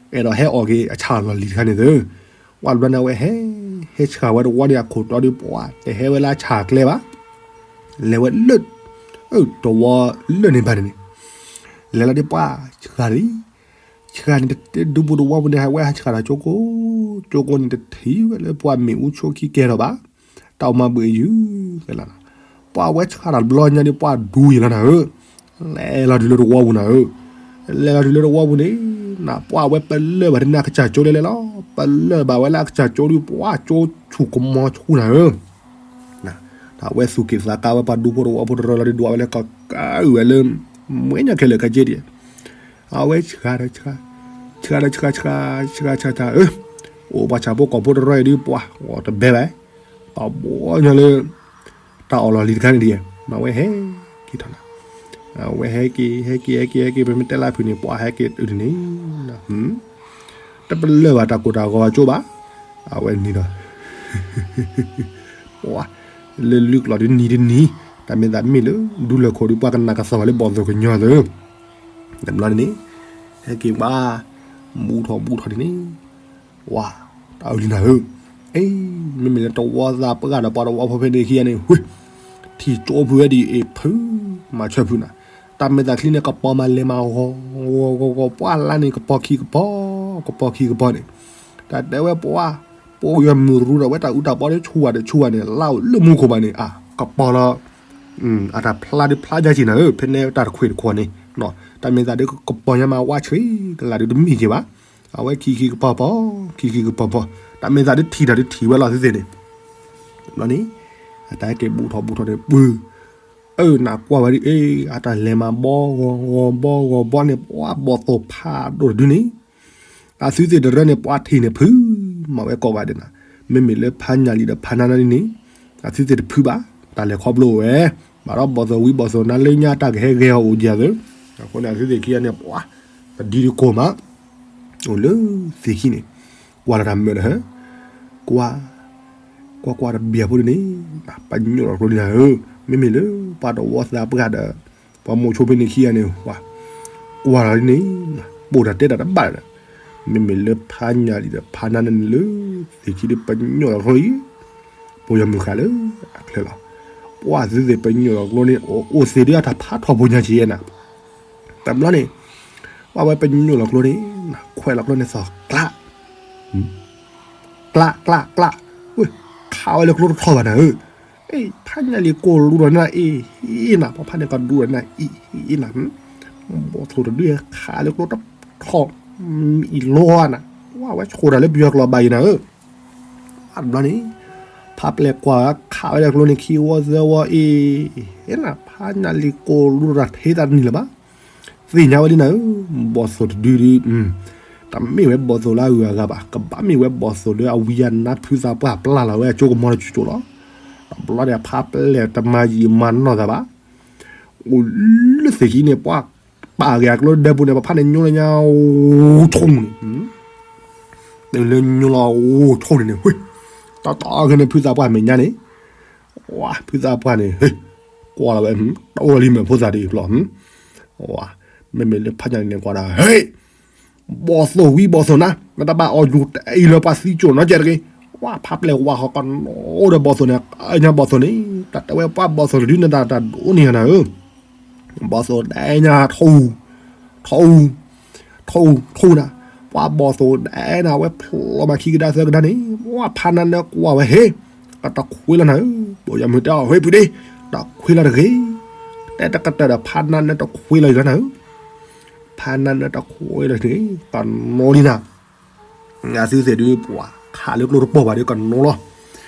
အဲၣ်ဒိးဟဲအီၣ်က့ၤအဆၣ်လီၢ်လံၤတခါန့ၣ်သု ပှၤဘျီန့ၣ် အဝဲဟဲ ဟဲဆှၣ်ဝဲတဝီန့ၣ် အခိၣ်တီဒီး ပှၤတဟဲဝဲလၢအဆၣ်ကျဲဘၣ် လဲၤဝဲလၢ တဝီလၢန့ၣ်ဘၣ်န့ၣ်န့ၣ် လဲၤလီၤဒ်ပှၤဆှၣ်လံ ဆှၣ်န့ၣ် တတဲဒူပူၤတဝီပူၤန့ၣ် ဟဲဝဲဟဲဆှၣ်ဒီးကၠိကိ ကၠိကိန့ၣ် တထံၣ်ဝဲလၢပှၤမ့ၣ်အူဆိခံကဲထီၣ်ဘၣ် တၢ်အိၣ်မးဘှံးယုၢ်သလးနီၤ ပှၤဝဲဆှၣ်တၢ်ဘျီညါဒ်ပှၤဒူယံာ်လီၤနၤဧၢ လဲၤလီၤတုၤလၢတဝီပူၤနၤဧၢ လဲၤလီၤတုၤလၢတဝီပူၤန့ၣ် နပှၤဝဲပလၢၢ်ဘၣ်တန့ၢ်အကစၢ်ကၠိလဲၤလဲၤလီၤ ပလၢၢ်ဘၣ်ဝဲလၢအကစၢ်ကၠိဒ်ပှၤကၠိဆူၣ်ကမီၤဆူၣ်နၤဧၢ တၢ်ဝဲသူၣ်က့ၣ်သးကါဝဲပှၤဒူဖိတဝီဖိတရၢလီၤဒ်ဒွးဝဲလၢကကါအုၣ်ဝဲလၢ မွဲညါခဲလၢာ်ခဲဆ့ဒံး အဝဲဆှၣ်ဒီးဆှၣ် ဆှၣ်ဒီးဆှၣ်ဆှၣ်ဆှၣ်ဆှၣ်ဆှၣ် အိၣ်ပှၤဆၣ်ဖိကီၢ်ဖိတရၢအံၤဒ်ပှၤ တဘဲဘၣ် ပှၤဘီညီလၢ တၢ်အီၣ်လီၢ်လံၤတခါန့ၣ်ဒံး မ့ၢ်ဝဲဟဲက့ၤထီၣ်နၤ အဝဲဟဲက့ၤ ဟဲက့ၤ ဟဲက့ၤ ဟဲက့ၤ ပမ့ၢ်တဲလၢဖုန့ၣ် ပှၤဟဲက့ၤအုၣ်န့ၣ် တပလၢၢ်ဘၣ်တၢ်ကိၢ်တၢ်ဂီၤအကၠိဘၣ် အဝဲန့ၣ်ဒီး ပှၤ လၢလုၢ်ကျိာ်ဒ်နံၤဒ်နံၤ တၢ်မ့ၢ်သးမ့ၢ်လၢ ဒူလၢၢ်ခိၣ်ဒ်ပှၤကနၣ်ကသီၣ်ဝဲလၢဘီၣ်သိၣ်ကညီၤသု တဘျီန့ၣ်န့ၣ် ဟဲက့ၤပှၤ ဘူးထီၣ်ဘူးထီၣ်ဒ်န့ၣ် ဝါ တၢ်အုၣ်လံနၤဧၢ အ့ မ့မ့ၢ်လၢတဝီသးပှၢ်ဒီးပှၤတဝီဖိဖဲန့ၣ်ခံဂၤန့ၣ် ဝ့ၢ် ထံၣ်ကၠိဖုဝဲဒ်အံၤဖု မၤဆၢဖုနၤ တၢ်မ့ၢ်သးချံန့ၣ် ကပီၤမၤလဲၤမၤဂီၤဂီၤဂီၤဂီၤ ပှၤလါန့ၣ် ကပီၤခံကပီၤ ကပီၤခံကပီၤန့ၣ် တၢ်တဲဝဲပှၤ ပှၤယွၤမုၢ်ရူဒီးဝဲတၢ်အူတၢ်ပီဒီးဆူၣ်ဝဲဒီးဆူၣ်ဝဲန့ၣ် လါအိၣ်လၢမူခိၣ်ဘၣ်န့ၣ် အကပီၤလီၤ အတၢ်ဖျါဒ်ဖျါယါက့ၤနၤဧၢ ဖဲန့ၣ်တၢ်တခွ့ၣ်တခွီၣ်န့ၣ် တၢ်မ့ၢ်သးဒ်ကပီၤညါမးဝါဆှံကလၢ်ဒ်တမ့ၢ်က့ၤဘၣ် အဝဲခံခံကပီၤပီၤ ခံခံကပီၤပီၤ တၢ်မ့ၢ်သးဒ်ထံၣ်တၢ်ဒ်ထံၣ်ဝဲလီၤသ့ၣ်သ့ၣ်န့ၣ် ဘျီန့ၣ် အတၢ်ဟဲက့ၤဘူးထီၣ်ဘူးထီၣ်န့ၣ် ပှၤ အၢ နကွၢ်ဝဲဒ်အ့ အတၢ်လဲၤမၤဘီဂီၤဂီၤဘီဂီၤဘီန့ၣ် ပှၤဘီၣ်သိၣ်ဖးဒိၣ်တဒုန့ၣ် အသုသ့ၣ်တရၢန့ၣ် ပှၤထံၣ်န့ၣ်ဖု မၤဝဲကိးဂၤဒဲးနၤ မ့မ့ၢ်လၢဖးညၣ်လံဒီးဖးနါနၢန့ၣ်န့ၣ် အသုသ့ၣ်တဖုဘၣ် တၢ်လဲၤခီဖျိအိၣ်ဝဲ ဘၣ်ဒီးဘီၣ်သိၣ်ဝံၤဘီၣ်သိၣ်နါလၢညါတၢ်ကဟဲဂဲၤအီၤအိၣ်ဒံးအသိး အဃိန့ၣ် အသုသ့ၣ်ခံဂၤန့ၣ် ပှၤ တဒံတကိၢ်မး အိၣ်လၢသ့ၣ်ခံန့ၣ် ကွၢ်လီၤတၢ်မၢဒီးဟဲ ကွၢ် ကွၢ်ကွၢ်တဘျီဖိဒ်န့ၣ် ပညိၣ်လီၤကျိဒ်နၤဧၢ မ့မ့ၢ်လၢပှၤတဝီသးပှၢ်ဒီး ပှၤမိၢ်ဆိဖဲန့ၣ်ခံဂၤန့ၣ် ကွၢ်လီၤဒ်န့ၣ် ပိာ်တၢ်တဲတၢ်တဘၣ်ဒီး မ့မ့ၢ်လၢဖးညၣ်လံၤဒီးဖးနါနၢၤန့ၣ်လၢ သ့ၣ်ခံဒုးပညိၣ်လီၤကျိလံ, ပိာ်ယီၤမုၣ်ဃာ်လၢအချၢလီၤ. ပှၤသုသ့ၣ်ပညိၣ်လီၤကျိန့ၣ် အိၣ်သ့ၣ်ဒုးအတၢ်ဖးထီၣ်ဖိညါက့နၤ, တဘျီန့ၣ် ပှၤဝဲပညိၣ်လီၤကျိန့ၣ် ခွဲးလီၤကျိန့ၣ်သီၣ်ကျး ကျး ကျး ကျး, ဝ့ၢ် ခးဝဲလၢကျိတထီၣ်ဘၣ်နၤဧၢ, ဖးညၣ်လံၤကိၢ်လူဒီးနၤအံၤနၤ, ပှၤဖးန့ၣ်ကဒူဒီးနၤအံၤအံၤနၤ, ဘီၣ်သိၣ်တဒုခးလၢကျိတထီၣ် အံၤလီၤနၤ, ဝဲဆိၣ်တၢ်လၢပယီၤကျိာ်ဘၣ်အံၤနၤဧၢ တဘျီန့ၣ် ဖးပျဲၢ်ကွၢ်ခးဝဲလၢကျိန့ၣ်ခံဝီသၢဝီအံၤ, ဖးညၣ်လံၤကိၢ်လူဒီးတၢ်ထဲသးတနံၤလၢၤဘၣ်, သ့ၣ်ညါဝဲလံနၤဧၢ, ဘီၣ်သိၣ်တဒုဒု တမ့ၢ်ဝဲဘီၣ်သိၣ်လၢအဂုၤအဂၤဘၣ်, ကဘၣ်မ့ၢ်ဝဲဘီၣ်သိၣ်လၢအဝံအနါဖုသးပှၢ်ပျၢ်လီၤဝဲအကၠိကမီၤတကၠိကၠိလီၤ. တဘျီန့ၣ် ဖးပျဲၢ်တမၤယံာ်မၤနီၢ်သးဘၣ်, အိၣ်လၢသ့ၣ်ခံန့ၣ် ပှၤပာ်က့ၤအကျိဒဲပူၤန့ၣ် ပှၤဖးန့ၣ်ညိလၢညါ အိၣ်ဆိန့ၣ်, တုၤလၢညိလီၤအိၣ်ဆိန့ၣ်န့ၣ် တီတီခဲန့ၣ် ဖုသးပှၢ်မဲာ်ညါန့ၣ် ဝါ ဖုသးပှၢ်န့ၣ် ဟ့ၣ် ကွၢ်လီၤဝဲ တအိၣ်လံမ့ၢ်ဖိသၣ်ဒ်အံၤဖျီၣ်, ဝါ မ့မ့ၢ်လၢဖးညၣ်လံၤန့ၣ်ကွၢ်ဒၣ် ဟ့ၣ် ဘီၣ်သိၣ်ဝံဘီၣ်သိၣ်နါ နတဘၣ်အီၣ်ယူၤတအံၤလၢပှၤသံကၠိၣ်နီတစဲးတဂ့ၤ, ဝါ ဖးပျဲၢ်ဝါဃီကနီဒီးဘီၣ်သိၣ်န့ၣ် အညါဘီၣ်သိၣ်န့ၣ် တၢ်တဲဝဲပှၤဘီၣ်သိၣ်တဒုန့ၣ်တၢ်တၢ်ဒိးန့ၢ်ယၤနၤဧၢ ဘီၣ်သိၣ်ဒဲညါထီအူ, ထီအူ, ထီအူ, ထီအူနၤ, ပှၤဘီၣ်သိၣ်ဒဲနၤ ဝဲဖျီမၤခံကဒါသၢကဒါန့ၣ် ဝါ ဖးနါနၢၤကွၢ်ဝဲ ဟ့ၣ် ကတခွ့လီၤနၤဧၢ, ပိာ်ယီၤမုၣ်တဲအီၤ ဟ့ၣ်ဖုဒ့, တခွ့လီၤတဂ့ၤ, တဲတကတၢၢ်ဒီး ဖးနါနၢၤတခွ့လီၤလံနၤဧၢ, ဖးနါနၢၤတခွ့လီၤတဂ့ၤ, ကနီလံနၤ အသုသ့ၣ်ဒုးပှၤ ခးလၢကျိတပိာ်ဘၣ်ဒီးကနီလီၤ,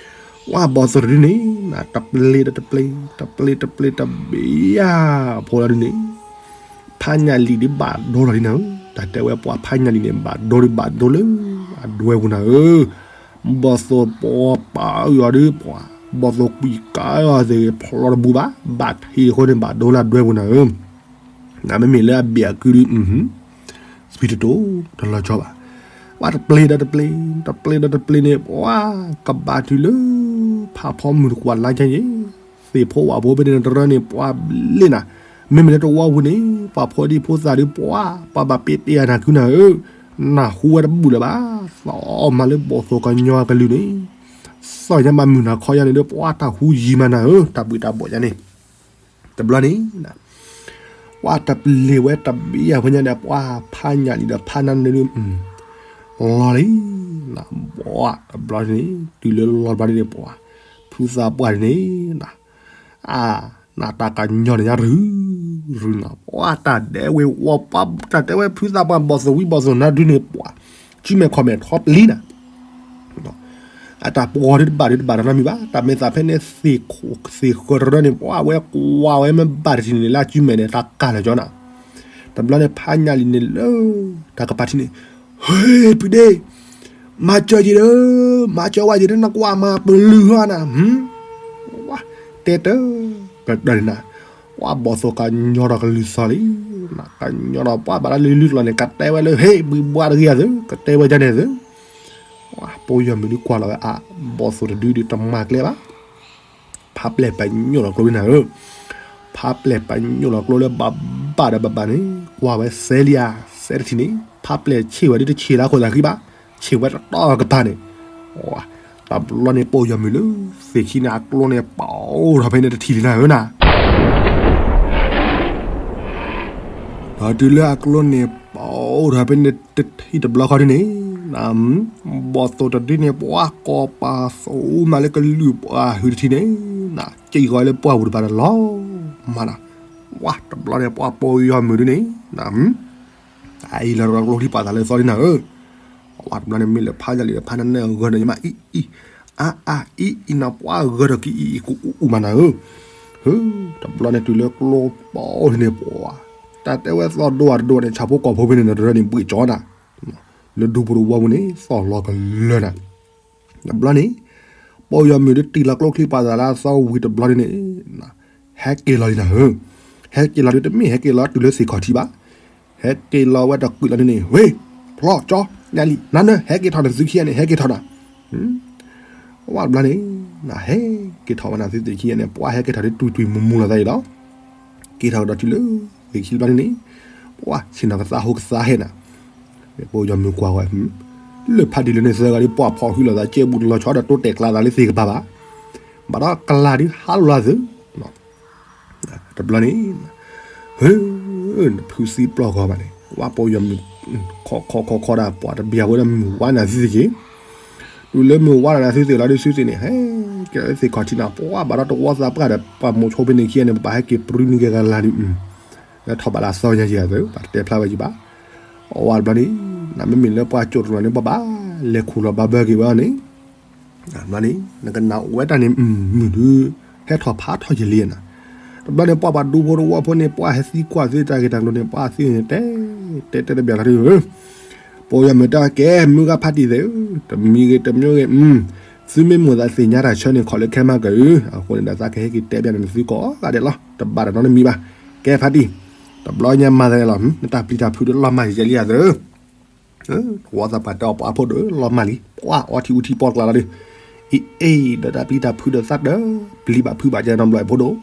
ဝါ ဘီၣ်သိၣ်တဒုန့ၣ် တပျ့ၤဒီးတပျ့ၤ, တပျ့ၤတပျ့ၤတဘ့ၣ်ယါဖိလီၤဒုန့ၣ်, ဖးညၣ်လံၤဒုးဘၣ်ဒိလီၤဒ်နၤဧၢ, တၢ်တဲဝဲပှၤဖးညၣ်လံၤန့ၣ် ဘၣ်ဒိဒုးဘၣ်ဒိလၢအဒွဲပူၤနၤဧၢ, ဘီၣ်သိၣ်ပှၤပာ်အီၤဒုးပှၤ, ဘီၣ်သိၣ်ကွံာ်ကါအီၤသ့ၣ်ဖျီတဘူးဘၣ်, ဘၣ်ထံးအဃိန့ၣ် ဘၣ်ဒိလၢအဒွဲပူၤနၤဧၢ နမ့မ့ၢ်လၢအဘ့ၣ်အကုဒုး, သံတတိၤတလီၤကၠီဘၣ်, ပှၤတပျ့ၤဒီးတပျ့ၤ, တပျ့ၤဒီးတပျ့ၤန့ၣ် ပှၤကဘၣ်တုၤလၢ ဖးဖီမုၢ်တကွၢ်လါကဲယ့ၣ်, သ့ၣ်ဖိဝၣ်ဖိဖဲန့ၣ်တရၢန့ၣ် ပှၤဘျ့နၤ, မ့မ့ၢ်လၢတဝီပူၤန့ၣ် ပှၤဖိဒံဖိသၣ်ဒုးပှၤ, ပှၤဘၣ်ပ့တ့ၢ်အနၢ်ကုနၤဧၢ, နၢ်ဟူဝဲတဘူၣ်လၢၤဘၣ်, သီၣ်မၤလၢဘီၣ်သိၣ်ကညီအကလုၢ်န့ၣ်, သီၣ်ညါမၤမုၢ်နၤခီယါန့ၣ်ဒီး ပှၤတၢ်ဟူယံၤမၤနၤဧၢ, တၢ်ဘှံးတၢ်ဘှီၣ်ယါန့ၣ် တဘျီန့ၣ် ပှၤတပျ့ၤဝဲတဘ့ၣ်ယါဖိညါဒီး ပှၤဖးညၣ်လံၤဒီးဖးနါနၢၤဒုး လီၤလံ, ဘီတဘျီန့ၣ် တုၤလၢလီၤတဘျီန့ၣ် ပှၤ ဖုသးပှၢ်န့ၣ် အ နတၢ်ကညီန့ၣ်ညါရုၢ်ရုၢ်နီၤ, ပှၤတၢ်ဒဲဝ့ၤဝီၤပှၤ တၢ်တဲဝဲဖုသးပှၢ်ဘီၣ်သိၣ်ဝံဘီၣ်သိၣ်နါဒုးန့ၣ် ပှၤ စုမဲာ်ခီၣ်မဲာ်ထီပလံနၤ အတၢ်ပှီၤဒုးတဘၣ်ဒုးတဘၣ်တၢ်နီတမံၤဘၣ်, တၢ်မဲာ်သးဖဲန့ၣ် သ့ၣ်ဃၢတရၢန့ၣ် ပှၤဝဲကွၢ်ဝဲမ့ၢ်ဘၣ်တထံၣ်န့ၣ် လၢအစုမဲာ်န့ၣ် တၢ်ကၢ်လၢာ်ကၠီနၤ, တဘျီန့ၣ် ဖးညၣ်လံၤန့ၣ်လၢ တၢ်ကပၤထံၣ်န့ၣ် ဟ့ၣ် ဖုဒ့ မၤစၢၤယံၤဒီး မၤစၢၤဝဲယံၤဒီး နကွၢ်မၤပလုၢ်ဟီနၤ, ဝါ တဲတၢ် ကတၢၢ်န့ၣ်နၤ, ဝါ ဘီၣ်သိၣ်ကညီဒီးကလုၢ်သီလံ, ကညီဒီးပှၤဘၣ်တၢ်လုၢ်လုၢ်ကျီၢ်န့ၣ် ကတဲဝဲလၢ ဟ့ၣ် ဘှံးဘှါတဂ့ၤအသု ကတဲဝဲဒ်န့ၣ်သု, ဝါ ပိာ်ယီၢ်မုၢ်ဒုးကွၢ်လီၤဝဲအါ, ဘီၣ်သိၣ်တဒုဒုးတမၤကျဲဘၣ် ဖးပျဲၢ်ပညိၣ်လီၤကျိလံနၤဧၢ, ဖးပျဲၢ်ပညိၣ်လီၤကျိလၢဘၣ်ဘၣ်ဒီးဘၣ်ဘၣ်န့ၣ် ကွၢ်ဝဲစဲလံဧါ, စဲတထံၣ်န့ၣ် ဖးပျဲၢ်ဆ့ၣ်ဝဲဒုးတဆ့ၣ်လၢအခိၣ်သးဃံဘၣ်, ဆ့ၣ်ဝဲတတီကပၤန့ၣ်, တဘျီန့ၣ် ပိာ်ယီၢ်မုၢ်လၢ သ့ၣ်ခံန့ၣ်အကျိန့ၣ် ပအိၣ်ထီၣ်ဖဲန့ၣ်တထံၣ်လံနၤဧၢနၤ ဒီးတုၤလၢအကျိန့ၣ် ပအိၣ်ထီၣ်ဖဲန့ၣ်တထံၣ်တဘျီဃီဒ်န့ၣ်, ဘီၣ်သိၣ်တဒုန့ၣ် ပှၤကိးပာ်သိမးလၢကလုၢ်ပှၤဟုးတထံၣ်န့ၣ်, က့ၢ်ဃီလၢပှၢ်ပူၤတပၤဒီးလီၤမးနၤ, ဝါ တဘျီန့ၣ် ပှၤပိာ်ယီၢ်မုၢ်ဒုန့ၣ် အအံၤလီၤကျိချံပာ်သးလၢသီဒ်နၤဧၢ, ဝါ တဘျီန့ၣ် မ့ၢ်လၢဖးညၣ်လံၤဒီးဖးနါနၢၤဂၢၢ်ဒီးယမးအံၤအံၤ, အါအါအံၤအံၤနၤ ပှၤဂၢၢ်ဒီးကအံၤအံၤကအူအူမးနၤဧၢ, ဟၢ တဘျီန့ၣ်တုၤလၢကျိပိာ်န့ၣ်ပှၤ, တၢ်တဲဝဲသီဒိၣ်အတဒိၣ်န့ၣ် ဆၣ်ဖိကီၢ်ဖိဖဲန့ၣ်ဒီးတရၢန့ၣ်ဘှံးကၠီနၤ, လၢဒူပူၤတဝီပူၤန့ၣ် သီၣ်လီၤကလၢနၤ, တဘျီန့ၣ် ပိာ်ယီၢ်မုၢ်ဒုးတံၢ်လီၤကျိချံပာ်သးလၢအသီဝံၤတဘျီဒုန့ၣ် ဟဲက့ၤလီၤလံနၤဧၢ, ဟဲက့ၤလီၤဒုးတမ့ၢ်ဟဲက့ၤလီၤတုၤလၢသ့ၣ်ခီၣ်ထံးဘၣ်, ဟဲက့ၤလီၤဝဲတကွံာ်လီၤဒုန့ၣ် ဝ့ၢ် ဖျီၣ်ကၠီ ညၣ်လံၤ နါနၢၤ ဟဲက့ၤထီၣ်နသုခံဂၤန့ၣ် ဟဲက့ၤထီၣ်နၤ, ဝါတဘျီန့ၣ် နဟဲက့ၤထီၣ်ဝဲနသုသ့ၣ်ခံဂၤန့ၣ် ပှၤဟဲက့ၤထီၣ်ဒုးတွံၢ်တွံၢ်မူၤမူၤလီၤသးအံၤလီၤ, က့ၤထီၣ်ကဒီးတုၤလၢ သ့ၣ်ခံတဘျီန့ၣ် ပှၤဆ့ၣ်နီၤကသးဟိကသးဟဲနၤ, ပိယီၤမုၣ်ကွၢ်ဝဲ, လၢဖးတံၢ်လၢန့ၣ်သၢဂၤဒီး ပှၢ်ဖီၣ်ဟုလီၤသး ကဲဘူးတလီၤဆီဒီး တိတဲာ်ကျါသးလၢသ့ၣ်ကပၤဘၣ်, ဘၣ်ဒီးကလၤဒုးဟးလိာ်လၢသု တဘျီန့ၣ်, ဟၢ, နဖုသံပျီၢ်ဂီၤဘၣ်န့ၣ် ဝဲပိယီၤမုၣ်, ခီခီခီခီဒၣ် ပှၤတဘျီဝဲဒၣ် မုၢ်ဝါနၤသုသ့ၣ်က့ၤ, တုၤလၢမုၢ်ဝါနၤသုသ့ၣ်လီၤဒုး သုသ့ၣ်န့ၣ် ဟဲကဲလၢသ့ၣ်ခီၣ်ထံးနၤ ပှၤဘၣ်ဒီးတဝီသးပှၢ်ဒီး ပှၤမိၤဆိဖဲန့ၣ်ခံဂၤန့ၣ် ပဘၣ်ဟဲက့ၤပြူနံၤက့ၤကလၤဒုး, လၢထီၣ်ဘၣ်လၢအသီညါက့ၤအသိး ပှၤတတဲဖျါဝဲက့ၤဘၣ်, အဝဲတဘျီန့ၣ်, နမ့မ့ၢ်လၢပှၤကၠိတရူၢ်န့ၣ် ပဘၣ်လဲၤခူၣ်လီၤဘၣ်ဘၢက့ၤဝဲအီၤန့ၣ် ဘျီန့ၣ် နကနၣ်ဝဲတၢ်န့ၣ် မုၢ်ဒုး ဟဲထီၣ်ဖးထီၣ်ယလံနၤ, တဘျီန့ၣ် ပှၤပှၤဒူဖိတဝီဖိန့ၣ် ပှၤဟဲသံကွၢ်သ့တၢ်ဂ့ၢ်တၢ်ကျိၤန့ၣ် ပှၤသ့န့ၣ် တဲ, တဲတဲတဘျီလီၤဒုး, ပိယီၤမုၣ်တဲကဲ မုၢ်ဂၤဖးတံၢ်သ့ၣ်ဧၢ, တမံၤဂ့ၤတမံၤဂ့ၤ, သုမ့ၢ်မိၣ်သးသ့ၣ်ညါတၢ်ဆၢန့ၣ် ခီၣ်လၢခဲမးကၢအု, အဃိန့ၣ်ဒီး သးကဟဲက့ၤတဲဘၣ်နသုကိးဂၤဒဲးလီၤ, တဘၣ်တၢ်နီတမံၤဘၣ်, ကဲဖးတံၢ်, တဘျီညါမၤသးန့ၣ်လီၤ, နတၢ်ပျံၤတၢ်ဖုးဒီးလီၤမၢ်ယဲလံယသၢ တဝီသးပှၢ်တဲအီၤ ပှၤဖိဒိၣ်လီၤမၢ်လံ, ပှၤအီထံအူထံပီၢ်ကျါလီၤဒုး, အ့ၣ်အ့ၣ် ဒီးတၢ်ပျံၤတၢ်ဖုးဒီးသးတပျံၤဘၣ်ဖုးဘၣ်ကဲနီတဘျီဖိဒိၣ်,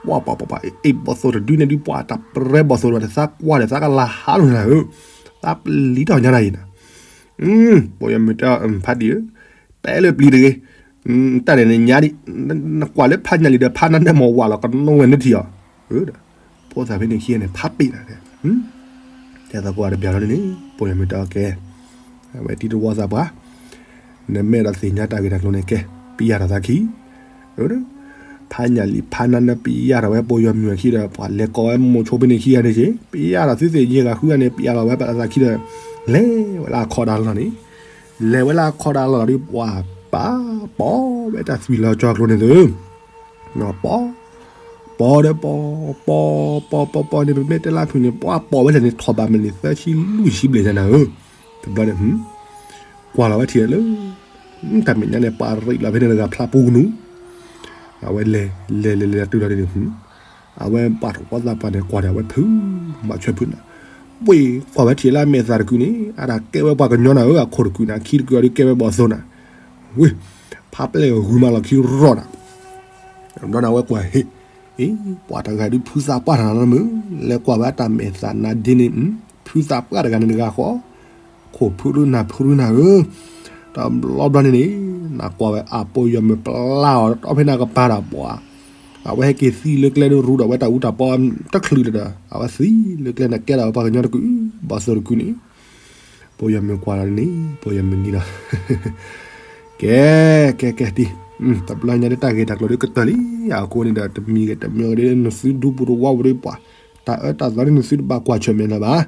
ပှၤပှၤပှၤပှၤ အ့ၣ်အ့ၣ် ဘီၣ်သိၣ်တဒုန့ၣ်ဒုး ပှၤတၢ်ပြဲဘီၣ်သိၣ်တဘၣ်ဒီး သးကွၢ်ဒီးသးကလၤဟးလိာ်နၤဧၢ, သးပျံၤထီၣ်ညါနၤအံၤနၤ, ပိယီၤမုၣ်တဲ ဖးတံၢ်ဧၢ, တဲလၢပျံၤတဂ့ၤ, တၢ်န့ၣ်နညါဒံး, နကွၢ်လၢဖးညၣ်လံဒီး ဖးနါနဲမီၢ်ဝးလီၤ ကနိဝဲနထံၣ်အီၤ, ဖိသၣ်ဖဲန့ၣ်ခံဂၤန့ၣ် ဖးပ့ၣ်နၤ, တဲသကိးတဘျီလီၤန့ၣ်န့ၣ် ပိယီၤမုၣ်တဲအီၤကဲ, အဝဲတံၤတဝီသးပှၢ်, နမ့ၢ်ဒီးသ့ၣ်ညါတၢ်ဂ့ၢ်တၢ်ကျိၤန့ၣ်ကဲ, ပျံၤယၤထီၣ်သးခံ ဖးညၣ်လံဖးနါနဲပျံၤယၤထီၣ်ဝဲ ပိယီၤမုၣ်အခံဒီး ပှၤလဲၤကိးဝဲမိၤဆိဖဲန့ၣ်ခံဂၤန့ၣ်က့ၤ, ပျံၤယၤထီၣ်သုသ့ၣ်ယဲၢ်ဂၤဃုဂၤန့ၣ် ပျံၤယၤထီၣ်ဝဲပသးခံဒီး လဲၤဝဲလၢအခီဒါလီၤန့ၣ်, လဲၤဝဲလၢအခီဒါလီၤဒီး ပှၤပာ်ပိာ်ဝဲတၢ်သွံၣ်လီၤကၠီကျိၤန့ၣ်သု ပီ, ပီဒီးပီ, ပီ, ပီ, ပီ, ပီန့ၣ် ပမ့ၢ်တဲလၢဖုၣ်န့ၣ် ပှၤပိာ်ဝဲလဲၣ်န့ၣ် ထီၣ်ဘၣ်မ့ၢ်န့ၣ်သၢဆံလွံၢ်ဆံဘျဲၣ်ညါနၤဧၢ, တဘျီန့ၣ်, ကွၢ်လီၤဝဲထံၣ်လၢ, တၢ်မဲာ်ညါန့ၣ် ပှၤရံးလီၤဖဲန့ၣ်တဂၤဖျါပူကနူၤ, အဝဲလဲၤ, လဲၤလဲၤလဲၤတုၤလီၤန့ၣ်, အဝဲပှၤတဝီသးပှၢ်န့ၣ် ကွၢ်ဒီးအဝဲဖုး, မၤဆွဲဖုးနၤ, ဝ့ၢ်ကွၢ်ဝဲထံၣ်လၢအမဲာ်သးတကုာ်န့ၣ် အတၢ်ကဲဝဲပှၤကညီနၤဧၢ, အခိၣ်တကုာ်န့ၣ် အခံတကုာ်အီၤဒုးကဲဝဲဘီၣ်သိၣ်နၤ, ဝ့ၢ်, ဖးပျဲၢ်ဂုၤမးလီၤခံရီၣ်နၤ ဘျီန့ၣ်အဝဲကွၢ်ဟ့ၣ်, အ့, ပှၤတဂၤဒုးဖုးသးပှၢ်တဂၤလီၤမုၢ်, လဲၤကွၢ်ဝဲအတၢ်မဲာ်သးနါဒ့န့ၣ်, ဖုးသးပှၢ်တဂၤန့ၣ်တဂၤဃီ, ခိၣ်ဖုးဒုးနၢ်ဖုးဒုးနၤဧၢ, တဘျီဘျီန့ၣ်န့ၣ်, နကွၢ်ဝဲအပိယီၤမုၣ်ပျၢ်အီၤတီဖဲန့ၣ်ကပၤဒီးပှၤ, အဝဲဟဲက့ၤသံလၢကျဲဒုးရူဒီးဝဲတၢ်အူတၢ်ပီတချုးဒီး အဝဲသံလၢကျဲန့ၣ်ကဲဒီးဝဲပှၤကညီတကုာ်, ဘီၣ်သိၣ်တကုာ်န့ၣ် ပိယီၤမုၣ်ကွၢ်လီၤန့ၣ် ပိယီၤမုၣ်နံၤလီၤ, ကဲ, ကဲကဲတံၤ, တဘျီညါဒ်တၢ်ဂ့ၢ်တၢ်ကျိၤဒ်ကတၢၢ်လံ, အဃိန့ၣ်ဒီး တမံၤဂ့ၤတမံၤဂ့ၤဒ်နသုဒူပူၤတဝီပူၤဒ်ပှၤ, တၢ်အၢတၢ်သီဒ်နသုတဘၣ်ကွၢ်ဆၢၣ်မဲာ်လၢၤဘၣ်,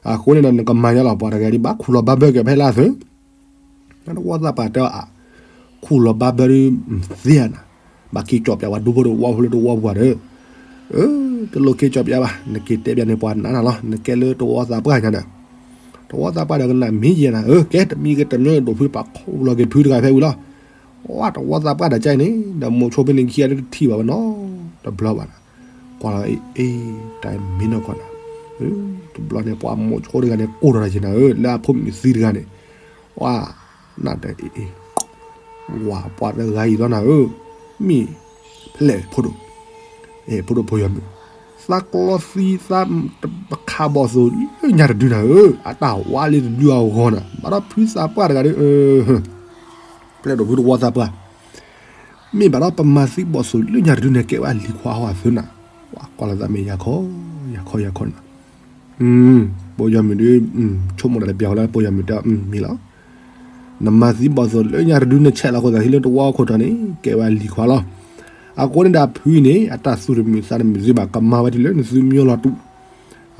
အဃိန့ၣ်ဒီး နကမၤညါလီၤ ပှၤတဂၤဒ်ဘၣ်ခူၣ်လီၤဘၣ်ဘၢက့ၤဖဲလၢအသု တဝီသးပှၢ်တဲအီၤအါ, ခူၣ်လီၤဘၣ်ဘၢဒ်, သ့ဧါနၤ, ဘၣ်က့ၤကၠီၣ်ပၠးပှၤဒူဖိတဝီဖိလၢတဝီပူၤဧါဒီး, အၢ, တလိၣ်က့ၤကၠီၣ်ပၠးဘၣ်, နက့ၤတဲဘၣ်န့ၣ်ပှၤနးနၤလီၤ, နကဲလၢတဝီသးပှၢ်ညါဒီး, တဝီသးပှၢ်ဒီးကနၣ်မ့ၢ်ယဲနၤ, အၢ ကဲတမံၤဂ့ၤတမံၤဂ့ၤဒိၣ်ဖုပာ်ခူၣ်လီၤက့ၤဖုတဂၤဖဲဝံၤလီၤ, ဝဲတဝီသးပှၢ်ဒီးကၢ်အံၤန့ၣ် ဒီးမိၤဆိဖဲန့ၣ်ခံဂၤဒုးတထံၣ်ဘၣ်ဝဲနီတဘျီဘၣ်နၤ, ကွၢ်လီၤအ့ၣ် တၢ်မ့ၢ်နီၢ်ကီၢ်နၤ, တဘျီန့ၣ် ပှၤမိၤဆိတဂၤန့ၣ် ကိၢ်ထီၣ်တၢ်က့ၤနၤဧၢ, လၢအဖိမုၣ်သံတဂၤန့ၣ်, ဝဲ, နဒီးအ့ၣ်အ့ၣ်, ဝဲပှၤတဂၤအံၤလီၤနၤဧၢ, မ့ၢ်ဖျဲၣ်ဖိဒိၣ်, ဖိဒိၣ်ဖိယီၤမုၣ်, သးကျီသံသးတခးဘီၣ်သိၣ်လၢညါတဒုနၤဧၢ, အတၢ်ဝါလၢတဒုအဂီၢ်နၤ, ဘၣ်ဒီးဖုသးပှၢ်တဂၤဒီး ဖျဲၣ်ဒိၣ်ဖုတဝီသးပှၢ်, မ့ၢ်ဘၣ်ဒီးပမၤသံဘီၣ်သိၣ်လၢညါတဒုန့ၣ် ကဲဝဲအလံၤခွါဟီၣ်အသုနၤ, ဝဲကွၢ်လီၤသးမ့ၢ်ယၤခီ, ယၤခီယၤခီနၤ, ပိယီၤမုၣ်ဒီး, ဆိကမိၣ်တၢ်တပျၢ်ဃီလၢပိယီၤမုၣ်တဲ, မ့ၢ်လီၤ, နမၤသံဘီၣ်သိၣ်လၢညါတဒုန့ၣ် ဆဲးလီၤခိၣ်သးဟံးလၢတဝီခိၣ်တီန့ၣ် ကဲဝဲအလံၤခွါလီၤ, အဃိန့ၣ်ဒီးဖုအံၤန့ၣ် အတၢ်သူၣ်တမုာ်သးတမုာ်သ့ဘၣ် ကမၤဝဲတုၤလၢနသုမၠိလီၤတူာ်,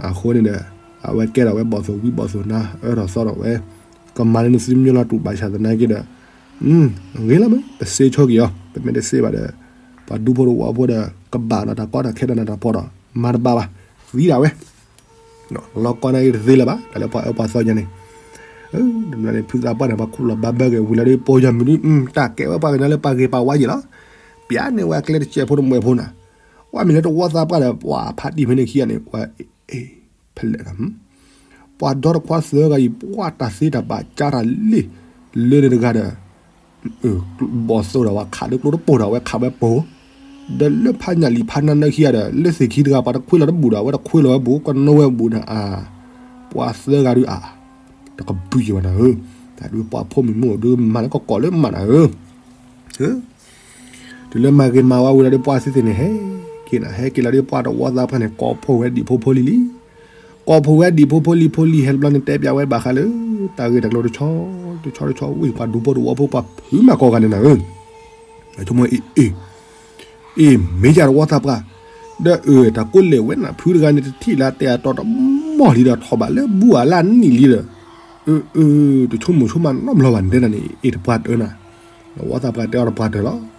အဃိန့ၣ်ဒီး, အဝဲကဲထီၣ်ဝဲဘီၣ်သိၣ်ဝံဘီၣ်သိၣ်နါ အၢထီၣ်သီထီၣ်ဝဲ, ကမၤလၢနသုမၠိလီၤတူာ်ဘၣ်ဆၣ်သနာ်က့ဒီး, ဂ့ၤလီၤမ့ၢ် ပစ့ဆိက့ၤအီၤ ပမ့ၢ်တစ့ဘၣ်ဒီး, ပှၤဒူဖိတဝီဖိဒီး ကဘၣ်နၤတၢ်ကီတၢ်ခဲဒီးနၤတၢ်ဖီဒီး မၤတဘၣ်ဘၣ်, သံဒၣ်ဝဲ လီၤကီနၢ်ဂ့ၤတသ့လၢၤဘၣ် တၢ်လၢပှၤအၢပှၤသီညါန့ၣ်, တဘျီန့ၣ် ဖုသးပှၢ်န့ၣ် ပှၤခူၣ်လီၤဘၣ်ဘၢက့ၤဝံၤလီၤဒီး ပိယီၤမုၣ်ဒုး တၢ်ကဲဝဲပှၤကညီလၢပှၤဂ့ၤပှၤဝါယံာ်လီၤ, ပျၢ်န့ၢ်ဝဲအကျဲတစဲးဖိတမှဲးဖိနၤ, ဝဲမ့ၢ်လၢတဝီသးပှၢ်ဒီး ပှၤဖးတံၢ်ဖဲန့ၣ်ခံဂၤန့ၣ် ပှၤ, ဖဲလဲၣ်, ပှၤဒီတခွါသၢဂၤအံၤ ပှၤတၢ်သ့တၢ်ဘၣ်ကၢ်တၢ်လံ, လၢန့ၣ်တဂၤဒီး ဘီၣ်သိၣ်ဒီးဝဲခးလၢကျိတပိၢ်ဒီး အဝဲခးဝဲပိၢ်, ဒီးလၢဖးညၣ်လံၤဖးနါနၢခံဂၤဒီး လၢသ့ၣ်ခံတဂၤ ပှၤတခွ့လီၤတဘူၣ်ဒီး အဝဲတခွ့လီၤဝဲဘူၣ် ကနိဝဲဘူၣ်န့ၣ်ဧါ, ပှၤသၢဂၤဒုးဧါ, တကဘုးယံၤဘၣ်နၤဧၢ, တၢ်ဒုးပှၤဖိမုၣ်မုၣ်ဒုးမၤလၢကီၢ်ကီၢ်လၢမးနၤဧၢ, တုၤလၢမၤဂ့ၤမၤဝါဝံၤလီၤဒီး ပှၤသုသ့ၣ်န့ၣ် ဟဲက့ၤနၤ ဟဲက့ၤလီၤဒီးပှၤတဝီသးပှၢ်န့ၣ် ကိးဖှိၣ်ဝဲဒံးဖိဖိလံၤလံၤ, ကိးဖှိၣ်ဝဲဒံးဖိဖိလံၤဖိလံၤ ဟဲတဘျီန့ၣ် တဲပၠးဝဲဘၣ်ဃးလၢ တၢ်ဂ့ၢ်တၢ်ကျိၤတဆီတဆီတဆီဝံၤ ပှၤဒူဖိတဝီဖိ ပှၤဖုးမးကိးဂၤန့ၣ်နၤဧၢ, ဆိကမိၣ်အ့ၣ် အ့ၣ် မ့ၢ်ယၤတဝီသးပှၢ်, ဒီးအၢ တၢ်ကိးလဲၣ်ဝဲနၤ ဖုတဂၤန့ၣ် တထံၣ်လၢတဲအတီတမီၢ်လံဒီး ထီၣ်ဘးလၢဘူၣ်အလၢနံၣ်လံဒီး, အၢ အၢ တဆိကမိၣ်ဆိကမးနီတဘျီဘၣ်န့ၣ် တဲဒၣ်န့ၣ် အ့ၣ်တပှၢ်တၢၢ်နၤ, တဝီသးပှၢ်တဲအီၤတပှၢ်တၢၢ်လီၤ,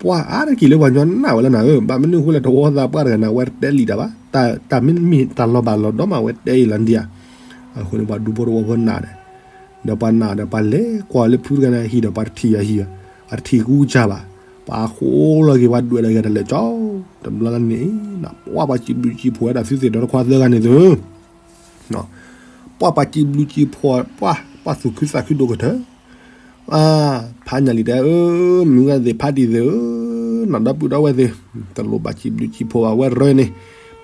ပှၤအါတက့ၢ်လၢပှၤညီနၢ်ဝဲလၢနၤဧၢ, ဘၣ်မနုၤအဃိလဲၣ် တဝီသးပှၢ်တဂၤန့ၣ် အဝဲတတဲလံာ်တၢ်ဘၣ်, တၢ်မ့ၢ်မ့ၢ်တၢ်လီၤဘၣ်လီၤဒီးမး အဝဲတဲအံၤလီၤဒံးဧါ, အဃိန့ၣ် ပှၤဒူဖိတဝီဖိနာ်ဒီး ဒီးပှၤနာ်ဒီး ပှၤလဲၤကွၢ်လၢဖုတဂၤန့ၣ် ဟံၣ်ဒီးပှၤတထံၣ်ယၤဟံၣ်, အတထံၣ်ကူစၢ်ဘၣ်, ပှၤဃိလီၤက့ၤ ပှၤဒွဲၣ်လီၤက့ၤတၢ်လၢာ်ကၠီ, တဘျီလၢန့ၣ် ပှၤပှၤစံးဘျုးစံးဖှိၣ်ဝဲဒၣ်သုသ့ၣ်ဒီတခွါသၢဂၤန့ၣ်သု, ပှၤပှၤစံးဘျုးစံးဖှိၣ် ပှၤ ပှၤသူၣ်ခုသးခုဒိၣ်ကတၢၢ် ဖးညၣ်လံၤတဲဧၢ, မုၢ်ဂၤသ့ၣ်ဖးတံၢ်သ့ၣ်ဧၢ, နီၢ်ဒီပုၢ်ဒီဝဲၢ်သ့ၣ်, တလိၣ်ဘၣ်စံးဘျုးစံးဖှိၣ်ဘၣ်ဝဲရၢန့ၣ်,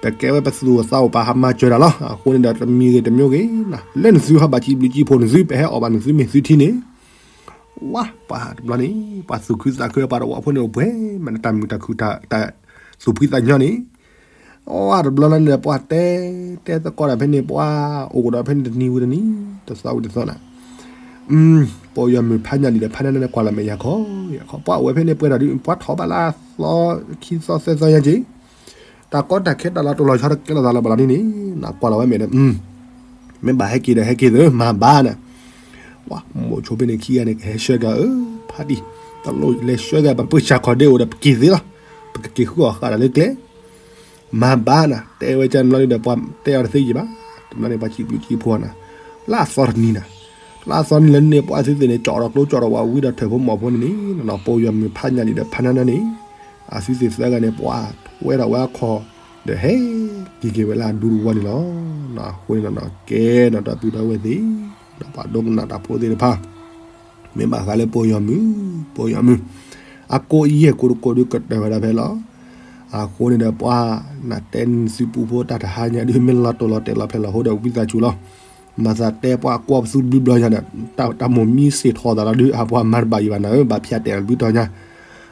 ပကဲဝဲပသူၣ်ပသးအိၣ် ပဟးမၤစၢၤတၢ်လီၤ. အဃိန့ၣ်ဒီး တမံၤဂ့ၤတမံၤဂ့ၤ, လၢနသုဟးဘၣ်စံးဘျုးစံးဖှိၣ်နသု ပဟဲအီၣ်ဘၣ်နသုမ့ၢ်သုထံန့ၣ်, ဝါ ပှၤတဘျီန့ၣ် ပှၤသူၣ်ခုသးခု ပှၤတဝီဖိန့ၣ် အိၣ်ပှဲၤမး တၢ်မုာ်တၢ်ခုၣ် တၢ်သူၣ်ဖှံသးညီန့ၣ် အတဘျီလၢန့ၣ်ဒီး ပှၤတဲ တဲသကိးတၢ်ဖဲန့ၣ် ပှၤအိၣ်ကဒီးဖဲန့ၣ် တနံၤဝံၤတနံၤ တသီဝံၤတသီနၤ, ပိာ်ယွၤမုၣ်ဖးညၣ်လံၤဒီး ဖးနၢ်နၢ်န့ၣ် ကွၢ်လီၤမဲာ်ယၤခီ ယၤခီ ပှၤအိၣ်ဝဲဖဲန့ၣ် ပှဲၤထီၣ်ဒုး ပှၤထီၣ်ဘၣ်လၢသီခံသီသၢသီညါက့ၤ, တၢ်ကီတၢ်ခဲတၢ်လီၤတိၢ်လီၤဆီတကဲလီၤသးလၢၤဘၣ်လီၤန့ၣ်န့ၣ် နကွၢ်လီၤဝဲမဲာ်ဒီး မ့ၢ်ဘၣ်ဟဲက့ၤဒီးဟဲက့ၤသ့ မၤဘၣ်နၤ, ဝါ မိၢ်ဆိဖဲန့ၣ်ခံဂၤန့ၣ် ကဟဲဆှၢကၤဧၢ ဖးတံၢ်, တလိၣ်လဲၤဆှၢကၤ ပပၢဆှၢခီၣ်ဒ့အိၣ်ဒီး ပက့ၤသ့လီၤ, ပကက့ၤဃုအီၣ်ဃာ်တၢ်လၢကျဲ မၤဘၣ်နၤ တဲဝဲကၢ်တဘျီန့ၣ်ဒီး ပှၤတဲအီၤတသ့ယံၤဘၣ်, တဘျီန့ၣ် ပှၤစံးဘျုးစံးဖှိၣ်နၤ, လၢအသီတနံၤနၤ, လၢအသီတနံၤလၢန့ၣ် ပှၤသုသ့ၣ်န့ၣ် ကၠီၣ်ဒီးကျိကၠီၣ်ဒီးဝဲဝံဒီးထၢၣ်ဖိမီၢ်ဖိန့ၣ်န့ၣ် ပိာ်ယွၤမုၣ်ဖးညၣ်လံၤဒီး ဖးနၢ်နၢ်န့ၣ် အသုသ့ၣ်သၢဂၤန့ၣ် ပှၤထွဲထီၣ်ဝဲအခီၣ် ဒီးဟဲက့ၤက့ၤဝဲလၢအဒူတဝီန့ၣ်လီၤ. အဃိန့ၣ် ကဲနီၢ်ဒီပုၢ်ဒီဝဲၢ်သ့ၣ်, ဒီးပှၤဒိကနၣ်တၢ်ဖိသ့ၣ်တဖၣ် မ့ၢ်ဘၣ်ဃးလၢပိာ်ယွၤမုၣ်, ပိာ်ယွၤမုၣ်, အကိးယဲၢ်ကိးတကိးဒုးကတၢၢ်ဝဲဒၣ်ဖဲလီၤ. အဃိန့ၣ်ဒီး ပှၤနတဲနသုပူဖိတၢ်တဟါညါဒုး မ့ၢ်လီၤတိၢ်လီၤတဲာ်လီၤဖျဲၣ်လီၤဟိဒီး ဝံသးစူၤလီၤ. မၤသးတဲပှၤကွၢ်ပသူဘျုးဘျီညါဒီး တၢ်မိၢ်မံစ့ၢ်ထီၣ်သးလီၤဒုး အပှၤမၤတဘၣ်ယံၤဘၣ်နၤဧၢ, ဘၣ်ဖၠးတဲာ်ဘျုးတီၤညါ.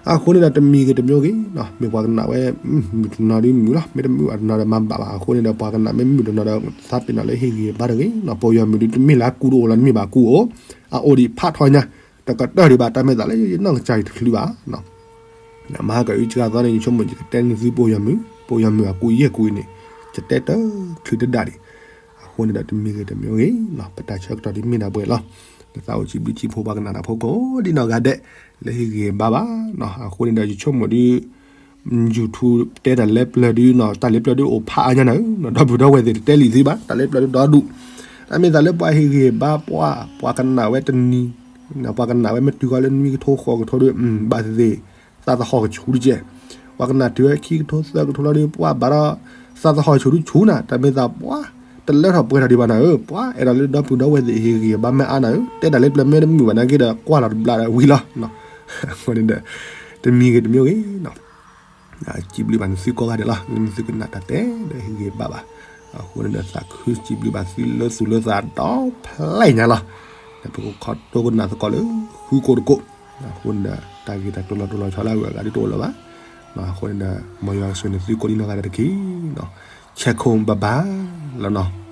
အဃိန့ၣ်ဒီး တမံၤဂ့ၤတမံၤဂ့ၤ, မ့ၢ်ပှၤကနၣ်ဝဲ မုာ်တနီၤဒုးမုာ်လီၤ, မ့ၢ်တမုာ်အတနီၤဒီးမၤဘၣ်ဘၣ်. အဃိန့ၣ်ဒီး ပှၤကနၣ်မ့ၢ်မုာ်တနီၤဒီး သးပ့ၤနီၣ်လၢဟ့ၣ်ဂံၢ်ဘါတဂ့ၤ, ပိာ်ယွၤမုၣ်ဒုး တမ့ၢ်လၢအကူတအိၣ်လီၤ တမ့ၢ်ဘၣ်ကူအိၣ်, အအိၣ်ဒံးဖးထီညါ, တကတၢၢ်ဒံးဘၣ် တၢ်မ့ၢ်သးလၢယနီၢ်ကစၢ်ယတချုးဘၣ် မဟါကၢအံၤစှၤသီန့ၣ် ယဆိကမိၣ် ယကတဲနသုပိာ်ယွၤမုၣ်, ပိာ်ယွၤမုၣ်အကူယဲၢ်ကူအံၤန့ၣ် ယတဲတချုးတဒၣ်ဒံး. အဃိန့ၣ်ဒီး တမံၤဂ့ၤတမံၤဂ့ၤ, ပတၢ်ဆၢကတီၢ်ဒ်မ့ၢ်ဒၣ်ပှဲၤလီၤ. ဒီးသးအိၣ်စံးဘျုးစံးဖှိၣ်ပှၤကနၣ်တၢ်ဖိကိးဒ်နီၢ်ဂၤဒဲး လၢဟ့ၣ်ဂံၢ်ဘါဘၣ်. အဃိန့ၣ်ဒီး ယဆိကမိၣ်ဒုး YouTube တဲတၢ်လၢပျၢၤဒုးနီၤ, တၢ်လၢပျၢၤဒုးအိၣ်ဖးအါညါနၤဧၢ, ဒီပုၢ်ဒီဝဲၢ်သ့ၣ် တတဲလံသုဘၣ်, တၢ်လၢပျၢၤဒုးဒီဒူၣ်, တၢ်မ့ၢ်သးလၢပှၤဟ့ၣ်ဂံၢ်ဘါပှၤ, ပှၤကနၣ်ဝဲတနံၤ, ပှၤကနၣ်ဝဲမ့ၢ်တုၤဃီလၢနွံကထိဃိးကထိဒုး ဘၣ်သ့ၣ်သ့ၣ် သးသဟီၣ်ကဆူၣ်တကဲး, ပှၤကနၣ်တုၤဝဲခံကထိသၢကထိလီၤဒုး ပှၤဘၣ်ဒီး သးသဟီၣ်ဆူၣ်ဒုးဆူၣ်နၤ, တၢ်မ့ၢ်သးပှၤ တလၢထီၣ်ပှဲၤထီၣ်ဒံးဘၣ်နၤဧၢ, ပှၤအဲၣ်ဒိးလၢဒီပုၢ်ဒီဝဲၢ်သ့ၣ်ဟ့ၣ်ဂံၢ်ဘါမ့ၢ်အါနၤဧၢ, တဲတၢ်လၢပျၢၤမ့ၢ်တမုာ်ဘၣ်နာ်က့ဒီး ကွၢ်လီၤတဘျီဒီးဝံၤလီၤ. အဃိန့ၣ်ဒီး တမံၤဂ့ၤတမံၤဂ့ၤ စံးဘျုးဘၣ်နသုကိးဂၤဒဲးလီၤ, လၢနသုကနၣ်တၢ်တဲဒီးဟ့ၣ်ဂံၢ်ဘါဘၣ်. အဃိန့ၣ်ဒီး သးခုစံးဘျုးဘၣ်သုလၢသူၣ်လၢသးဒီဖျၢၣ်ညါလီၤ. ဒီးပကခီဒိကနၣ်သကိးလၢဃုကိးတကိး, အဃိန့ၣ်ဒီး တၢ်ဂ့ၢ်တၢ်တိၢ်လီၤတိၢ်လီၤဆီလၢအဂုၤအဂၤဒ်တအိၣ်လၢၤဘၣ်. အဃိန့ၣ်ဒီး မ်ယွၤကဆိၣ်ဂ့ၤနသုကိးဒ်နီၢ်ဂၤဒဲးတက့ၢ်. ဆဲးခိၣ်ဘၣ်ဘၣ်လီၤနီၤ.